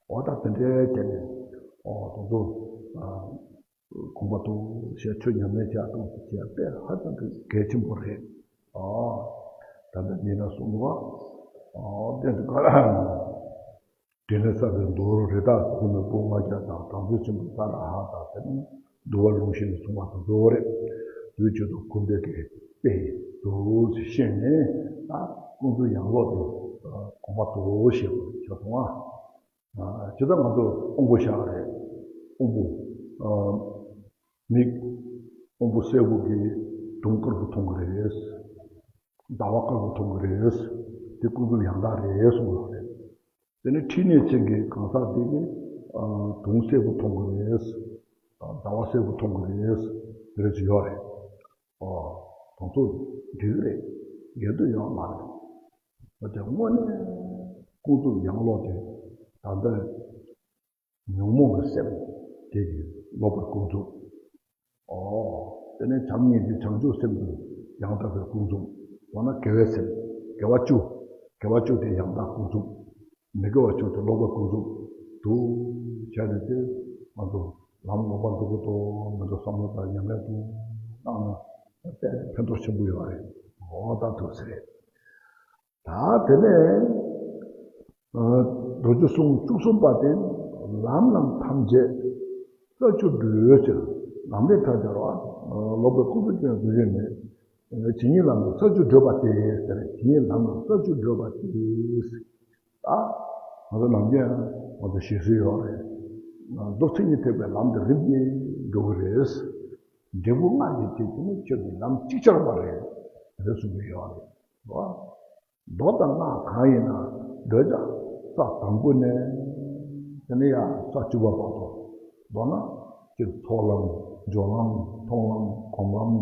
འོ་ད་དེ་འདྲའི་བྱས་ནས། ཨོ་དེ་ཚོ། ཨ། དགོངས་པ་རྟོགས་ཤིང་ཆོས་ཉམས་ལེན་བྱ་གཏོང་ཟེར་བྱས་དཔེ་ཧ་ཅང་གི་གལ་ཆེན་པོ་རེད། ཨ། ད་ལྟ་ཉིན་ན་གསུངས་པ། ཨ། དེ་འདྲ་ག་རེ། དེ་ནས་བསགས་པའི་མདོར་རི་དྭགས་ཁོ་ནའི་བུ་ལྔ་བརྒྱ་དང་། དམ་ཚིག་ཆེན་པོ་ས་ར་ཧ་དང་། དེ་ནས་འདུལ་བ་ལུང་བཞི་ནས་གསུངས་པ་དང་གཙོ་བོ་རེད། དུས་གཅིག་ཏུ་གུས་པས་ཀྱི་དཔེ་འདུག་ཅེས་ཤེས་ནས། ད་ཀུན་རྫོབ་ཡང་ལོག་དེ་དགོངས་པ་རྟོགས་ཤེས་པ་བྱ་སོང་ཨ། ཇི་ལྟར་ང་ཚོ་དབང་པོ་ཤ་རེད། དབང་པོ། ཨ། མིག། དབང་པོ་སེར་པོ་གིས་དུང་དཀར་པོ་མཐོང་གི་རེད། ཟླ་བ་དཀར་པོ་མཐོང་གི་རེད། དེ་ཀུན་རྫོབ་ཡང་དག་རེད་གསུངས་པ་རེད། དེ་ནས་མཁྲིས་ནད་ཅན་གྱི་གང་ཟག་དེ་གིས། ཨ། དུང་སེར་པོ་མཐོང་གི་རེད། ཟླ་བ་སེར་པོ་མཐོང་གི་རེད། དེ་རེད་ཅེས་ཡོད་རེད། ཨོ། དེ་ཚོ་འགྲིག་གི་རེད། འགལ་འདུ་ཡོད་མ་རེད། འོ་དེ་དངོས་གནས་ཀུན་རྫོབ་ཡང་ལོག་དེ། ད་ལྟ་ཉོན་མོངས་ཀྱི་སེམས་དེ་གི་ལོག་པའི་ཀུན་རྫོབ། ཨོ། དེ་ནས་བྱམས་སྙིང་རྗེ་བྱང་ཆུབ་སེམས་དེ་ཡང་དག་པའི་ཀུན་རྫོབ། འོ་ན་དགེ་བའི་སེམས། དགེ་བ་བཅུ། དགེ་བ་བཅུ་དེ་ཡང་དག་ཀུན་རྫོབ། མི་དགེ་བ་བཅུ་དེ་ལོག་པའི་ཀུན་རྫོབ། དུ་བྱས་ནས་དེ་ང་ཚོ་ལམ་ལོག་པ་འགྲོ་གི་འདུག་མི་འགྲོ་བསམ་བློ་དང་ཉམས་ལེན་དུ་བཏང་ན་དཔེ་ཕན་ཐོགས་ཆེན་པོ་ཡོད་རེད། འོ་ད་ཐུགས་སྲས། ད་དེ་ནས། ཨ། རྡོ་རྗེ་གསུང་བཅུ་གསུམ་པ་དེ། ལམ་རྣམས་ཐམས་ཅད་རྩ་བཅུ་སྒྲོལ་ཕྱིར། ལམ་རིམ་ཐམས་ཅད་རོ། ལོག་པའི་ཀུན་རྫོབ་ཅན་རྫུ་འཕྲུལ་ནི། ཇི་སྙེད་ལམ་རྣམས་རྩ་བཅུ་བགྲོད་པ་སྟེ་ཟེར། ཇི་སྙེད་ལམ་རྣམས་རྩ་བཅུ་བགྲོད་པ་སྟེ། ད་ང་ཚོ་ནམ་རྒྱུན་ང་ཚོ་ཞུ་སྲོལ་ཡོད་རེད། མདོ་མཚན་ཉིད་ཐེག་པའི་ལམ་དེ་རིམ་གྱིས་འགྲོ་གི་རེད། འབྲས་བུ་ལྔ་ཡི་རྗེས་ཀྱི་ནི་ཆོས་ཀྱི་ལམ་ཅིག་ཅར་བ་རེད། དེ་གསུང་གི་ཡོད་རེད། མདོ་དང་སྔགས་གང་ཡིན་ན། འདོད་ཆགས་ས་དང་པོ་ནས། དེ་ནས་ཡང་ས་བཅུ་པ་བར་དུ། མདོར་ན། སྤྱིར་ཚོགས་ལམ། སྦྱོར་ལམ། མཐོང་ལམ། སྒོམ་ལམ།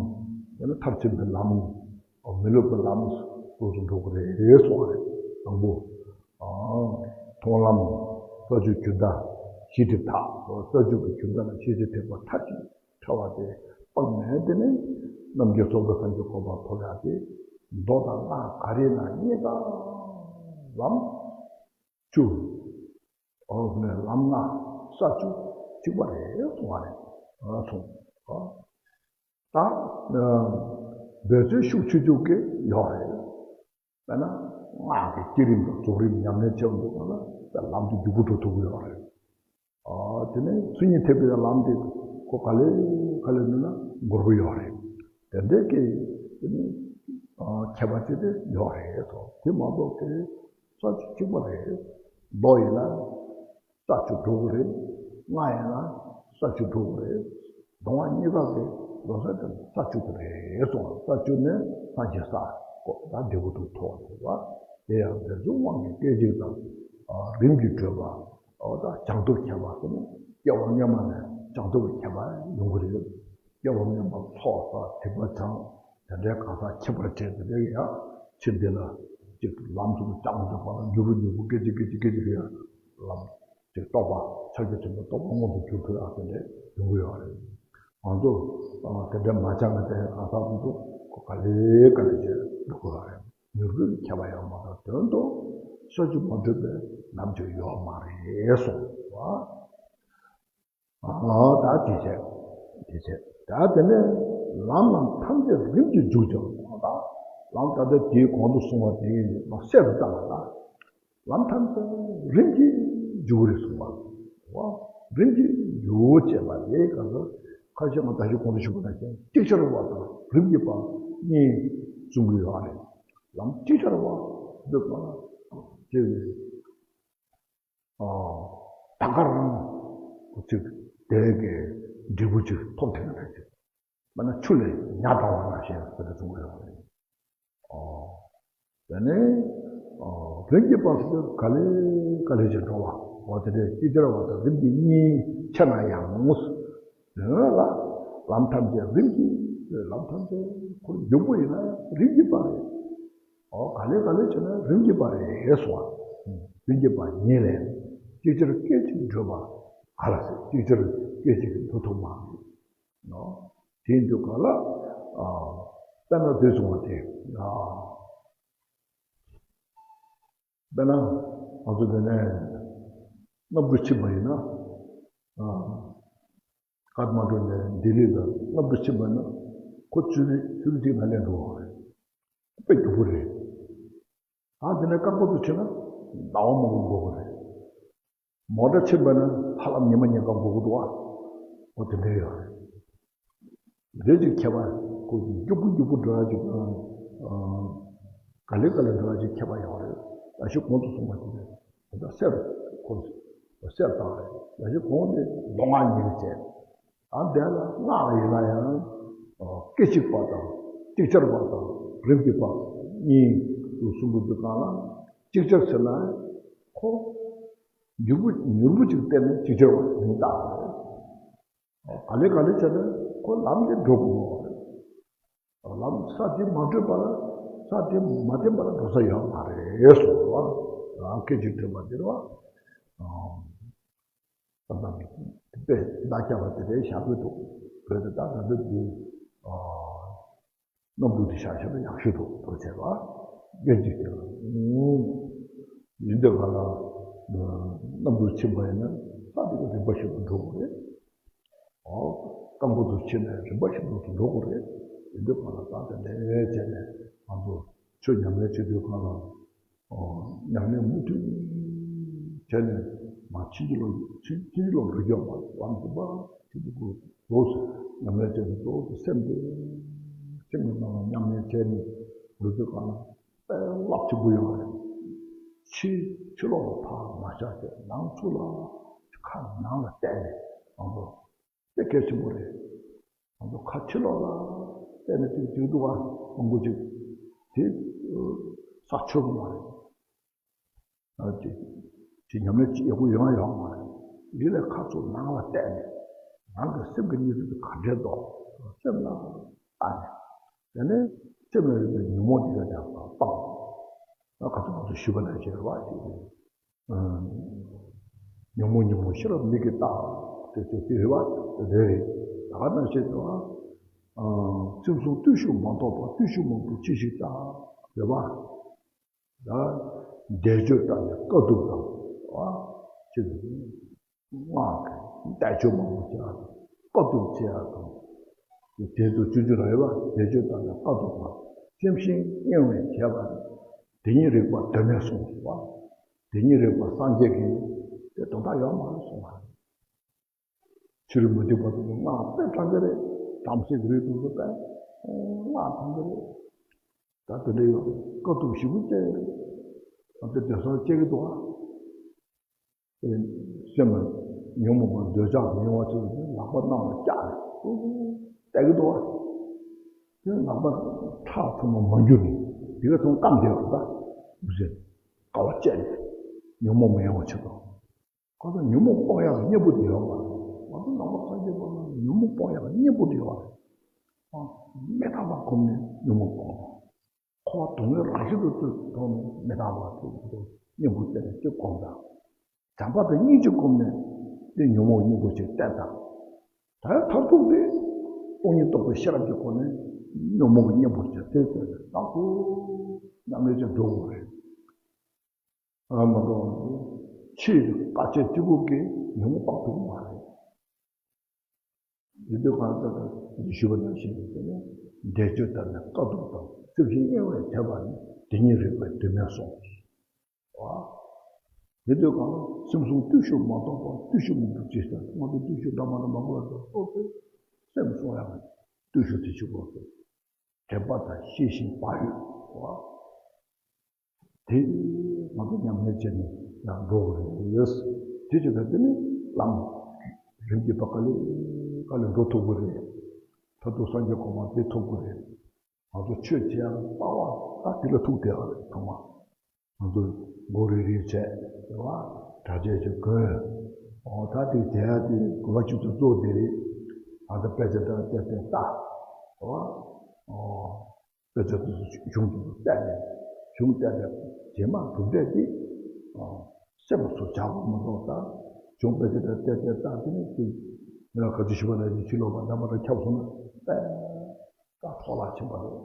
དེ་ནས་མཐར་ཕྱིན་པའི་ལམ། མི་སློབ་པའི་ལམ་སོགས་སུ་འགྲོ་གི་རེད་གསུངས་པ་རེད། དང་པོ། ཨ། མཐོང་ལམ། ས་བཅུ་རྒྱུན་མཐའ་བཞི་སྒྲུབ་ཐབས། ས་བཅུ་གི་རྒྱུན་མཐའ་ལ་བཞི་སྒྲུབ་ཐེག་པ་མཐར་ཕྱིན། ཕྲ་བ་དེ་སྤངས་ནས། དེ་ནས་རྣམ་མཁྱེན་རྫོགས་པའི་སངས་རྒྱས་གོ་འཕང་ཐོབ་ཡག་དེ། མདོ་དང་སྔགས་ག་རེ་ན་གཉིས་ཀ་ལམ་བཅུ། འོ་ནས་ལམ་ལྔ་ས་བཅུ་གཅིག་པ་རེད་གསུང་བ་རེད། ཨ་སོང་། ཨ། ད་འབད་རྩོལ་ཤུགས་ཆེ་ཆུང་གི་ཡོད་རེད། དཔེར་ན་སྔགས་ཀྱི་བསྐྱེད་རིམ་དང་རྫོགས་རིམ་ཉམས་ལེན་བྱེད་འདུག་ན། ད་ལམ་དེ་མགྱོགས་པོ་འགྲོ་ཐུབ་ཀྱི་ཡོད་རེད། ཨ། དེ་ནས་མཚན་ཉིད་ཐེག་པའི་ལམ་དེ་ཁོ་ག་ལེ་ག་ལེ་ནུས་ན་འགོར་གྱི་ཡོད་རེད། དེ་འདྲའི་གི་དེ་ནི། ཨ། ཁྱད་པར་ཅིག་དེ་ཡོད་རེད་དོ། དེ་མ་གཏོགས་དེ་ས་བཅུ་གཅིག་པ་རེད། མདོ་ཡིན་ན་ས་བཅུ་འགྲོ་གི་རེད། སྔགས་ཡིན་ན་ས་བཅུ་འགྲོ་གི་རེད། སྡོམ་པ་གཉིས་ཀ་གི་ལོ་ས་དེ་ས་བཅུ་དེ་རེད་གསུངས། ས་བཅུ་ནས་སངས་རྒྱས་ས་གོ། ད་འབྲས་བུ་དུ་ཐོབ་པ་དེ་བ། དེ་ཡང་འབད་རྩོལ་དབང་གིས་སྐད་ཅིག་དང་། ཨ། རིམ་གྱིས་བགྲོད་པ། འོ་ད་བྱང་ཆུབ་ཁྱད་པར་ཟེར་ན། སྐྱེ་བ་སྔོན་མ་ནས་བྱང་ཆུབ་ཀྱི་ཁྱད་པར་ཡོང་གི་རེད། སྐྱེ་བ་སྔོན་མ་ཚོགས་བསགས་སྒྲིབ་པ་སྦྱངས། དེ་འདྲའི་གང་ཟག་ཁྱད་པར་ཅན་དེ་འདྲའི་ཡང་ཕྱིར་འདི་ལ་ཅིག་ལམ་དུ་བཅངས་འདུག་པ་ལ། མྱུར་བུ་མྱུར་བུ་སྐད་ཅིག་སྐད་ཅིག་སྐད་ཅིག་ཡང་ལམ་ཅིག་རྟོགས་པ། ཕྱག་རྒྱ་ཆེན་པོའི་རྟོགས་པ་མངོན་དུ་གྱུར་ཐུབ་ཡག་དེ་འདྲའི་ཡོང་གི་ཡོད་རེད། ང་ཚོ་དེ་འདྲའི་མ་བཅངས་ནས་བསྡད་པའི་གང་ཟག་དེ་ཚོ་ཁོ་ག་ལེ་ག་ལེ་བྱས་འགྲོ་གི་ཡོད་རེད། མྱུར་བུའི་ཁྱད་པར་ཡང་མ་གཏོགས། དོན་དུ་ས་བཅུ་མ་གྲུབ་པའི་ལམ་ཅིག་ཡོད་མ་རེད་གསུངས་པ། ཨ། ད་དེ་བྱས། དེ་བྱས། ད་དེ་ནས་ལམ་རྣམས་ཐམས་ཅད་རིམ་གྱིས་འཇུག་ཅིང་། ད་ལམ་ད་ལྟ་དེའི་གོང་དུ་གསུངས་པ་དེ་ཡིན་ནོ་གསལ་དུ་བཏང་བ་ལ། ལམ་ཐམས་ཅད་རིམ་གྱིས་འཇུག་རེད་གསུངས་པ། རིམ་གྱིས་འཇུག་ཅེས་པ་དེ་ག་ཚོད། ཁ་ཤས་ང་ད་ཅི་གོང་དུ་ཞུས་པ་ནང་བཞིན་ཅིག་ཅར་བ་དང་རིམ་གྱིས་པ་གཉིས་གསུང་གི་ཡོད་རེད། ལམ་ཅིག་ཅར་བ་འདི་ག་ཅིག་ད་ག་རང་ཅིག་དེ་གའི་འབྲས་བུ་ཅིག་ཐོབ་ཐུབ་ན་རེད་ཅིག་མ་ན་ཆུ་ལས་ཉ་དྲག་པ་ནང་བཞིན་ཟེར་ཏེ་གསུང་གི་ཡོད་རེད། ཨོ། དེ་ནས་ཨོ་རིམ་གྱིས་པ་ཟེར་ག་ལེ་ག་ལེ་ཅིག་འགྲོ་བ། འོ་དེ་འདྲའི་ཅིག་ཅར་བ་དང་རིམ་གྱིས་གཉིས་ཕྱེ་ན་ཡང་ངོ་། དེ་ལ་ལམ་ཐམས་ཅད་རིམ་གྱིས། ལམ་ཐམས་ཅད་ཁོ་མགྱོགས་པོ་ཡིན་ན་ཡང་རིམ་གྱིས་པ་རེད། ཨོ་ག་ལེ་ག་ལེ་བྱས་ན་རིམ་གྱིས་པ་རེད་ཟེར་བ། རིམ་གྱིས་པ་ཉིད་ལས་ཅིག་ཅར་སྐད་ཅིག་བགྲོད་པ་ག་ལ་ཟེར། ཅིག་ཅར་སྐད་ཅིག་འགྲོ་ཐུབ་མ་རེད། ནོ། དེའི་འདུག་ག་ལ། ཨ། དཔེར་ན་དུས་སོང་བ་དེ། ཨ། དཔེར་ན་ང་ཚོ་འདི་ནས་སྣབས་འབྲུ་ཕྱིན་པ་ཡིན་ན། ཨ། ཀ་ཐ་མན་གྲུ་ནས་ལྡི་ལི་ལ་སྣབས་འབྲུ་ཕྱིན་པ་ཡིན་ན་ཁོ་ཆུ་ཚོད་ཆུ་ཚོད་གཅིག་ནང་སླེབས་འགྲོ་བ་རེད། དཔེ་མགྱོགས་པོ་རེད། ད་དེ་ནས་རྐང་པ་ཚོ་ཕྱིན་ན་ཟླ་བ་མང་པོ་འགོར་གི་རེད། མོ་ཊ་ཕྱིན་པ་ན་ཧ་ལམ་ཉི་མ་ཉིན་གང་འགོར་གི་འདུག་ཨ། འོ་དེ་འདྲ་ཡོད་རེད། རེད་ཅིག་ཁྱད་པར་ཁོ་མགྱོགས་པོ་མགྱོགས་པོ་འགྲོ་ཡ་ཅིག་དང་། ཨ། ག་ལེ་ག་ལེ་འགྲོ་ཡ་ཅིག་ཁྱད་པར་ཡོད་རེད། ད་ཞིག་གོང་དུ་སོང་བ་དེ་ནས་ད་གསེར་ཁོ་གསེར་བཏང་རེད། ད་ཞིག་གོང་དེ་མདོ་སྔགས་ཉིད་ཀྱི་བྱས། ཨ། དེ་ལ་སྔགས་ལ་ཡིན་ན་ཡང་སྐད་ཅིག་པ་དང་ཅིག་ཅར་བ་དང་རིམ་གྱིས་པ་གཉིས་སུ་གསུང་གི་འདུག་ག་ལ། ཅིག་ཅར་ཟེར་ན་ཁོ་མྱུར་པོ་མྱུར་པོ་ཅིག་བལྟས་ནས་ཅིག་ཅར་བ་མིང་བཏགས་པ་རེད། ག་ལེ་ག་ལེ་བྱས་ན་ཁོ་ལམ་དེ་འགྲོ་དགོས་པ་རེད། ལམ་ས་དེ་མ་བགྲོད་པ་ལ་ས་དེ་མ་བསྟན་པ་ལ་འགྲོ་ས་ཡོད་མ་རེད་གསུངས་པ། སྐད་ཅིག་བགྲོད་པ་དེ་རེད་བ། ད་ལྟ་དཔེ་བརྡ་རྒྱབ་པ་དེ་འདྲའི་བཞག་གི་འདུག་བོད་དུ་ད་ད་ལྟ་དེ་སྣམ་བུ་དེ་བཞག་བཞག་ན་ཡག་ཤོས་འདུག་དོ་བྱས་པ། སྐད་ཅིག་དེ་ལ་ཡིན་དེ་ག་ལ་སྣམ་བུ་ཕྱིན་པ་ཡིན་ན་ས་དེ་ག་རིམ་པ་བཞིན་དུ་འགྲོ་དགོས་རེད། ཨོ། རྐང་པ་ཚོ་ཕྱིན་ནས་རིམ་པ་བཞིན་དུ་འགྲོ་དགོས་རེད། ཡིན་དུས་གང་ལ་ད་དེ་ལས་བྱས་ནས་ང་ཚོ་ཆོས་ཉམས་ལེན་བྱེད་དུས་གང་ལ། ཨོ། ཉམས་ལེན་མུ་མཐུད་བྱས་ནས་མ་ཕྱིན་ཅི་ལོག་ཕྱིན་ཕྱིན་ཅི་ལོག་འགྲོ་རྒྱུ་མ་ལམ་དུ་པ་ཕྱིན་དུ་དགོས་ལོགས་སུ་ཉམས་ལེན་བྱས་ནས་ལོགས་སུ་སེམས་དེ་སེམས་ཀྱི་ནང་ལ་ཉམས་ལེན་བྱས་ནས་འགྲོ་དུས་གང་ལ། རླབས་ཆེན་པོ་ཡོང་བ་རེད། ཕྱི་ཕྱི་ལོགས་ལ་ཕར་མ་བཞག་བྱས་ནང་ཚུར་ལ་ཁ་ནང་ལ་གཏད་ནས་ང་ཚོ་དཔེ་གལ་ཆེན་པོ་རེད། ང་ཚོ་ཁ་ཕྱི་ལོགས་ལ་གཏད་ནས་དེ་བྱེད་འདུག་བ་མང་པོ་ཅིག་དེ་ས་ཆོད་གི་མ་རེད། ཨ་ཅེ། ཅེ་ཉམས་ལེན་ཅི་ཡག་པོ་ཡོང་ཡོང་མ་རེད། འདི་ལས་ཁ་ཚུར་ནང་ལ་གཏད་ནས་ནང་གི་སེམས་ཀྱི་གནས་ཚུལ་དེ་ག་འདྲས་འདུག་སེམས་ལ་ལྟ་ནས། དེ་ནས་སེམས་ལ་ཡོད་པའི་ཉོན་མོངས་དེ་ལ་ཡང་སྤང་། ང་ཁ་ཚོ་ང་ཚོ་ཞུས་པ་ནང་བཞིན་རེད་བ་ཞེས་ཏེ། ཉོན་མོངས་ཉོན་མོངས་ཤེས་རབ་མིག་གིས་བལྟ། དེ་ཚོ་དེ་རེད་བ་དེ་རེད། ད་ག་ནང་བཞིན་དུ། སེམས་བཟུང་བརྟུལ་ཞུགས་མ་གཏོགས་པ་བརྟུལ་ཞུགས་མང་པོ་ཅི་ཞིག་བལྟ། རེད་བ། ད་བཟླས་བརྗོད་དང་ནི་དཀའ་ཐུབ་དང་བ། ཅི་ཟེར་ན། སྔགས་ཀྱི་བཟླས་བརྗོད་མང་པོ་བྱེད་ཡག་དང་དཀའ་ཐུབ་བྱེད་ཡག་དང་། དེ་ཚོ་སྤྱོད་རྒྱུ་རང་ཡོད་པ་བཟླས་བརྗོད་དང་ནི་དཀའ་ཐུབ་དང་། སེམས་ཤིང་གཡེང་བས་བྱས་པ་ནི། དེ་ཉིད་རིག་པ་གདོད་མའི་གསུང་ཟེར་བ། དེ་ཉིད་རིག་པ་སངས་རྒྱས་ཀྱི་དེ་དོན་དག་ཡོད་མ་རེད་གསུངས་པ་རེད། ཕྱི་རོལ་མུ་སྟེགས་པ་ཚོ་སྔགས་དཔེ་བགྲང་གི་རེད། བྲམ་ཟེ་གི་རིགས་དེ་ཚོ་དཔེ་སྔགས་བགྲང་གི་རེད། ད་དེ་འདྲ་ཡོད་རེད། དཀའ་ཐུབ་ཞེ་པོ་སྤྲད་ཡོད་རེད། ད་དེ་བདེ་སོང་སྐྱེ་གི་འདུག་ཨ། ཨེ། སེམས་ལ་ཉོན་མོངས་པ་འདོད་ཆགས་མི་ཡོང་བ་ཆེད་དུ་ལག་པ་གནམ་ལ་བཀྱག་ནས་ཨུ་བལྟ་གི་འདུག་ཨ། དེ་ལག་པ་ཁྲག་ཚང་མ་མ་འགྱུར་ནས་དེ་ག་ཚང་སྐམ་བསྡད་པ་ད། དགའ་བ་སྤྱད་ནས་ཉོན་མོངས་མི་ཡོང་བ་ཆེད་དུ། ཁོ་ཚོ་ཉོན་མོངས་སྤོང་ཡག་གི་གཉེན་པོ་དེ་ཡོད་མ་རེད། ང་ཚོ་ནང་པ་སངས་རྒྱས་པ་ལ་ཉོན་མོངས་སྤོང་ཡག་གི་གཉེན་པོ་དེ་ཡོད་རེད། ཨ། མི་རྟག་པ་སྒོམ་ནས་ཉོན་མོངས་སྤོང་དང་། འཁོར་བ་སྡུག་བསྔལ་རང་བཞིན་དུ་ཐོག་ནས་མི་རྟག་པ་དེ་ཚོ་གཉེན་པོ་བསྟེན་ནས་དེ་སྒོམ་དང་། བྱམས་པ་དང་སྙིང་རྗེ་སྒོམ་ནས་དེ་ཉོན་མོངས་གཉེན་པོ་ཅིག་བསྟེན་དང་། ད་མཐར་ཐུག་དེ་སྟོང་ཉིད་རྟོགས་པའི་ཤེས་རབ་ཀྱི་སྒོ་ནས་ཉོན་མོངས་ཀྱི་གཉེན་པོ་ཅིག་དེ་བསྟེན་ནས་ནང་དུ་ཉམས་ལེན་ཅིག་འགྲོ་དགོས་རེད། ཨ་མ་གཏོགས། ཕྱིའི་དཀའ་སྤྱད་གཅིག་པུ་གིས་ཉོན་མོངས་སྤང་ཐུབ་ཀྱི་མ་རེད། ཡིན་དུས་གང་ལྟར་ཞུས་པ་ནང་བཞིན་དུ་དེ་ནི་བཟླས་བརྗོད་དང་ནི་དཀའ་ཐུབ་དང་སེམས་ཤིང་གཡེང་བས་བྱས་པ་ནི་དེ་ཉིད་རིག་པའི་གདོད་མའི་གསུང་། བ། ཡིན་དུས་གང་སེམས་བཟུང་བརྟུལ་ཞུགས་མ་གཏོགས་པ་བརྟུལ་ཞུགས་མང་པོ་ཅི་ཞིག་ང་ཚོ་བརྟུལ་ཞུགས་འདྲ་མ་འདྲ་མང་པོ་ལ་སོགས་ཏེ། སེམས་གསོ་ཡག་གི་བརྟུལ་ཞུགས་དེ་བྱེད་དགོས་སོ། དྲན་པ་དང་ཤེས་བཞིན་བག་ཡོད་པ། དེ་ང་ཚོ་ཉམས་ལེན་བྱས་ནས་ཡང་འགྲོ་དགོས་རེད། དེ་བྱེད་པ་དེ་ནི་ལམ་རིམ་གྱིས་ཕར་ག་ལེ་ག་ལེ་འགྲོ་ཐུབ་ཀྱི་རེད། མཐར་ཐུག་སངས་རྒྱས་གོ་འཕང་དེ་ཐོབ་ཀྱི་རེད། ང་ཚོ་ཆོས་བྱེད་ཡག་ལྟ་བ་ད་དེ་ལ་ཐུག་བསྡད་པ་རེད་ཚང་མ། ང་ཚོ་མགོ་རིལ་རིལ་བྱས་རེད་བ། གྲྭ་ཆས་ཅིག་གོན། འོ་ད་དེ་བྱེད་ཡག་དེ་གོ་བ་ཆུ་ཚོད་གཙོ་བོ་དེ་རེད། ང་ཚོ་དཔེ་ཆ་འདྲ་བལྟས་བལྟས་ལྟ། རེད་བ། འོ། དཔེ་ཆ་དེ་ཚོ་གཞུང་དེ་ཚོ་བལྟས་ནས་གཞུང་བལྟས་པའི་རྗེས་མ་གྲུབ་འབྲས་དེ་སེམས་ལ་ཚུར་བཞག་དགོས་མ་གཏོགས་ད་གཞུང་དཔེ་ཆ་འདྲ་བལྟས་བལྟས་ལྟ་དེ་ནས་དེ་མི་ལ་ག་ཚོད་ཞུ་བ་ལ་ཡིན་ཕྱི་ལོགས་པ་འདྲ་མ་འདྲ་ཁྱབ་སོང་ན་དཔེ་ད་འཕྲོ་བརླག་ཕྱིན་པ་རེད།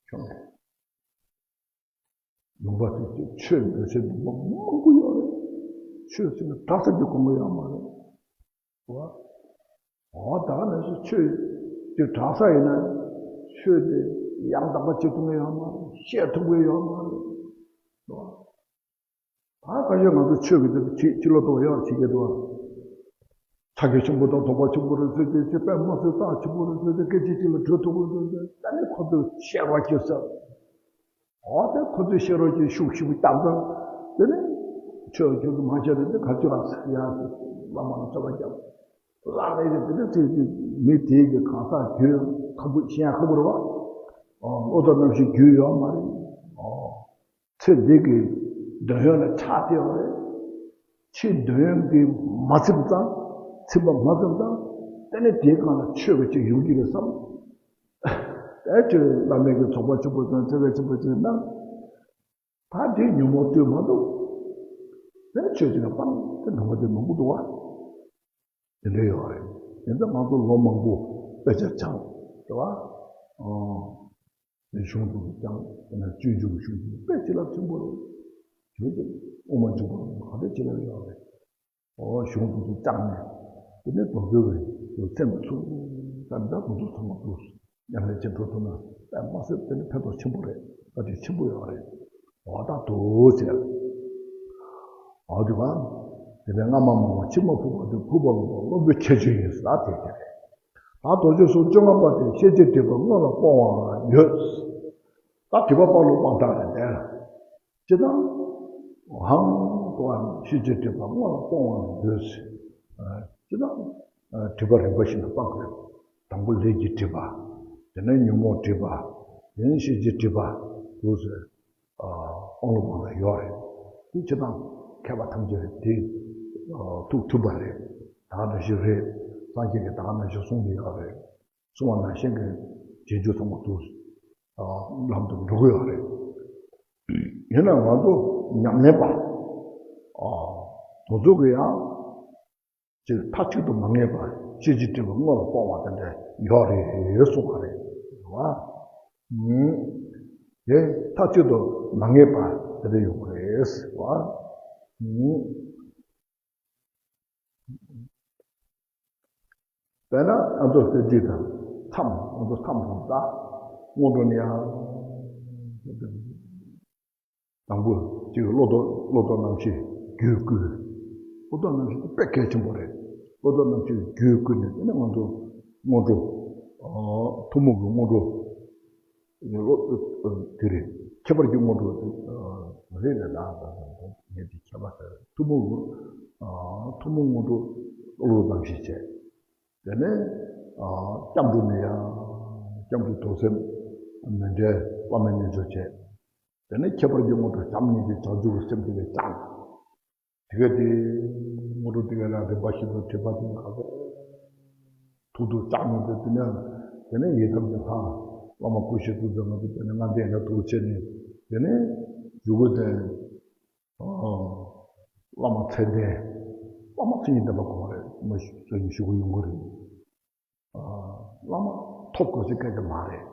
ཆོག་ནས། ལུང་པ་དེ་ཚོ་ཆོས་མེད་ཚེ་ལུང་པ་མང་པོ་ཡོད་རེད། ཆོས་ཟེར་ན་གྲྭ་ས་ཀྱི་དགོངས་པ་ཡོད་མ་རེད། འོ། འོ་ད་ག་ནང་བཞིན་ཆོས་དེ་གྲྭ་ས་ཡིན་ན་ཆོས་དེ་ཡང་དག་པ་བྱེད་ཐུབ་ཀྱི་ཡོད་མ་རེད། བཤད་ཐུབ་ཀྱི་ཡོད་མ་རེད། འོ། ད་ག་ཤེད་ང་ཚོ་ཆོས་ཀྱི་དེ་ཕྱི་ཕྱི་ལོགས་ཐོག་ཡག་བྱེད་ཀྱི་འདུག་ཕྱག་རྒྱ་ཆེན་པོ་དང་དོགས་པ་ཆེན་པོ་རེད་ཟེར་ཏེ་ཅི་དཔེ་མ་སྲིད་རྩ་ཆེན་པོ་རེད་ཟེར་ཏེ་སྐད་ཅིག་གཅིག་ལ་གྲོལ་ཐུབ་ཀྱི་འདུག་ཟེར་ད་ནི་ཁོ་ཚོས་བཤད་རོགས་བྱེད་ཟེར། འོ་དེ་ཁོ་ཚོས་བཤད་རོགས་ཀྱི་ཤུགས་ཤུགས་བཏང་ཙང་དེ་ནས་ཆོས་ཁྱོད་ཚོ་མ་བཤད་རེད་དེ་ག་ཅི་རག་ཟེར་ཡ་ཟེར་བླ་མ་ལ་རྩོད་པ་རྒྱབ། བླ་མས་དེ་དེ་ཚོས་མི་དེའི་གི་གང་ཟག་རྒྱུས་ཁག་པོ་ཤེས་ཡ་ཁག་པོ་རེད་བ། ཨོ་བློ་དང་རྣམ་ཤེས་རྒྱུས་ཡོད་མ་རེད། ཨོ་ཚེ་འདི་གི་འདོད་ཡོན་ལ་ཆགས་བསྡད་པ་རེད། ཕྱིའི་འདོད་ཡོན་གྱིས་མ་ཚིམ་ཙང་ཚིམ་པ་མ་ཚིམ་ཙང་དེ་ནས་དེའི་སྒང་ལ་ཆོས་ཀྱི་ཅིག་ཡོང་གི་རེད་བསམ། ཨེ་ཁྱོད་བླ་མའི་གི་ཚོགས་པ་ཆེན་པོ་དང་ཚེ་བའི་ཆེན་པོ་ཅིག་ན། ད་དེ་ཉོན་མོངས་ལྟོས་མ་འདུག་དེ་ཆོས་ཅིག་ལ་སྤང་དེ་ནོར་བ་དེ་མང་པོ་འདུག་བ། དེ་འདྲ་ཡོད་རེད། དེ་ཚོ་ང་ཚོ་ལོ་མང་པོ་དཔེ་ཆ་སྦྱངས་རེད་བ། ཨོ། དེ་གཞུང་དེ་ཚོ་སྦྱངས་དེ་ན་སྤྱོད་འཇུག་གི་གཞུང་དེ་ཚོ་དཔེ་བྱིན་རླབས་ཆེན་པོ་རེད། དེ་ཚོ་དབུ་མ་འཇུག་པ་ག་དེ་བྱིན་རླབས་ཡོད་རེད། ཨོ་གཞུང་དེ་ཚོ་བཅངས་ནས་དེ་ནས་རྡོ་རྗེ་བའི་སེམས་ཚུར་ད་ལྟ་ང་ཚོ་ཚང་མ་ཚུར་ཉམས་ལེན་བྱེད་འགྲོ་ཐུབ་ན་དཔེ་མ་སྲིད་དེ་ནི་ཕན་ཐོགས་ཆེན་པོ་རེད། བཀའ་དྲིན་ཆེན་པོ་ཡོད་རེད། འོ་ད་དུ་བྱས། འོ་དེ་བ། དེ་ནས་སྔ་མ་མང་བ་ཕྱི་མ་ཕུག་པ་དེ་ཕུག་པ་ལོག་པ་བློན་པོའི་ཁྱད་ཆོས་ཡིན་ཟེར་དེ་དེ་རེད། ད་རྡོ་རྗེ་གསུམ་བཅོ་ལྔ་པ་དེ་ཤེས་བྱའི་སྒྲིབ་པ་དངོས་ལ་སྤོང་བའང་ཡོད། ད་སྒྲིབ་པ་སྤང་ལུགས་སྤང་ཐབས་རེད་དེ། ཅི་ལྟར། ཧང་ཏོ་ཨ་ཤེས་བྱའི་སྒྲིབ་པ་དངོས་ལ་སྤོང་བ་ཡོད་ཟེར། ཅི་ལྟར། སྒྲིབ་པ་རིམ་པ་བཞིན་དུ་སྤང་དགོས། དང་པོ་ལས་ཀྱི་སྒྲིབ་པ། དེ་ནས་ཉོན་མོངས་སྒྲིབ་པ། དེ་ནས་ཤེས་བྱའི་སྒྲིབ་པ། དུ་ཟེར། སྤང་ལུགས་སྤང་ལ་ཡོད་རེད། དེ་ཅི་ལྟར་མཁས་པ་ཐམས་ཅད་དེ་ཐུགས་མཐུན་པ་རེད། ད་ག་ནང་བཞིན་རེད། སངས་རྒྱས་ཀྱིས་ད་ག་ནང་བཞིན་གསུངས་ནས་ཡོད་རེད། གསུངས་པ་ནང་བཞིན་གྱི་རྗེས་འཇུག་ཚང་མ་དུ་ལམ་དུ་འགྲོ་གི་ཡོད་རེད། ཡིན་ན་ང་ཚོ་ཉམས་ལེན་པ་དེ་ཚོ་གི་ཡང་ཅིག་མཐའ་གཅིག་ཏུ་མ་ངེས་པ་ཤེས་བྱའི་སྒྲིབ་པ་དངོས་ལ་སྤོང་བ་དེ་འདྲ་ཡོད་རེད་གསུངས་པ་རེད་བ། དེ་མཐའ་གཅིག་ཏུ་མ་ངེས་པ་དེ་འདྲ་ཡོད་རེད་བ། དཔེར་ན་ཨ་མདོ་གསེར་བྲིས་དང་མཚམས་ཨ་མདོ་མཚམས་དང་ད་སྔོན་འགྲོ་ནས་ཡང་དང་པོ་གཅིག་བློ་ལྡོག་བློ་ལྡོག་རྣམ་ཤེས་རྒྱུད་བསྐུལ། བློ་ལྡོག་རྣམ་ཤེས་དེ་དཔེ་གལ་ཆེན་པོ་རེད། བློ་ལྡོག་རྣམ་ཤེས་རྒྱུད་བསྐུལ་ནས་དེ་ནས་ང་ཚོ་སྔོན་འགྲོ་ཐུན་མོང་གི་སྔོན་འགྲོ། ལོ་དེ་རེད། ཁྱད་པར་གྱི་སྔོན་འགྲོ་དེ་རེད་རེད་ལ་ངས་དེ་ཁྱད་པར་ཟེར་ཐུན་མོང་གི་ཐུན་མོང་སྔོན་འགྲོ་བློ་ལྡོག་རྣམ་ཤེས་བྱས། དེ་ནས་སྐྱབས་འགྲོ་ནས་ཡང་སྐྱབས་འགྲོ་རྡོར་སེམས་མཎྜལ་བླ་མའི་རྣལ་འབྱོར་བྱས། དེ་ནས་ཁྱད་པར་གྱི་སྔོན་འགྲོ་བྱམས་སྙིང་རྗེ་བྱང་ཆུབ་ཀྱི་སེམས་དེ་ལས་བྱང་། དེ་ག་དེ་སྔོན་འགྲོ་དེ་ག་ལ་རིམ་པ་བཞིན་དུ་ཁྱད་པར་དེ་ག་ཚོད་ཐུག་ཐུག་བྱང་མི་འདུག་དེ་ནས་དེ་ནས་ཡི་དམ་གྱི་ལྷ་བླ་མ་སྐུ་ཞབས་ཐུགས་རྗེ་ང་ཚོ་དེ་ནས་ལྔ་ལྡན་ལ་ཐུགས་ཆེ་ནས་དེ་ནས་ཞུ་དགོས་དེ། བླ་མ་ཚད་ལྡན། བླ་མ་མཚན་ཉིད་ལྡན་པ་གོ་བ་རེད། མ་ཞུ་ཞུ་གི་ཡོང་གི་རེད། བླ་མ་ཐོབ་དགོས་ཟེར་སྐད་ཆ་མ་རེད། རེད་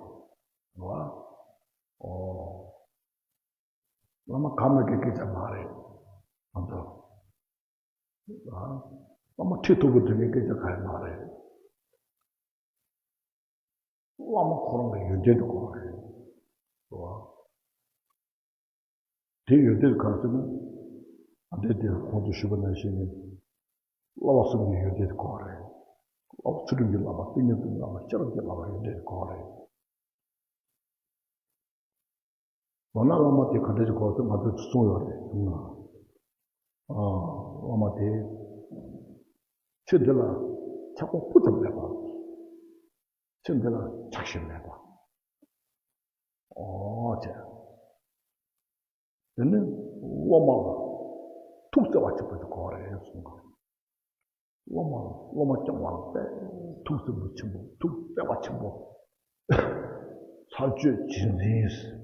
བ། བླ་མ་ག་མེད་ཀྱི་སྐད་ཆ་མ་རེད། ང་ཚོ། བླ་མ་ཁྲི་ཐོབ་པའི་དོན་གྱི་སྐད་ཆ་ག་ཡང་མ་རེད། བླ་མ་ཁོ་རང་གི་ཡོན་ཏན་དུ་གོ་བ་རེད། རེད་བ། དེའི་ཡོན་ཏན་ག་རེ་ཟེར་ན། ཨ་འདྲས་དེ་གོང་དུ་ཞུས་པ་ནང་བཞིན་ནི། བསླབ་པ་གསུམ་གྱི་ཡོན་ཏན་དུ་གོ་བ་རེད། ཨོ་ཚུལ་ཁྲིམས་ཀྱི་བསླབ་པ། ཏིང་ངེ་འཛིན་བསླབ་པ། ཤེས་རབ་ཀྱི་བསླབ་པ་ཡོད་འདྲེ་གོ་རེད། མདོར་ན་བླ་མ་དེ་ག་འདྲ་ཞིག་གོ་ཟེར་ང་ཚོས་གསུངས་ཡོད་རེད། ཨ། བླ་མ་དེ་ཆོས་འདི་ལ་ཆགས་པ་སྤུ་ཙམ་མེད་པ། ཆོས་འདི་ལ་ཆགས་ཞེན་མེད་པ། ཨོ་ཅེ། དེ་ནི་སློབ་མ་ལ་ཐུགས་བརྩེ་བ་ཆེན་པོ་དེ་གོ་རེད་གསུངས་པ། སློབ་མ་ལ་སློབ་མ་སྐྱོང་བ་ལ་དཔེ་ཐུགས་བརྩེ་བ་ཆེན་པོ། ཐུགས་བརྩེ་བ་ཆེན་པོ། ཚར་གཅོད་རྗེས་འཛིན།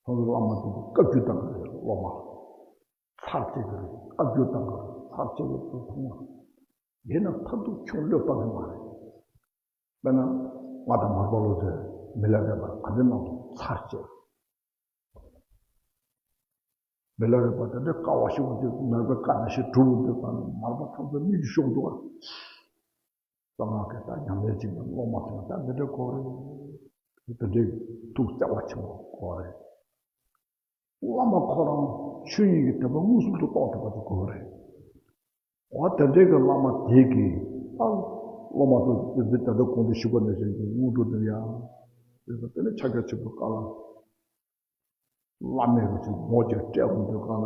ཁོང་ཚོ་བླ་མ་དེ་ཚོ་བཀའ་བཀྱོན་བཏང་གི་རེད། སློབ་མ་ཚར་བཅད་ཀྱི་རེད། བཀའ་བཀྱོན་བཏང་གི་རེད། ཚར་བཅད་ཀྱི་རེད། མཐོང་བ་ཡིན་ན་མཐར་ཐུག་ཆུང་བློས་གཏོང་གི་མ་རེད། དཔེར་ན་ང་དང་མར་པ་ལོ་ཚོས་མི་ལ་རས་པར་ག་འདྲ་གནང་འདུག་ཚར་བཅད། མི་ལ་རས་པ་དེ་འདྲའི་དཀའ་བ་ཞིག་འོང་དུས། མར་པའི་བཀའ་ནང་བཞིན་སྒྲུབ་འོང་དུས་ཙང་ནས་མར་པ་ཐམས་ཅད་མིག་ཏུ་ཤོར་འདུག་ག་གསང་སྔགས་ཀྱི་ད་ཉམས་ལེན་བྱེད་པའི་སློབ་མ་ཚོ་ད་འདི་འདྲའི་སྐོར་རེད། འདི་འདྲའི་ཐུགས་བརྩེ་བ་ཆེན་པོ་སྐོར་རེད། བླ་མ་ཁོ་རང་ཆོས་ཉིད་ཀྱི་དད་པ་མངོན་སུམ་དུ་རྟོགས་ཐུབ་པ་དེ་དགོས་རེད། འོ་དེ་འདྲའི་གི་བླ་མ་དེ་གིས་ད་སློབ་མ་ཚོ་འདི་ད་ལྟ་གོང་དུ་ཞུས་པ་ནང་བཞིན་གྱི་དངོས་གྲུབ་འདི་ཡང་དེ་ནི་ཕྱག་རྒྱ་ཆེན་པོའི་བཀའ་ལ། བླ་མས་རུ་ཅིག་ངོ་ཅིག་སྤྲད་འོང་དུས་གང་ལ།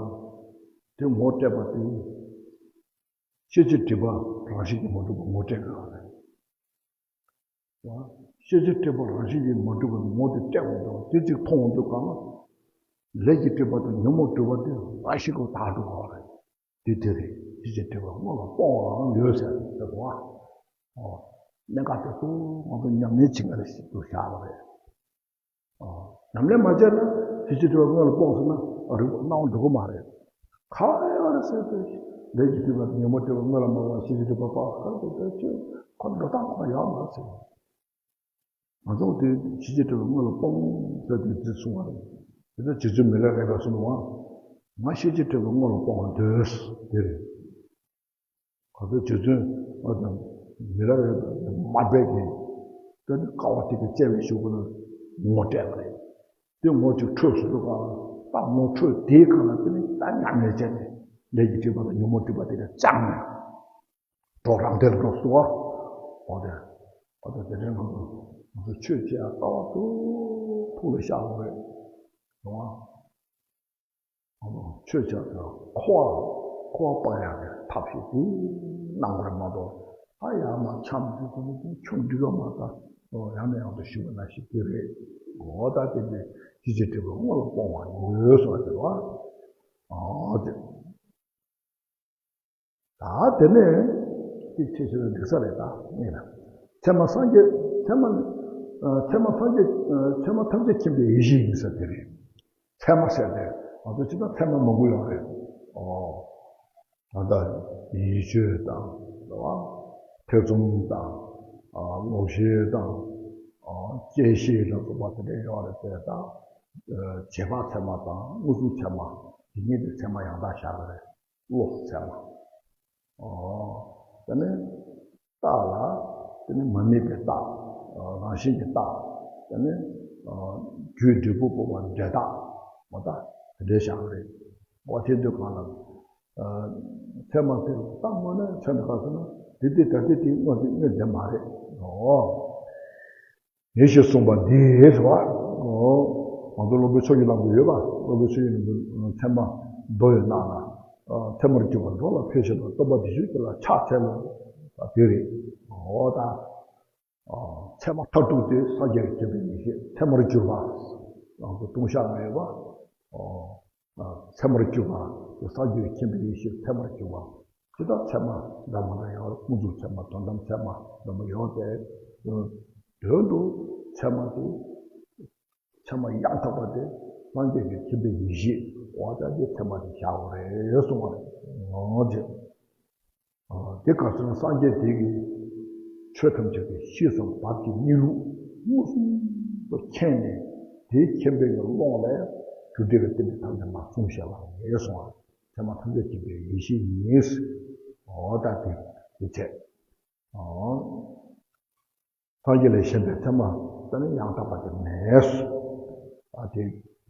དེ་ངོ་སྤྲད་པ་དེ་ཤེས་བྱའི་སྒྲིབ་པ་རང་བཞིན་གྱིས་མ་གྲུབ་པ་ངོ་སྤྲད་དགོས་པ་རེད། ཤེས་བྱའི་སྒྲིབ་པ་རང་བཞིན་གྱིས་མ་གྲུབ་པ་ངོ་དེ་སྤྲད་འོང་དུས་དེ་ཅིག་མཐོང་འོང་དུས་གང་ལ། ལས་ཀྱི་སྒྲིབ་པ་དང་ཉོན་མོངས་སྒྲིབ་པ་དེ་རང་བཞིན་གྱིས་དག་འགྲོ་བ་རེད། དེ་དེ་རེད། ཤེས་བྱའི་སྒྲིབ་པ་སྔོན་ལ་སྤོང་བའང་ཡོད་ཟེར་ཟེར་བ། ཨོ། གནད་འགག་དེ་ཚོ་ང་ཚོ་ཉམས་ལེན་བྱེད་མཁན་ལ་ཞིབ་ཏུ་བཞག་པ་རེད། ཨོ། ཉམས་ལེན་མ་བྱས་ན་ཤེས་བྱའི་སྒྲིབ་པ་སྔོན་ལ་སྤོང་ཟེར་ན་རིག་སྣང་བ་འགྲོ་གི་མ་རེད། ག་ཡོད་རེད་ཟེར་ཏེ། ལས་ཀྱི་སྒྲིབ་པ་ཉོན་མོངས་སྒྲིབ་པ་སྔོན་ལ་སྤོང་བ་ཤེས་བྱའི་སྒྲིབ་པ་སྤང་ཟེར་ཏེ་ཁོ་འགྲོ་སྟངས་ཁོ་ན་ཡོད་མ་རེད་ཟེར། ང་ཚོ་དེ་ཤེས་བྱའི་སྒྲིབ་པ་སྔོན་ལ་སྤོང་ཟེར་ཏེ་འདི་གསུང་བ་རེད། དེ་ལྟར་རྗེ་བཙུན་མི་ལ་རས་པས་གསུངས་པ། ང་ཤེས་བྱའི་སྒྲིབ་པ་སྔོན་ལ་སྤོང་བར་འདོད། དེ་རེད། ག་ཚོད་རྗེ་བཙུན་མི་ལ་རས་པ་མར་པས་ཀྱིས་དེ་ནི་དཀའ་བ་དེ་གི་བཅས་པའི་གཞུག་གུ་ལ་ངོ་སྤྲད་པ་རེད། དེ་ངོ་ཅིག་འཕྲོད་སོང་དུས་གང་ལ། ད་ངོ་འཕྲོད་དེའི་སྒང་ལ་དེ་ནི་ད་ཉམས་ལེན་བྱས་ནས་ལས་ཀྱི་སྒྲིབ་པ་དང་ཉོན་མོངས་སྒྲིབ་པ་དེ་ལ་སྦྱངས་ནས། གྲོགས་རང་དེར་འགྲོ་སོང་བ། འོ་དེ། འོ་དེ་དེ་རིང་ང་ཚོ་ང་ཚོ་ཆོས་བྱེད་ཡ་ལྟ་བ་ཐུག་ཐུག་ལ་བཞག་དགོས་རེད། རེད་བ། ང་ཚོ་ཆོས་བྱེད་ཡ་འཁོར་བ་འཁོར་བ་སྤང་ཡ་གི་ཐབས་ཤེས་དེ་གནང་དགོས་རེད་མ་གཏོགས། ཨ་ཡ་མ་འཆམ་དུས་ཚོད་ནི་ཆུང་འགྲིག་ག་མ་ད། ཡང་ནས་ཡང་དུ་ཞུས་པ་ནང་བཞིན་དེ་རེད། འོ་ད་དེ་འདྲའི་ཤེས་བྱའི་སྒྲིབ་པ་སྔོན་ལ་སྤོང་བ་ཡོད་སོགས་དེ་རེད་བ། ཨ་དེ། ད་དེ་ནས་ཅིག་ཆེ་ཆེ་ལ་འགྲིག་ས་རེད། ད་ངེས་ན་ཚད་མ་སངས་རྒྱས། ཚད་མ། ཨ། ཚད་མ་སངས་རྒྱས། ཨ། ཚད་མ་ཐམས་ཅད་མཁྱེན་པའི་ཡེ་ཤེས་ཡིན་ས་དེ་རེད། ཚད་མ་ཟེར་ཏེ་ང་ཚོ་སྤྱིར་བཏང་ཚད་མ་མང་པོ་ཡོད་རེད། ཨོ། ད་ལྟ་ཡིད་དཔྱོད་དང་། རེད་བ། ཐེ་ཚོམ་དང་། ཨ། ལོག་ཤེས་དང་། ཨ། བཅད་ཤེས་ལ་སོགས་པ་དེ་འདྲ་ཡོད་རེད་དེ། ད་རྗེས་དཔག་ཚད་མ་དང་མངོན་སུམ་ཚད་མ་དེ་གཉིས་དེ་ཚད་མ་ཡང་དག་བཞག་གི་རེད། བློ་ཚད་མ། ཨོ། དེ་ནས་རྟགས་ལ། དེ་ནས་མ་དམིགས་པའི་རྟགས། ཨོ། རང་བཞིན་གྱི་རྟགས། དེ་ནས། ཨོ། རྒྱུའི་འབྲས་བུ་སྤོང་བ་འབྲས་རྟགས། མ་རྟགས་དེ་འདྲའི་བཞག་གི་རེད། འོ་དེ་དུས་གང་ལ། ཨ། ཚད་མ་དེ་ལ་རྟགས་དངོས་གནས་མཚོན་ན་ག་ཟེར་ན། དེ་དེ་ད་དེ་དེ་དངོས་དེ་དངོས་དེ་མ་རེད། ཨོ། ངས་ཞེས་གསུངས་པ་འདི་ཟེར་བ། ཨོ། ང་ཚོ་སློབ་དཔོན་ཆོས་ཀྱི་བླ་མ་ཡོད་པ། སློབ་དཔོན་ཆོས་ཀྱི་བླ་མ་ཚད་མ་མདོ་ཡི་ནང་ལ། ཨ། ཚད་མར་གྱུར་པ་འགྲོ་ལ་ཕན་ཞེས་པ། སྟོན་པ་དེ་ཤུལ་དེ་ལ་ཕྱག་འཚལ་ལོ། ད་དེ་རེད། ཨོ་ད། ཨ། ཚད་མ་མཐར་ཐུག་དེ་སངས་རྒྱས་ཀྱི་བསྟན་པའི་ཡེ་ཤེས་ཚད་མར་གྱུར་པ། ང་ཚོ་ལྟུང་བཤགས་མེད་པ། ཨོ། ཚད་མར་གྱུར་པ། སངས་རྒྱས་ཀྱི་མཁྱེན་པའི་ཡེ་ཤེས་ཚད་མར་གྱུར་པ། དེ་དག་ཚད་མ་འདྲ་མ་འདྲ་ཡོད་རེད། མངོན་སུམ་ཚད་མ། དོན་དམ་ཚད་མ་འདྲ་མ་ཡོད་དེ། དོན་དུ་ཚད་མ་དེ། ཚད་མ་ཡང་དག་པ་དེ་སངས་རྒྱས་ཀྱི་མཁྱེན་པའི་ཡེ་ཤེས། འོ་ད་དེ་ཚད་མ་དེ་བཞག་དགོས་རེད་གསུངས་པ་རེད། འོ་དེ། དེ་ག་ཚོད་སངས་རྒྱས་དེ་གིས་ཆོས་ཐམས་ཅད་ཀྱི་ཤེས་སམ་བབ་ཀྱི་གནས་ལུགས་མངོན་སུམ་དུ་མཁྱེན་ནས། དེའི་མཁྱེན་པའི་ཀློང་ལས་རྒྱུ་འབྲས་ཀྱི་རྟེན་འབྲེལ་ཐམས་ཅད་མ་བྱུང་ཞེས་པ་རེད་གསུངས་པ། ཚད་མ་ཐམས་ཅད་མཁྱེན་པའི་ཡེ་ཤེས་ཉིད། འོ་ད་དེ་དེ་བྱས། འོ། སངས་རྒྱས་ལས་གཞན་པའི་ཚད་མ་དེ་ནི་ཡང་དག་པ་དེ་མེད་སོ། ཨ་དེ་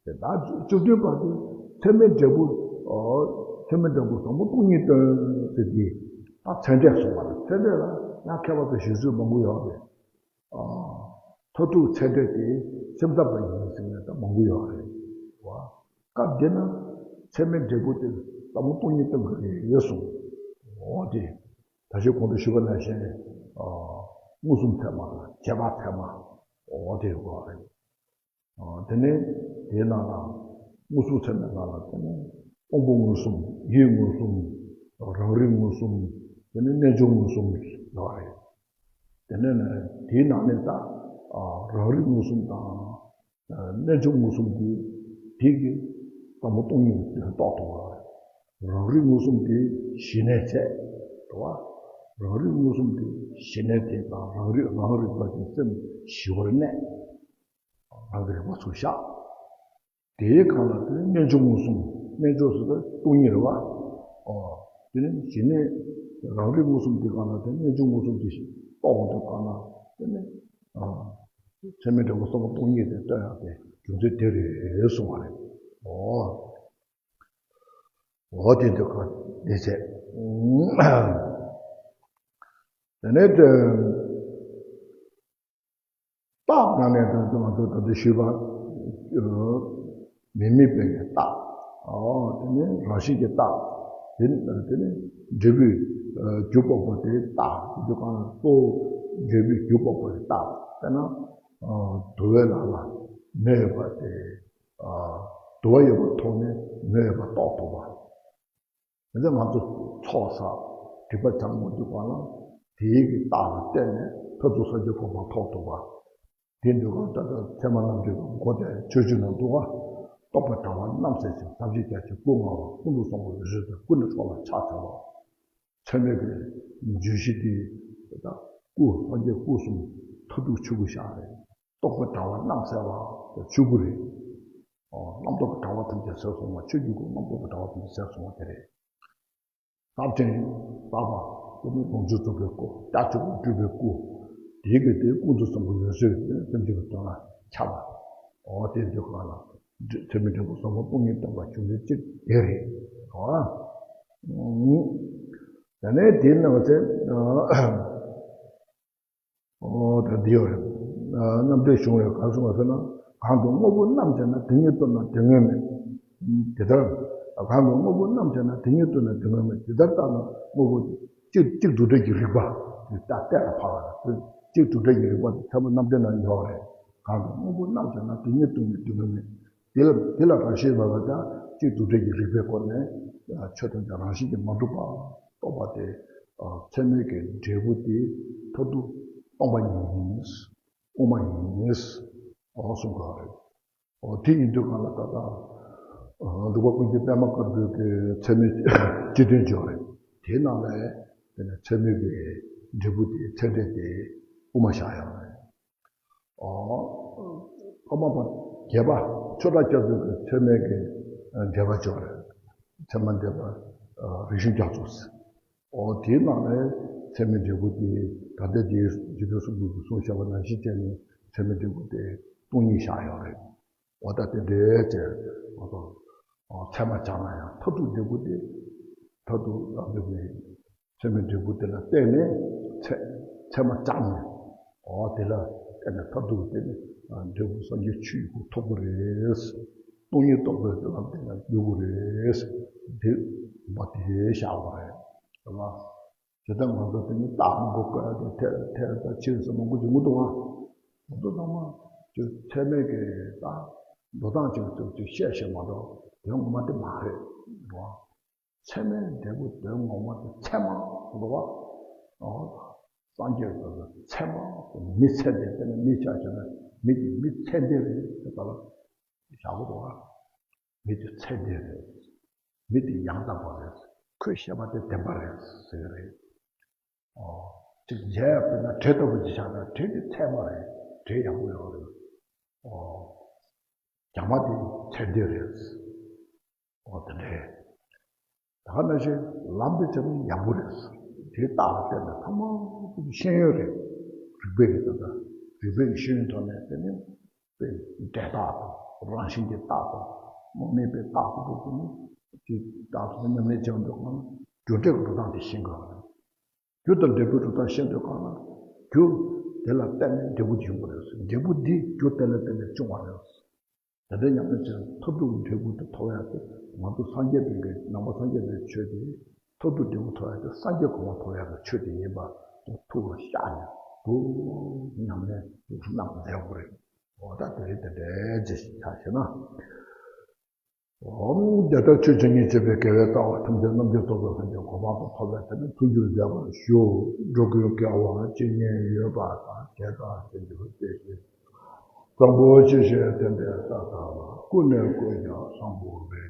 དེ་ད་བཅུ་བདུན་པ་དེ་ཚད་མའི་འབྲས་བུ། ཨོ། ཚད་མའི་འབྲས་བུ་ཟབ་མོ་སྟོང་ཉིད་སྟོན་ཟེར་དེ། ད་ཚད་འབྲས་གསུངས་པ་རེད། ཚད་འབྲས་ལ་ཡང་མཁས་པ་ཚོ་བཞེད་ཚུལ་མང་པོ་ཡོད་རེད། ཨ། མཐར་ཐུག་ཚད་འབྲས་དེ་སེམས་ཙམ་པ་ཡིན་ཟེར་ནས་ད་མང་པོ་ཡོད་རེད། བ། སྐབས་དེ་ན་ཚད་མའི་འབྲས་བུ་དེ་ཟབ་མོ་སྟོང་ཉིད་སྟོན་གྱི་རེད་གསུངས། འོ་དེ། ད་ཅི་གོང་དུ་ཞུས་པ་ནང་བཞིན། ཨ། མངོན་སུམ་ཚད་མ་དང་རྗེས་དཔག་ཚད་མ། འོ་དེ་ཡོད་རེད། ཨ། དེ་ནས་དེའི་ནང་ལ་མངོན་སུམ་ཚད་མའི་ནང་ལ་དེ་ནས་དབང་པོ་མངོན་སུམ། ཡིད་མངོན་སུམ། རང་རིག་མངོན་སུམ། དེ་ནས་རྣལ་འབྱོར་མངོན་སུམ་ཡོད་རེད། དེ་ནས་ནི་དེའི་ནང་ནས་ད། ཨ། རང་རིག་མངོན་སུམ་དང་། ཨ། རྣལ་འབྱོར་མངོན་སུམ་གྱི་དེ་གི་ཟབ་མོ་སྟོང་ཉིད་ཀྱི་དོན་རྟོགས་ཐུབ་པ། རང་རིག་མངོན་སུམ་དེ་ཞི་གནས་ཚད་དོ། རང་རིག་མངོན་སུམ་དེ་ཞི་གནས་དེ་དང་རང་རིག་རང་རིག་པ་དེ་སེམས་ཞི་བར་གནས། རང་གི་རིག་པ་ཚུར་བཞག་དེའི་སྒང་ལ་དེ་ནས་རྣལ་འབྱོར་མངོན་སུམ། རྣལ་འབྱོར་ཟེར་བ་སྟོང་ཉིད་རེད་བ། ཨོ། དེ་ནས་ཞི་གནས། རང་རིག་མངོན་སུམ་དེའི་སྒང་ལ་དེ་རྣལ་འབྱོར་མངོན་སུམ་དེ་ཞིག་རྟོགས་འོང་དུས་སྒང་ལ་དེ་ནས། ཨ། ཚད་མའི་འབྲས་བུ་ཟབ་མོ་སྟོང་ཉིད་དེ་སྟོན་ཡག་དེ་རྒྱུ་མཚན་དེ་རེད་གསུངས་པ་རེད། ཨོ། འོ་དེ་འདི་ག་འདི་བྱས། དེ་ནས་དེ། རྟགས་ནང་ནས་ད་ང་ཚོ་ད་ལྟ་ཞུས་པ། མི་དམིགས་པའི་རྟགས། ཨོ། དེ་ནས་རང་བཞིན་གྱི་རྟགས། དེ་དེ་ནས་འབྲས་བུའི་རྒྱུ་དཔོག་པ་དེའི་རྟགས། དེ་དུས་གང་ལ་གཙོ་བོ་འབྲས་བུའི་རྒྱུ་དཔོག་པའི་རྟགས། དཔེར་ན། དུ་བའི་ནང་ལ་མེ་ཡོད་པ་དེ། དུ་བ་ཡོད་པ་མཐོང་ནས་མེ་ཡོད་པ་རྟོགས་ཐུབ་པ། དེ་ཚོ་ང་ཚོ་ཚོགས་བསགས་སྒྲིབ་པ་སྦྱང་དགོས་དུས་གང་ལ་དེའི་གི་རྟགས་ལ་བརྟེན་ནས་མཐར་ཐུག་སངས་རྒྱས་གོ་འཕང་ཐོབ་ཐུབ་པ། དེ་འདོད་ཁམས་ལྟ་ལྟར་ཚད་མ་རྣམ་འགྲེལ་གྱི་མགོ་དེ་མཆོད་བརྗོད་ནང་འདུག་ག་རྟོག་པའི་དྲ་བ་རྣམ་བསལ་ཞིང་། ཐམས་ཅད་རྒྱ་ཆེན་སྐུ་མངའ་བ། ཀུན་ཏུ་བཟང་པོ་འོད་ཟེར་ཅན། སྐུ་ནི་འཕྲོག་ལ་ཕྱག་འཚལ་ལོ། ཚད་མའི་གི་བརྗོད་གཞི་དེ་ད་སྐུ་སངས་རྒྱས་སྐུ་གསུམ་མཐར་ཐུག་ཆོས་སྐུ་ཤར་རེད། རྟོག་པའི་དྲ་བ་རྣམ་བསལ་བ་དེ་ཆོས་སྐུ་རེད། རྣམ་རྟོག་གི་དྲ་བ་ཐམས་ཅད་བསལ་སོང་བ། ཆོས་ཀྱི་སྐུ་རྣམ་རྟོག་གི་དྲ་བ་ཐམས་ཅད་བསལ་སོང་བ་དེ་རེད། ཟབ་ཅིང་རྟོགས་པ། དེ་ནི་ལོངས་སྤྱོད་རྫོགས་པའི་སྐུ། རྒྱ་ཆེན་པོ་སྤྲུལ་པའི་སྐུ། དེའི་གི་དེ་ཀུན་ཏུ་བཟང་པོ་འོད་ཟེར་དེ་སེམས་ཅན་གྱི་དོན་ལ་ཁྱབ་པ། འོ་དེ་འདི་གང་ལ་ཚད་མའི་འབྲས་བུ་ཟབ་མོ་སྟོང་ཉིད་སྟོན་པ་རྒྱུ་མཚན་གཅིག་དེ་རེད། ཨོ། དེ་ནས་དེའི་ནང་ཚན། ཨོ་ད་འདི་ཡོད་རེད། རྣམ་འགྲེལ་གཞུང་ལས་ག་རེ་གསུངས་པ་ཟེར་ན། གང་དུ་དངོས་པོ་རྣམས་བྱས་ན། དེ་ཉིད་དུ་ནི་དོན་དངོས་མེད། དེ་ལྟར། གང་དུ་དངོས་པོ་རྣམས་བྱས་ན། དེ་ཉིད་དུ་ནི་དོན་དངོས་མེད། དེ་ལྟར་ལྟ་ན་དངོས་པོ་གཅིག་གཅིག་དུ་འབྲེལ་གྱི་རིགས་པ་དེ་ལྟ་གཏན་ལ་ཕབ་པ་དང་། གཅིག་དུ་འབྲེལ་གྱི་རིགས་པ་དེ་ཚད་མ་རྣམ་འགྲེལ་ནང་ཡོད་རེད། གང་དུ་དངོས་པོ་རྣམས་བྱས་ན། དེ་ཉིད་དུ་ནི་དོན་དངོས་མེད། དེ་ལ་དེ་ལ་རང་བཞིན་མེད་པ་དང་གཅིག་དུ་འབྲེལ་གྱི་རིགས་པའི་སྒོ་ནས་ཆོས་ཐམས་ཅད་རང་བཞིན་གྱིས་མ་གྲུབ་པ་རྟོགས་པ་དེ། ཚད་མའི་གི་འབྲས་བུ་དེ་མཐར་ཐུག་སྟོང་པ་ཉིད་ཡིན། དབུ་མ་ཡིན། འོ་གསུངས་པ་རེད། འོ་དེ་ཡིན་དུས་གང་ལ་ད་ལྟ་འབྲུག་པ་ཀུན་མཁྱེན་པད་མ་དཀར་པོའི་གི་ཚད་མའི་སྤྱི་དོན་བརྗོད་རེད། དེའི་ནང་ལ་དེ་ནས་ཚད་མའི་གི་འབྲས་བུ་དེ་ཚད་འབྲས་དེ་དབུ་མ་བཞག་ཡོད་རེད། ཨོ། ཀརྨ་པ་བརྒྱད་པ་ཆོས་གྲགས་རྒྱ་མཚོའི་གི་ཚད་མའི་གི་འགྲེལ་པ་ཅིག་ཡོད་རེད། ཚད་མ་འགྲེལ་པ་རིགས་གཞུང་རྒྱ་མཚོ། ཨོ་དེའི་ནང་ནས་ཚད་མའི་འབྲས་བུ་དེ་ད་ལྟ་དེའི་རྗེ་བཙུན་སྲས་མོ་གིས་གསུངས་བཞག་པ་ནང་བཞིན་བྱས་ནས་ཚད་མའི་འབྲས་བུ་དེ་སྟོང་ཉིད་བཞག་ཡོད་རེད། འོ་ད་དེ་འདྲའི་བྱས་ང་ཚོ་ཚད་མ་སྦྱངས་ན་ཡང་མཐར་ཐུག་འབྲས་བུ་དེ་མཐར་ཐུག་ལ་འབྲས་བུ་ཚད་མའི་འབྲས་བུ་དེ་ལ་བརྟེན་ནས་ཚད་ཚད་མ་སྦྱངས་ནས། འོ་དེ་ལ་བརྟེན་ནས་མཐར་ཐུག་དེ་ནི་འབྲས་བུ་སངས་རྒྱས་ཆོས་ཀྱི་སྐུ་ཐོབ་དགོས་རེད། སྟོང་ཉིད་རྟོགས་པའི་ལམ་དེ་ལ་འགྱུར་དགོས་རེད། དེ་མ་དེ་བཞག་པ་རེད། དེ་ལ་དེ་ལྟར་ང་ཚོ་དེ་ནི་རྟགས་མང་པོ་བཀོད་དེ་ཐལ་ཐལ་དང་ཕྱིར་ཟེར་མང་པོ་ཅིག་མི་འདུག་ཨ། ང་ཚོ་ཚང་མ་ཚད་མའི་གི་རྟགས་འགྲོ་སྟངས་ཅིག་ཅིག་ཅིག་བཤད་བཤད་མ་གཏོགས་དོན་ངོ་མ་དེ་མ་རེད་རོ། ཚད་མའི་འབྲས་བུ་དོན་ངོ་མ་དེ་ཚད་མ་རེད་བ། ཨོ། སངས་རྒྱས་ཀྱི་ཚད་མ་དེ་མི་ཚད་དེ་དཔེར་ན་མི་ཆ་བཞག་ན་མི་དེ་མི་ཚད་ལྡན་རེད་ཟེར་བ་ལ་བཞག་གི་འདུག་བ། མི་དེ་ཚད་ལྡན་རེད། མི་དེ་ཡང་དག་པ་རེད། ཁོས་བཤད་པ་དེ་བདེན་པ་རེད་ཟེར་གི་རེད། ཨོ། ཅིག་འཇལ་ཡག་དཔེར་ན་བྲེ་ལྟ་བུ་ཅིག་བཞག་ན་བྲེ་དེ་ཚད་མ་རེད། བྲེ་ཡག་པོ་ཡོད་རེད། ཨོ། རྒྱ་མ་དེ་ཚད་ལྡན་རེད། འོ་དེ་འདྲ་རེད། ད་ག་ནང་བཞིན་ལམ་དེ་བྱས་ན་ཡག་པོ་རེད། དེའི་རྟགས་ལ་བལྟས་ན་ཐ་མ་དེ་ཤེས་ཡོན་རེད། རིགས་པའི་གི་ད་ལྟ་རིགས་པའི་གི་ཤེས་ཡོན་ཐོག་ནས་དེ་ནི་དཔེ་འབྲས་རྟགས་དང་རང་བཞིན་གྱི་རྟགས་དང་དངོས་མེད་པའི་རྟགས་དང་དེ་ནི་དེ་རྟགས་དང་མཉམ་གནས་བྱས་པ་འདུག་གམ། རྒྱུ་འབྲས་ཀྱི་འགྲོ་སྟངས་དེ་ཤེས་དགོས་པ་རེད། རྒྱུ་དང་འབྲས་བུའི་རིགས་ཐམས་ཅད་ཤེས་འདོད་གང་ལ། རྒྱུ་དེ་ལ་བརྟེན་ནས་འབྲས་བུ་དེ་ཡོང་གི་རེད། འབྲས་བུ་འདི་རྒྱུ་དེ་ལ་བརྟེན་ནས་བྱུང་བ་རེད། དེ་འདྲའི་ཉམས་ལེན་བྱས་ན་མཐར་ཐུག་འབྲས་བུ་དེ་ཐོབ་ཡག་དེ་ང་ཚོ་སངས་རྒྱས་པའི་གི་ནང་པ་སངས་རྒྱས་པའི་ཆོས་དེ། མཐར་ཐུག་འབྲས་བུ་ཐོབ་ཡག་དེ་སངས་རྒྱས་གོ་འཕང་ཐོབ་ཡག་གི་ཆོས་དེ་ཡིན་པ་ཐུགས་ལ་ཤར་ནས་འདུག་ཉམས་ལེན་གནང་མཛད་དགོས་རེད། འོ་ད་དེ་རིང་དེ་འདྲའི་ཅིག་ཆ་བཞག་ན། འོ། དེ་ལྟར་ཆོས་ཇི་སྙེད་བྱེད་པའི་དགེ་བའི་རྩ་བ་ཐམས་ཅད་རྣམ་མཁྱེན་རྫོགས་པའི་སངས་རྒྱས་གོ་འཕང་དུ་ཐོབ་པའི་ཕན་ཡོན་ཐུགས་རྒྱུད་མཛད་པར་ཞུ། འགྲོ་ཀུན་དགེ་བ་ཇི་སྙེད་ཡོད་པ་དང་། བྱས་དང་བྱེད་འགྱུར་བཅས་ཀྱི་བཟང་པོ་ཇི་བཞིན་བསྟན་པའི་ས་དག་ལ། ཀུན་ནས་བཀོད་ཀྱང་བཟང་པོ་མེད།